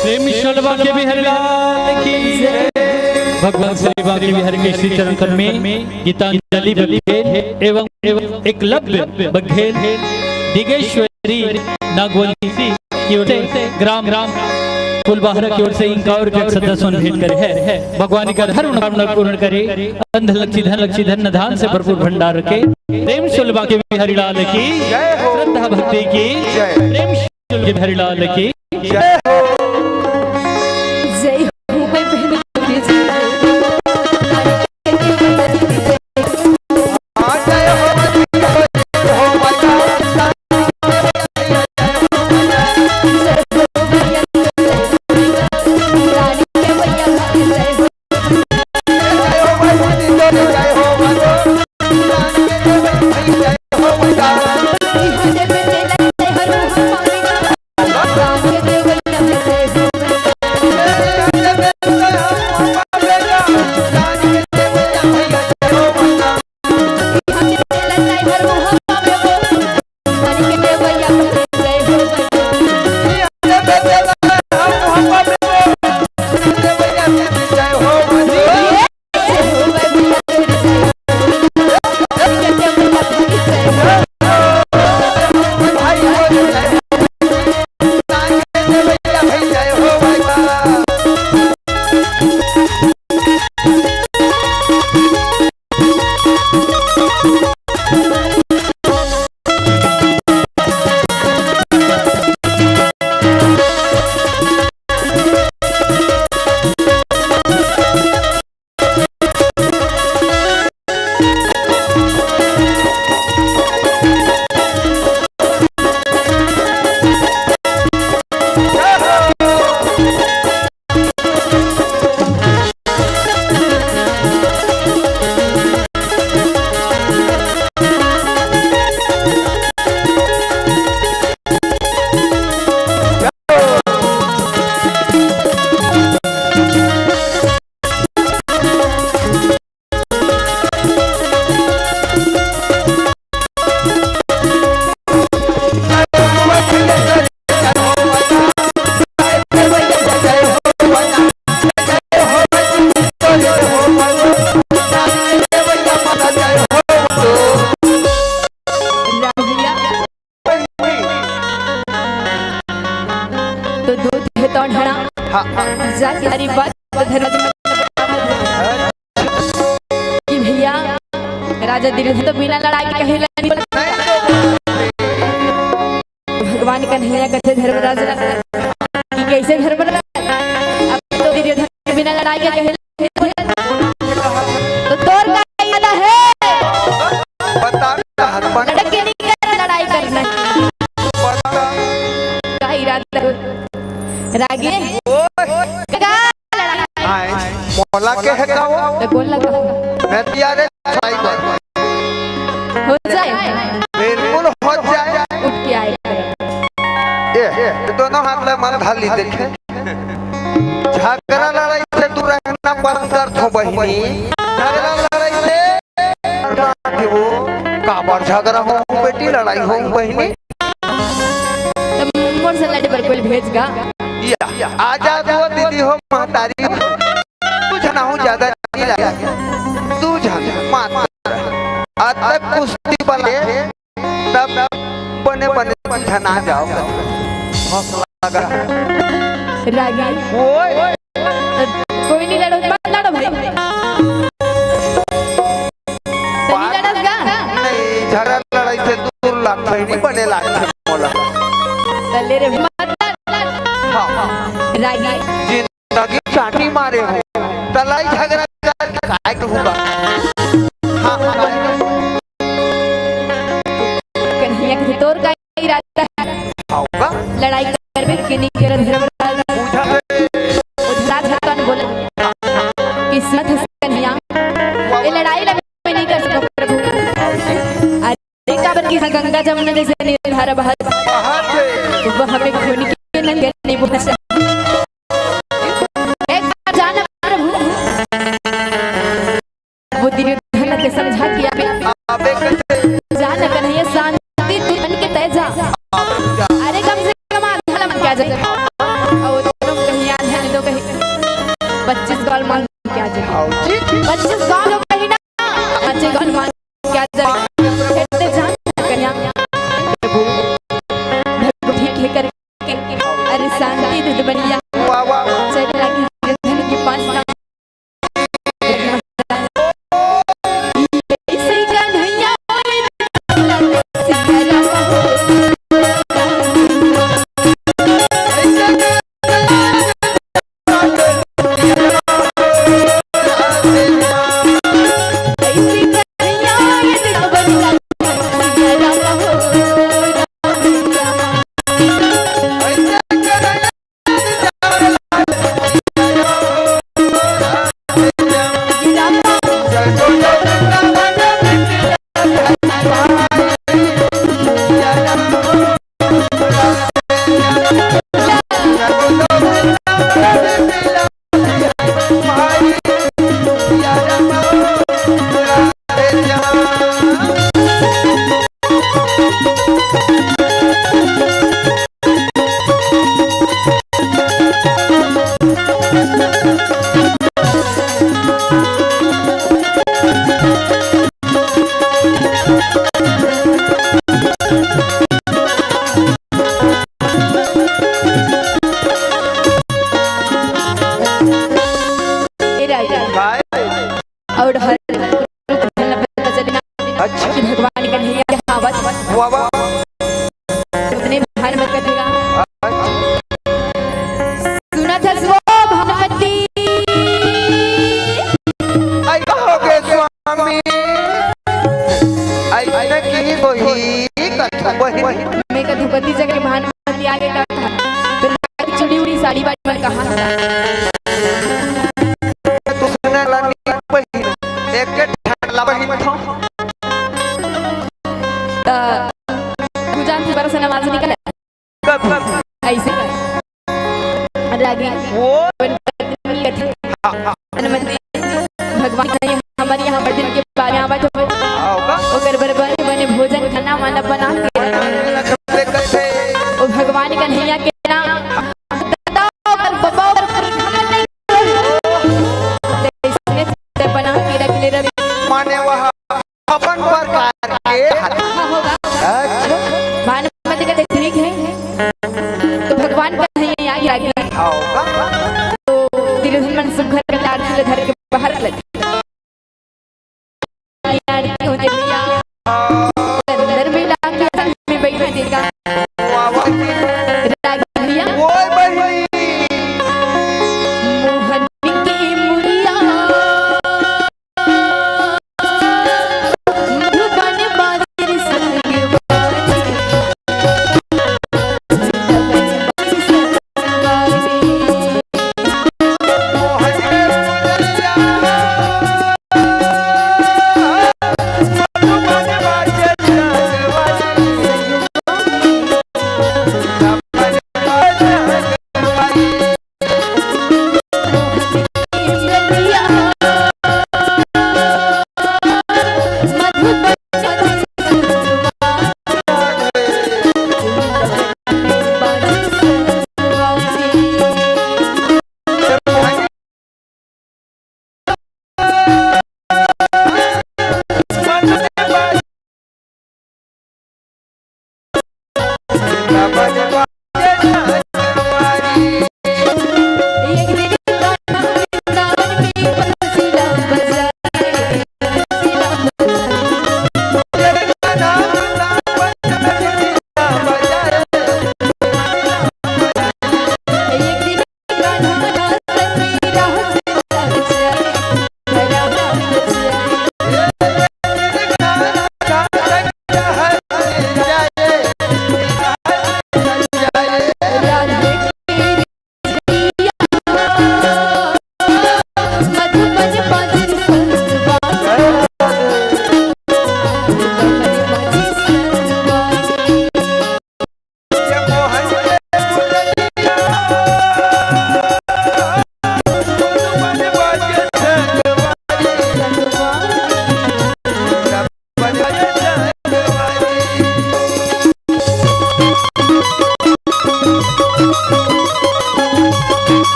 प्रेम ईश्वर बांके बिहारी लाल की। भगवान श्री बांके बिहारी के श्री चरण कमल में गीतांजलि बघेल एवं, एवं एकलव्य बघेल, दिगेश्वरी नागवली की ओर से, ग्राम, ग्राम फुलबाहरा की ओर से इनका और के श्रद्धा सुमन भेंट करे हे। भगवान इनका हर मनोकामना पूर्ण करे, अन्न लक्ष्मी धन लक्ष्मी धन धान से भरपूर भंडार रखे। प्रेम से बांके बिहारी लाल की, जय हो। श्रद्धा भक्ति की, जय। प्रेम से बिहारी लाल की। जय हो। जय हो, मैं बहन की जय। राजा दुर्योधन तो बिना लड़ाई के कहीं लड़ नहीं बोलता। भगवान कन्हैया कथे धर्मराज ला कि कैसे धर्मराज, अब तो दुर्योधन बिना लड़ाई के कहे तो तोर का इरादा है? बता, हनुमान लड़के नहीं कर, लड़ाई करना है। बता। का इरादा है? रागे? ओए। का लड़ाई? आए, मोला के है का वो? तो बोल लगा। मैं तियारे छाई कर। हो जाए। बिल्कुल हो जाए। उठ के आए। ये, ये दोनों हाथ में मन धाली देखे। झगड़ा लड़ाई से दूर रहना पसंद करथो बहिनी। झगड़ा लड़ाई से बर्बाद हो। काबर झगड़ा हो बेटी, लड़ाई हो बहिनी। तो मोर से लड़े बर कोई भेज गा। या, आजाद हो दीदी हो महतारी। दू झन आहू ज्यादा नहीं लगे। दू झन मात्र। आज तक कुश्ती बना तब बने बने झना जाओ। हौसला लगा। रागी। ओए। कोई नहीं लड़ो, मत लड़ो भाई। तो नहीं लड़स गा? नहीं, झगड़ा लड़ाई से दूर लाग, नहीं बने लाग मोला। तो ले रे, मत लड़। हाँ, हाँ। रागी। जिन लगी चाटी मारे हो, त लड़ाई झगड़ा कर काय कहूँगा। हाँ, हाँ। कन्हैया के तोर का इरादा है? आओगा। लड़ाई करबे कि नहीं करबे? बुझा है। उधरा झटकन बोला। किस्मत है कन्हैया। ये लड़ाई लगे नहीं कर सकता प्रभु। अरे काबर कि गंगा जमुना जैसे निर्धार बहत। बहत है। वह हमें खून के नंगे नहीं बोला। एक बार जाना प्रभु, वो दुर्योधन के समझा किया बे। अबे कैसे? जान कन्हैया शांति तू बन के तय जा। अरे कम से कम आधा लम क्या जाए? और दोनों कहीं आधा नहीं तो कहीं पच्चीस गाल मांग क्या जाए? आओ जी। पच्चीस गाल हो कहीं ना, पच्चीस गाल मांग क्या जाए? हटते जान कन्हैया। प्रभु, प्रभु ठीक है कर अरे शांति दे दे बनिया। वाह, वाह, वाह। चल लगी धन के पास ना। ऐसे कन्हैया ए राजा। काय? और हर अच्छा। कि भगवान कन्हैया के हावत। वाह, वाह। अपने भानुमति कथेगा। अच्छा। सुनत हस वो भानुमति। आई कहोगे स्वामी? आई न की वही कथु वही। मैं कथुपति जगह भानुमति आगे का था। तो चुड़ी उड़ी साड़ी वाड़ी मन कहाँ? तू सुने ला नहीं पहिन, एक एक ठन ला पहिन थो। त पूजा से बरस नमाज निकल। कब? ऐसे कर। रागी। वो। हनुमंती, भगवान ने हमारे यहाँ बड़े दिन के बारे में आवत हो। आओ का? ओकर बर बने बने भोजन खाना वाना बना के। ओ भगवान कन्हैया के नाम। दादा ओकर बाबा ओकर खाना नहीं। इसने बना के रख ले रहे। माने वह अपन प्रकार के। हाँ, होगा। अच्छा। भानुमति का तो ठीक है। तो भगवान कन्हैया आगे आगे। हाँ, होगा। तो दुर्योधन मन सुघर के लाड़ से धर के बाहर लगे। लाड़ के होते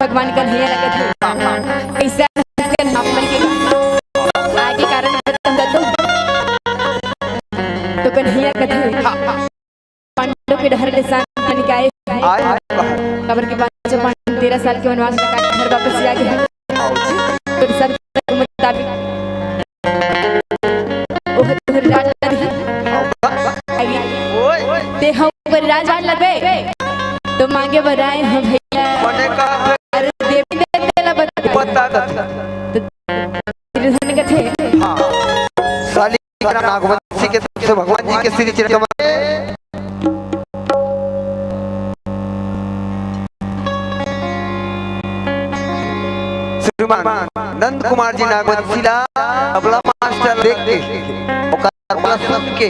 भगवान कन्हैया लगत हे। कैसे हंस के नाम मन के आगे कारण बताऊं तो, तो कन्हैया कथे, पांडव के डहर ले शांति निकाय। आय, आय, वाह। काबर के पांचों पांडव तेरह साल के वनवास में काट घर वापस आ गए। आओ जी। तो शर्त के मुताबिक ओह तोहर राज लगे। आओ, वाह, वाह। आगे। ओए। ते हम पर राजवान लगे। तो मांगे बर आए हैं भैया। मने का है? अरे देवी देवता ला बता। बता, बता। तो दुर्योधन कथे। हाँ। साली नागवंशी के तरफ से भगवान जी के श्री चरण कमल में। श्रीमान नंद कुमार जी नागवंशी ला तबला मास्टर देख के, ओकर तबला सुन के,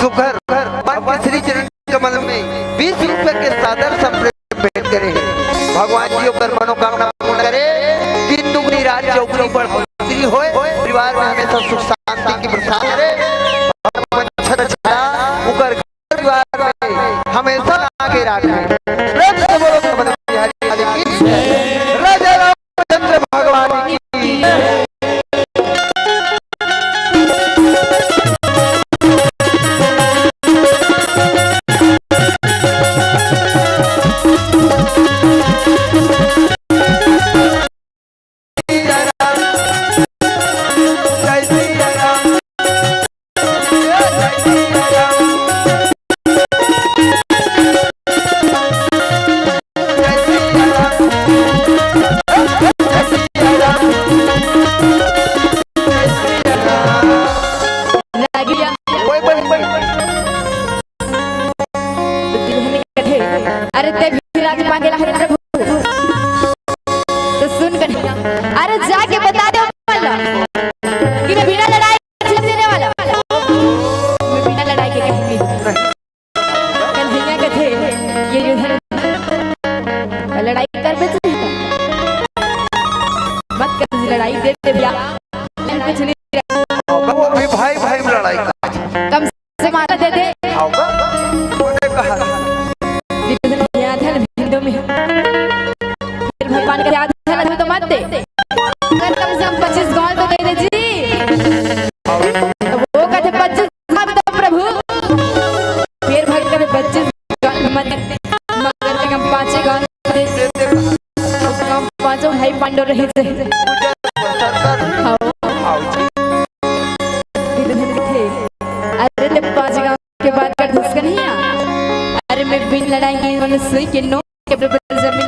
सुघर भगवान के श्री चरण कमल में बीस रुपया के सादर संप्रेम भेंट करे हे। भगवान जी ओकर मनोकामना पूर्ण करे, तीन दुगनी राज चौगुनी बढ़ोतरी होए, परिवार में हमेशा सुख शांति के प्रसाद करे, भगवान छत छाया उकर घर परिवार में हमेशा आगे राखे। प्रेम से बोलो कमल बिहारी लाल की जय। राजा रामचंद्र भगवान की जय। अरे ते भी राज मांगे ला हरे प्रभु, तो सुन कन्हैया, अरे जाके बता दे वाला कि मैं बिना लड़ाई के जीत लेने वाला, मैं बिना लड़ाई के कहीं नहीं। कन्हैया कथे, ये जो है लड़ाई कर बेच, मत कर लड़ाई, दे दे भैया, कुछ नहीं। वो भी भाई भाई में लड़ाई कर। कम से माता दे दे। आओ का? तूने कहा। विरोध नहीं आधा भिंडो में। फिर भगवान करे आधा लगे तो मत दे। अगर कम से कम पच्चीस गाल तो दे दे जी। तो वो कहते पच्चीस गाल तो प्रभु। फिर भगवान करे पच्चीस गाल मत दे। मगर कम पाँचे गाल दे दे। पांचों भाई पांडव रहे थे। आओ। आओ जी। अरे ते पांच गांव के बात कर घुस के नहीं आ। अरे मैं बिन लड़ाई के मनुष्य के नो के बराबर जमीन।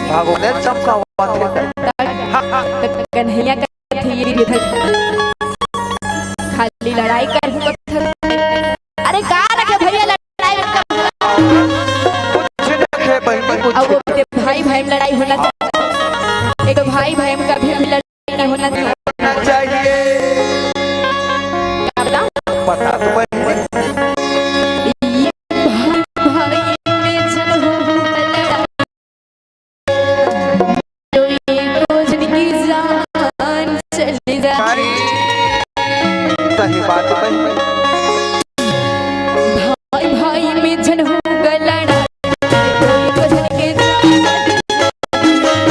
भागो ले सबका बात है। कन्हैया कथे ये भी था। खाली लड़ाई कर ही पत्थर। अरे का रखे भैया लड़ाई कर। कुछ रखे बहनी, कुछ अब वो के भाई भाई में लड़ाई होना चाहिए। एक तो भाई भाई में कभी भी लड़ाई नहीं होना चाहिए। होना चाहिए। क्या बता? बता तो बहनी। ये भाई भाई में जब हो लड़ाई, तो ये तो जिंदगी जान चली जाए। सही बात है। भाई भाई में जन हो गलड़ा, तो ये तो जिंदगी जान चली जाए।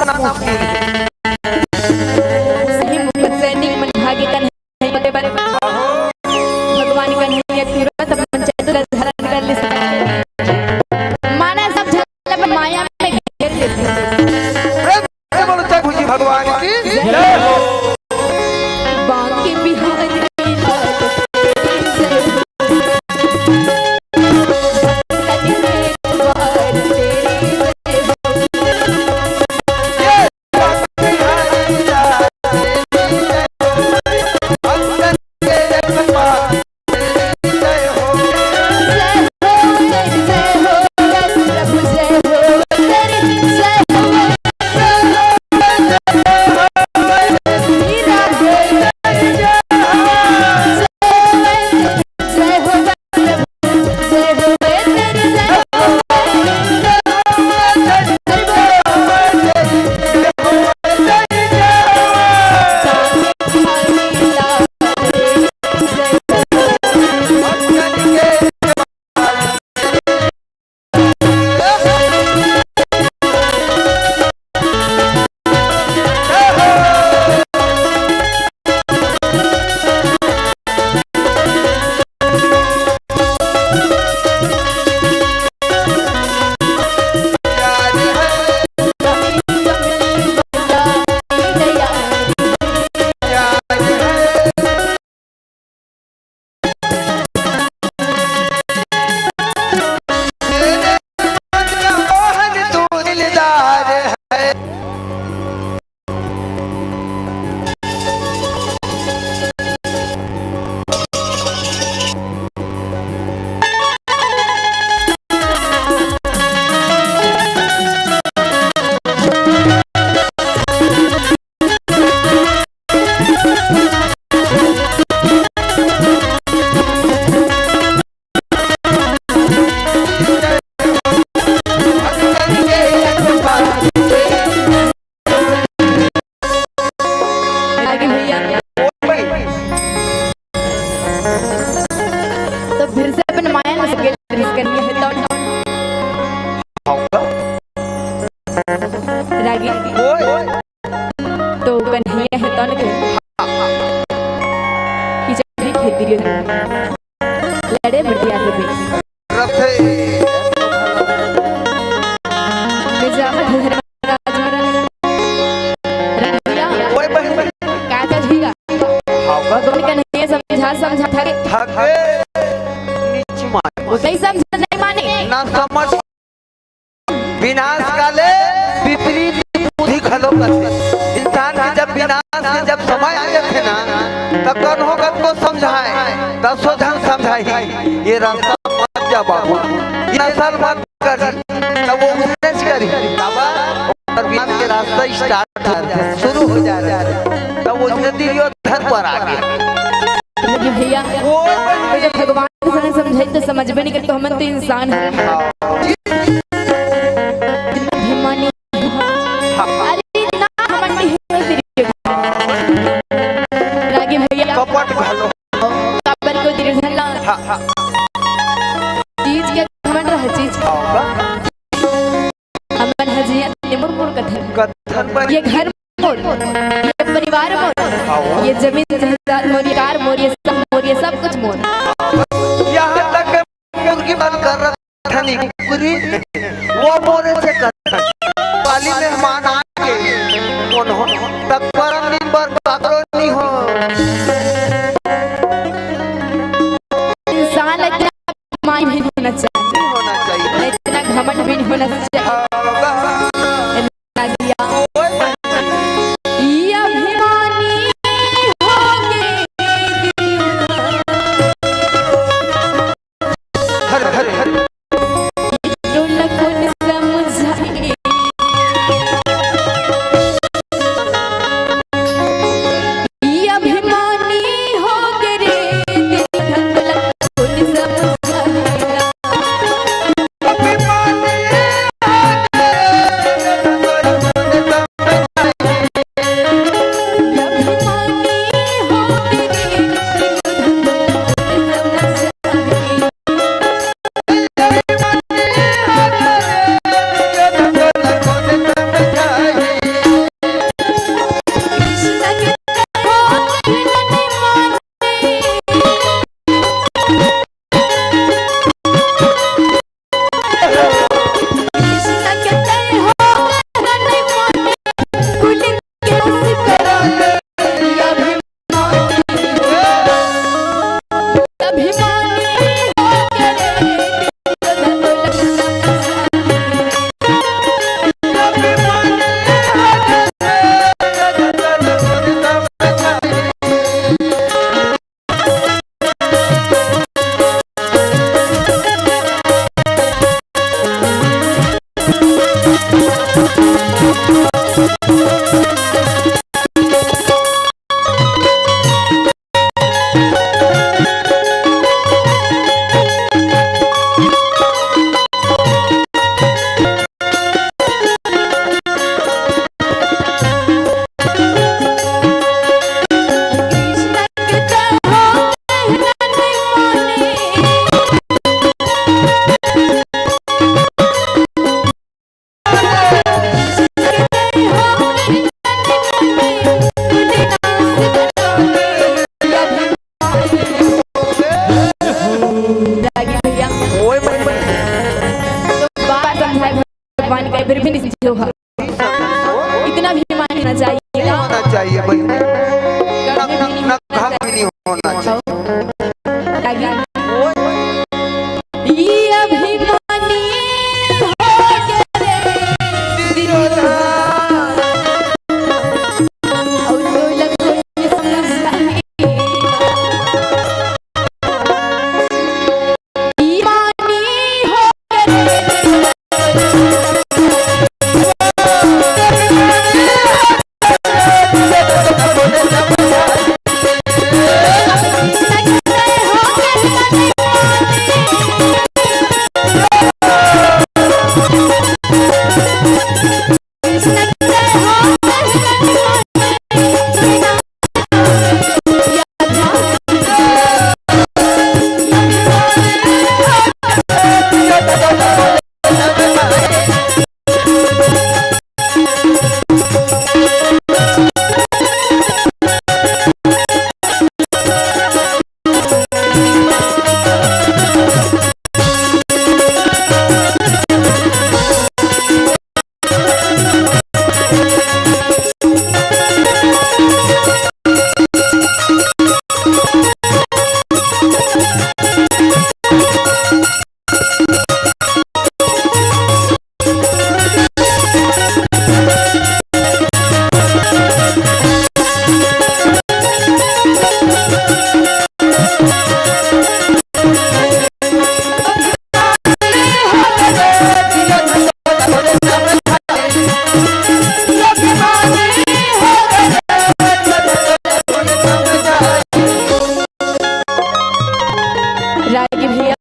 ना मोह पूरी। सही मुख सैनिक मन भागे कन्हैया के बरे। भगवान कन्हैया तुरंत अपन चतुर धारण कर ले। माना सब झगड़ा अपन माया में घेर ले। प्रेम से बोलो चतुर्भुजी भगवान की जय हो। बांके बिहारी की जय हो। आगे भैया। तो फिर से अपन माया न सके करनी है तो रागी। तो कन्हैया हे तौन के कि जब भी खेती रे लड़े बढ़िया रे बे। रथे। मैं जावत हूँ धर्मराज महाराज। रंगिया। ओए बहन। का चल रही है? हाँ, बस। भगवान कन्हैया समझा, समझा था रे। थके। नीच माने। वो नहीं समझ, नहीं माने। ना समझ। विनाश काले विपरीत बुद्धि घलो करथे। इंसान के जब विनाश के जब समय आ जाथे ना, त कन्हो कतको समझाए, दसों झन समझाही, "ये रास्ता मत जा बाबू, ये नसल मत कर," तब वो उसने से करी। बाबा, और विनाश के रास्ता start करथे, शुरू हो जाथे, तब वो दुर्योधन पर आ गया। लेकिन भैया, वो जब भगवान के संग समझाई तो समझबे नहीं करते, हमन तो इंसान हैं। हाँ। अभिमानी। हाँ। अरे ना घमंडी है तेरी। रागी भैया। कपट घलो। काबर को दुर्योधन ला। हाँ, हाँ। चीज के घमंड रह चीज। हाँ, बा। हमन ह जियत ले मोर, मोर कथन। कथन बन ये घर मोर, ये परिवार मोर, हाँ। ये जमीन जायदाद मोर, ये कार मोर, ये सब मोर, ये सब कुछ मोर। यहाँ तक मुर्गी बंद कर रखा था नहीं, कुकरी, वो मोरे से कर रखा। काली मेहमान आके कौन हो, तक परम दिन बर काकरो नहीं हो। इंसान लगे मान भी होना चाहिए। नहीं होना चाहिए। इतना घमंड भी नहीं होना चाहिए। हाँ, ये अभिमानी होके हर, हर, हर। तो न कोन समझ भगवान का फिर भी निश्चय हो। इतना भी मान लेना चाहिए। नहीं होना चाहिए बहिनी। कभी भी नहीं होना चाहिए। आगे। ये अभिमानी हो गए रे। और कोई लग कोई समझ नहीं। रागी भैया,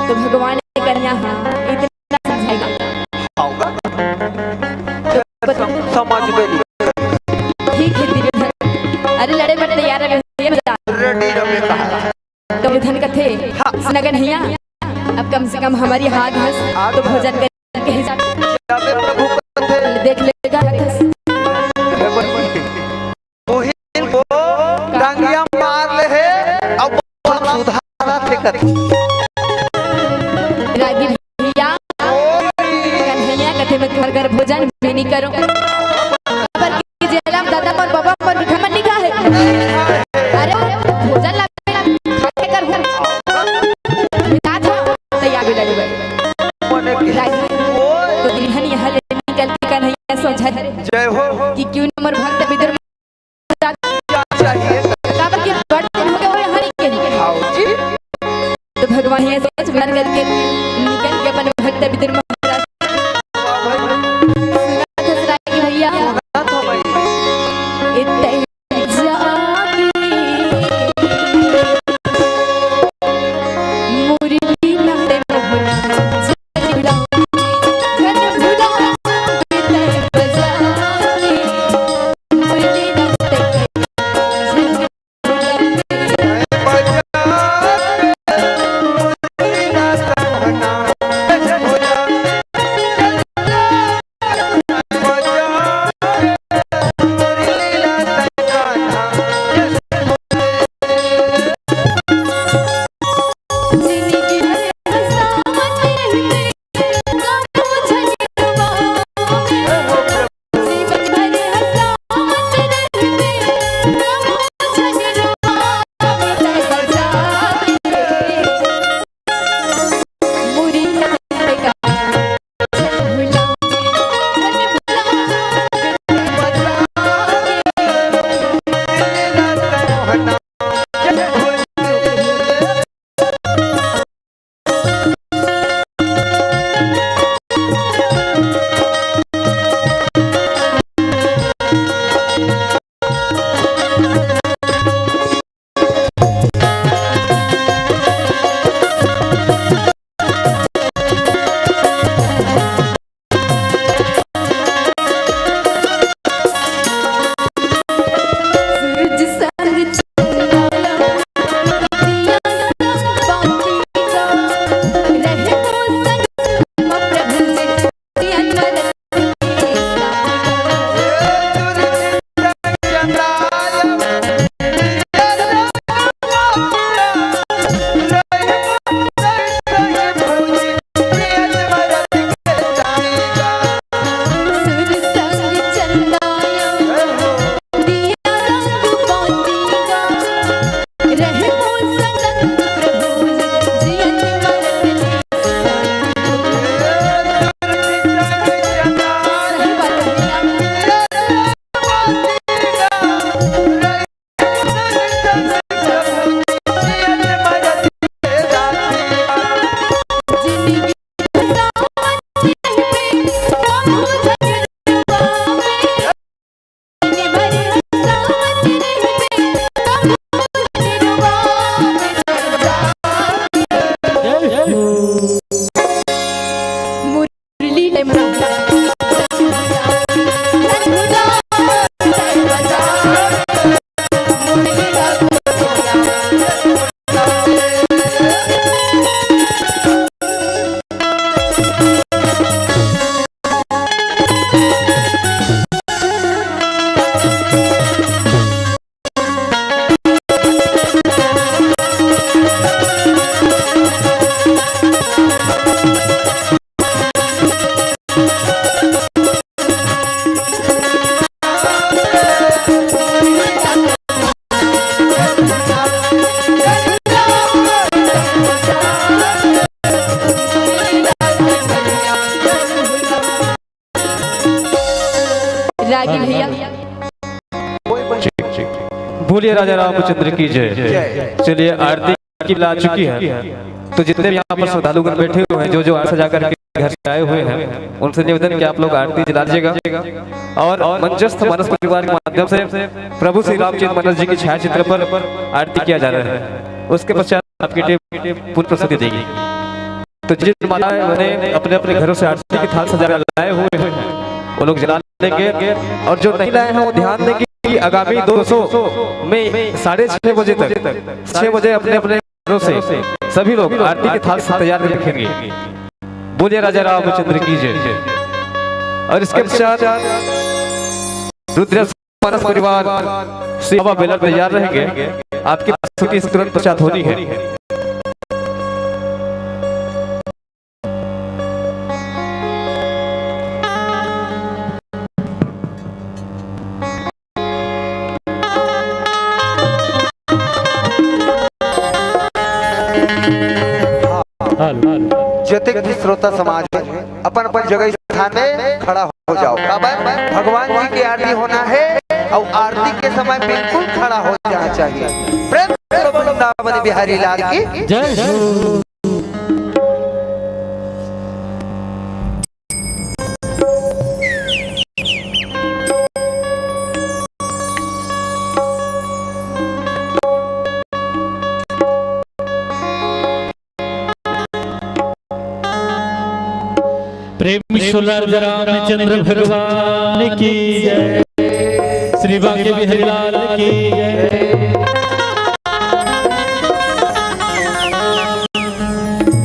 तो भगवान के कन्या, हाँ, इतना समझाएगा। आओगा। समझ में नहीं। ठीक है दुर्योधन, अरे लड़े बर तैयार है भैया, जा। रेडी रहे कहा। दुर्योधन कथे, हाँ। सुन कन्हैया, अब कम से कम हमर हाथ हस, तो भोजन करके ही जा। जाबे प्रभु कथे। देख लेगा हाथ हस। हे बहिनी। मोहिन को डांगिया मार ले हे, अब सुधारा थे कथे। रागी भैया, कन्हैया कथे मैं तुम्हारे घर भोजन भी नहीं करूं। पर की जेला दादा और बाबा पर मीठा मन लिखा है। अरे भोजन ला खा के कर हूं। रात हो तैयार भी लगे भाई। रागी, तो दुल्हन यहाँ ले निकल के कन्हैया सोचा है जय हो। कि क्यों न मोर भक्त विदुर चाहिए। काबर के बड़ दिन हो गए, वो यहाँ नहीं के। आओ जी। तो भगवान ये सोच विचार करके निकल के अपन भक्त विदुर महाराज सुना था सुना कि भैया। सुना था भाई। इतने जाके मुरली ना ते मोहना बोलिए राजा रामचंद्र की जय। जय। चलिए, आरती की बेला आ चुकी है, तो जितने भी यहाँ पर श्रद्धालुगण बैठे हुए हैं, जो जो आरती सजा करके घर से आए हुए हैं, उनसे निवेदन कि आप लोग आरती जला लीजिएगा। और मंचस्थ मानस परिवार के माध्यम से प्रभु श्री रामचंद्र मानस जी के छायाचित्र पर आरती किया जा रहा है। उसके पश्चात आपकी टीम पूर्ण प्रस्तुति देगी। तो जिन माताएं, बहनें अपने अपने घरों से आरती की थाल सजा कर लाए हुए हैं, वो लोग जला लेंगे, और जो नहीं लाए हैं, वो ध्यान देंगे कि आगामी दो सौ में साढ़े छह बजे तक, छह बजे अपने अपने घरों से सभी लोग आरती की थाल से तैयार करके रखेंगे। बोलिए राजा रामचंद्र की जय। और इसके पश्चात रुद्र मानस परिवार से बाबा बेलर तैयार रहेंगे। आपकी प्रस्तुति इस तुरंत पश्चात होनी है। जतेक भी श्रोता समाज हे, अपन अपन जगह स्थान में खड़ा हो जाओ। काबर? भगवान जी की आरती होना है और आरती के समय बिल्कुल खड़ा हो जाना चाहिए। प्रेम से बोलो वृंदावन बिहारी लाल की जय हो। प्रेम से बोलो रामचंद्र भगवान की जय, श्री बांके बिहारी लाल की जय।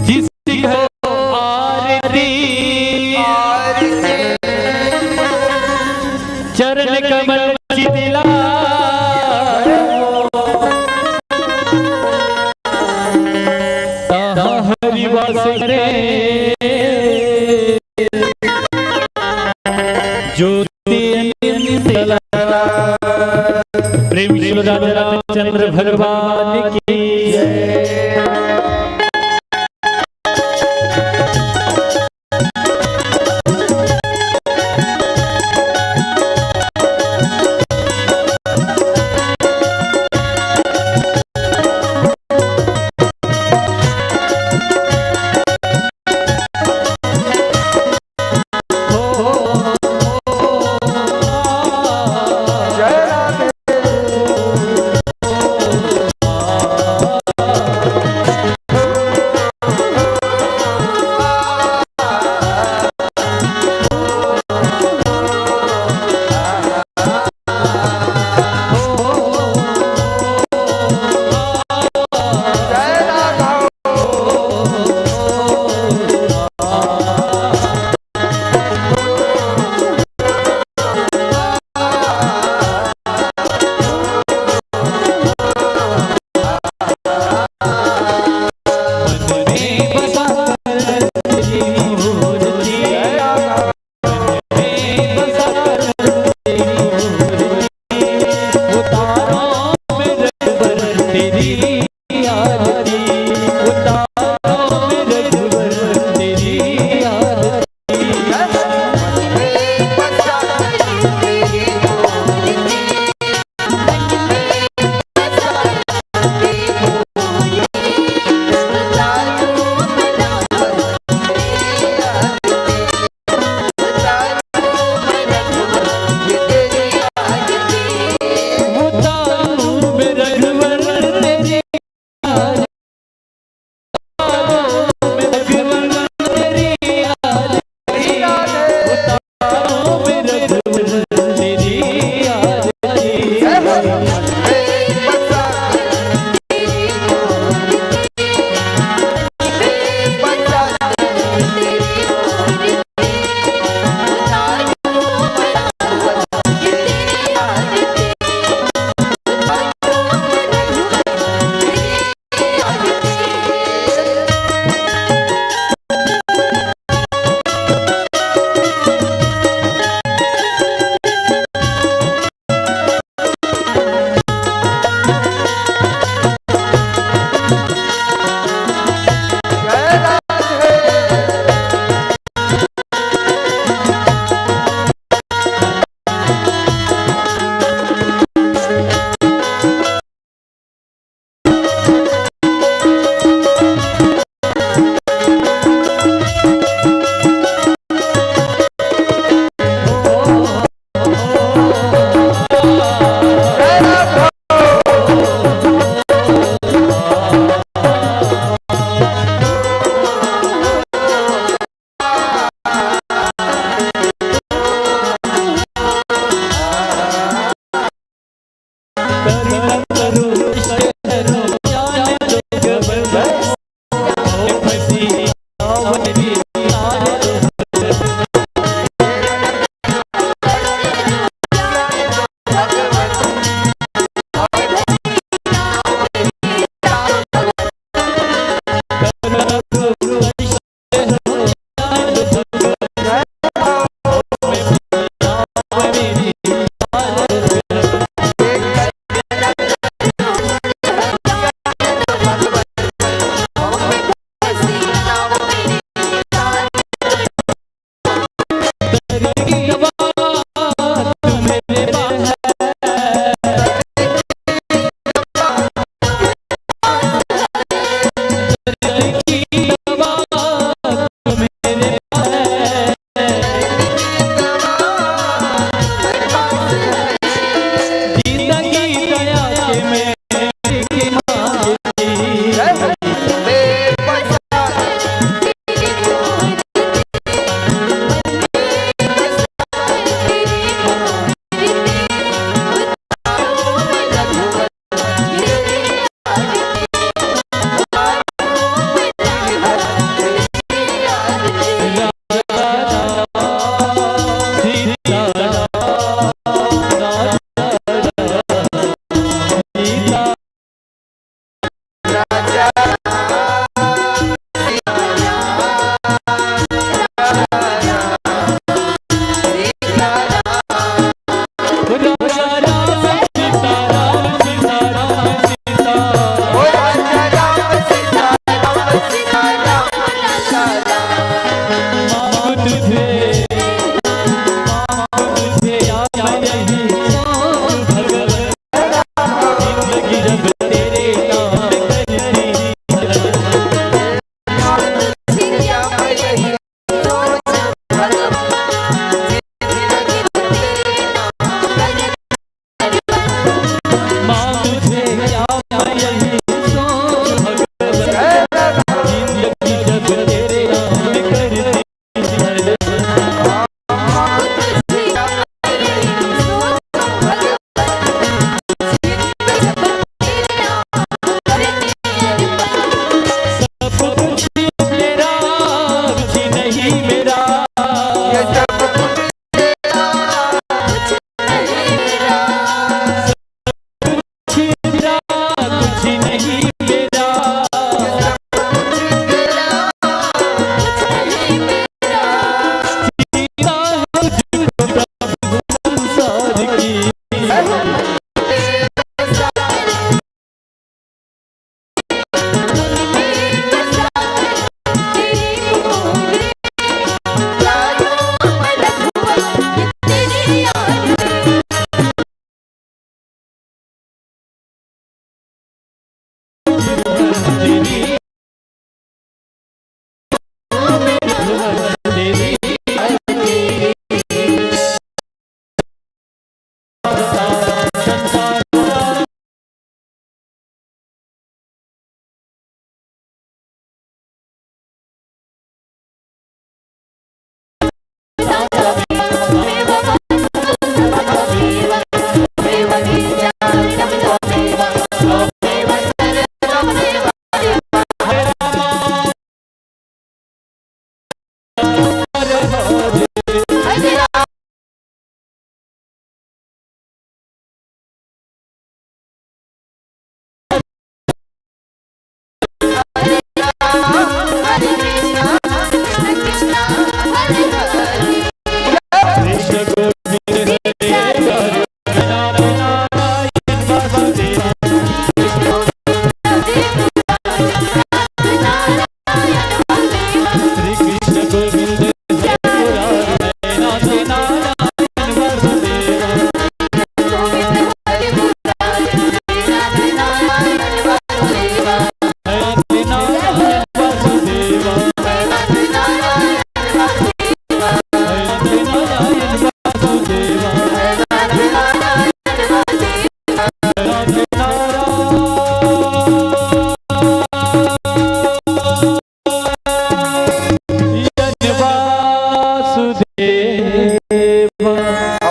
जिसकी हो आरती, चरण कमल चितला, तहाँ हरि वास करे। ज्योति अनंत कला। प्रेम से राजा रामचंद्र भगवान की जय।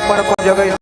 अपन अपन जगह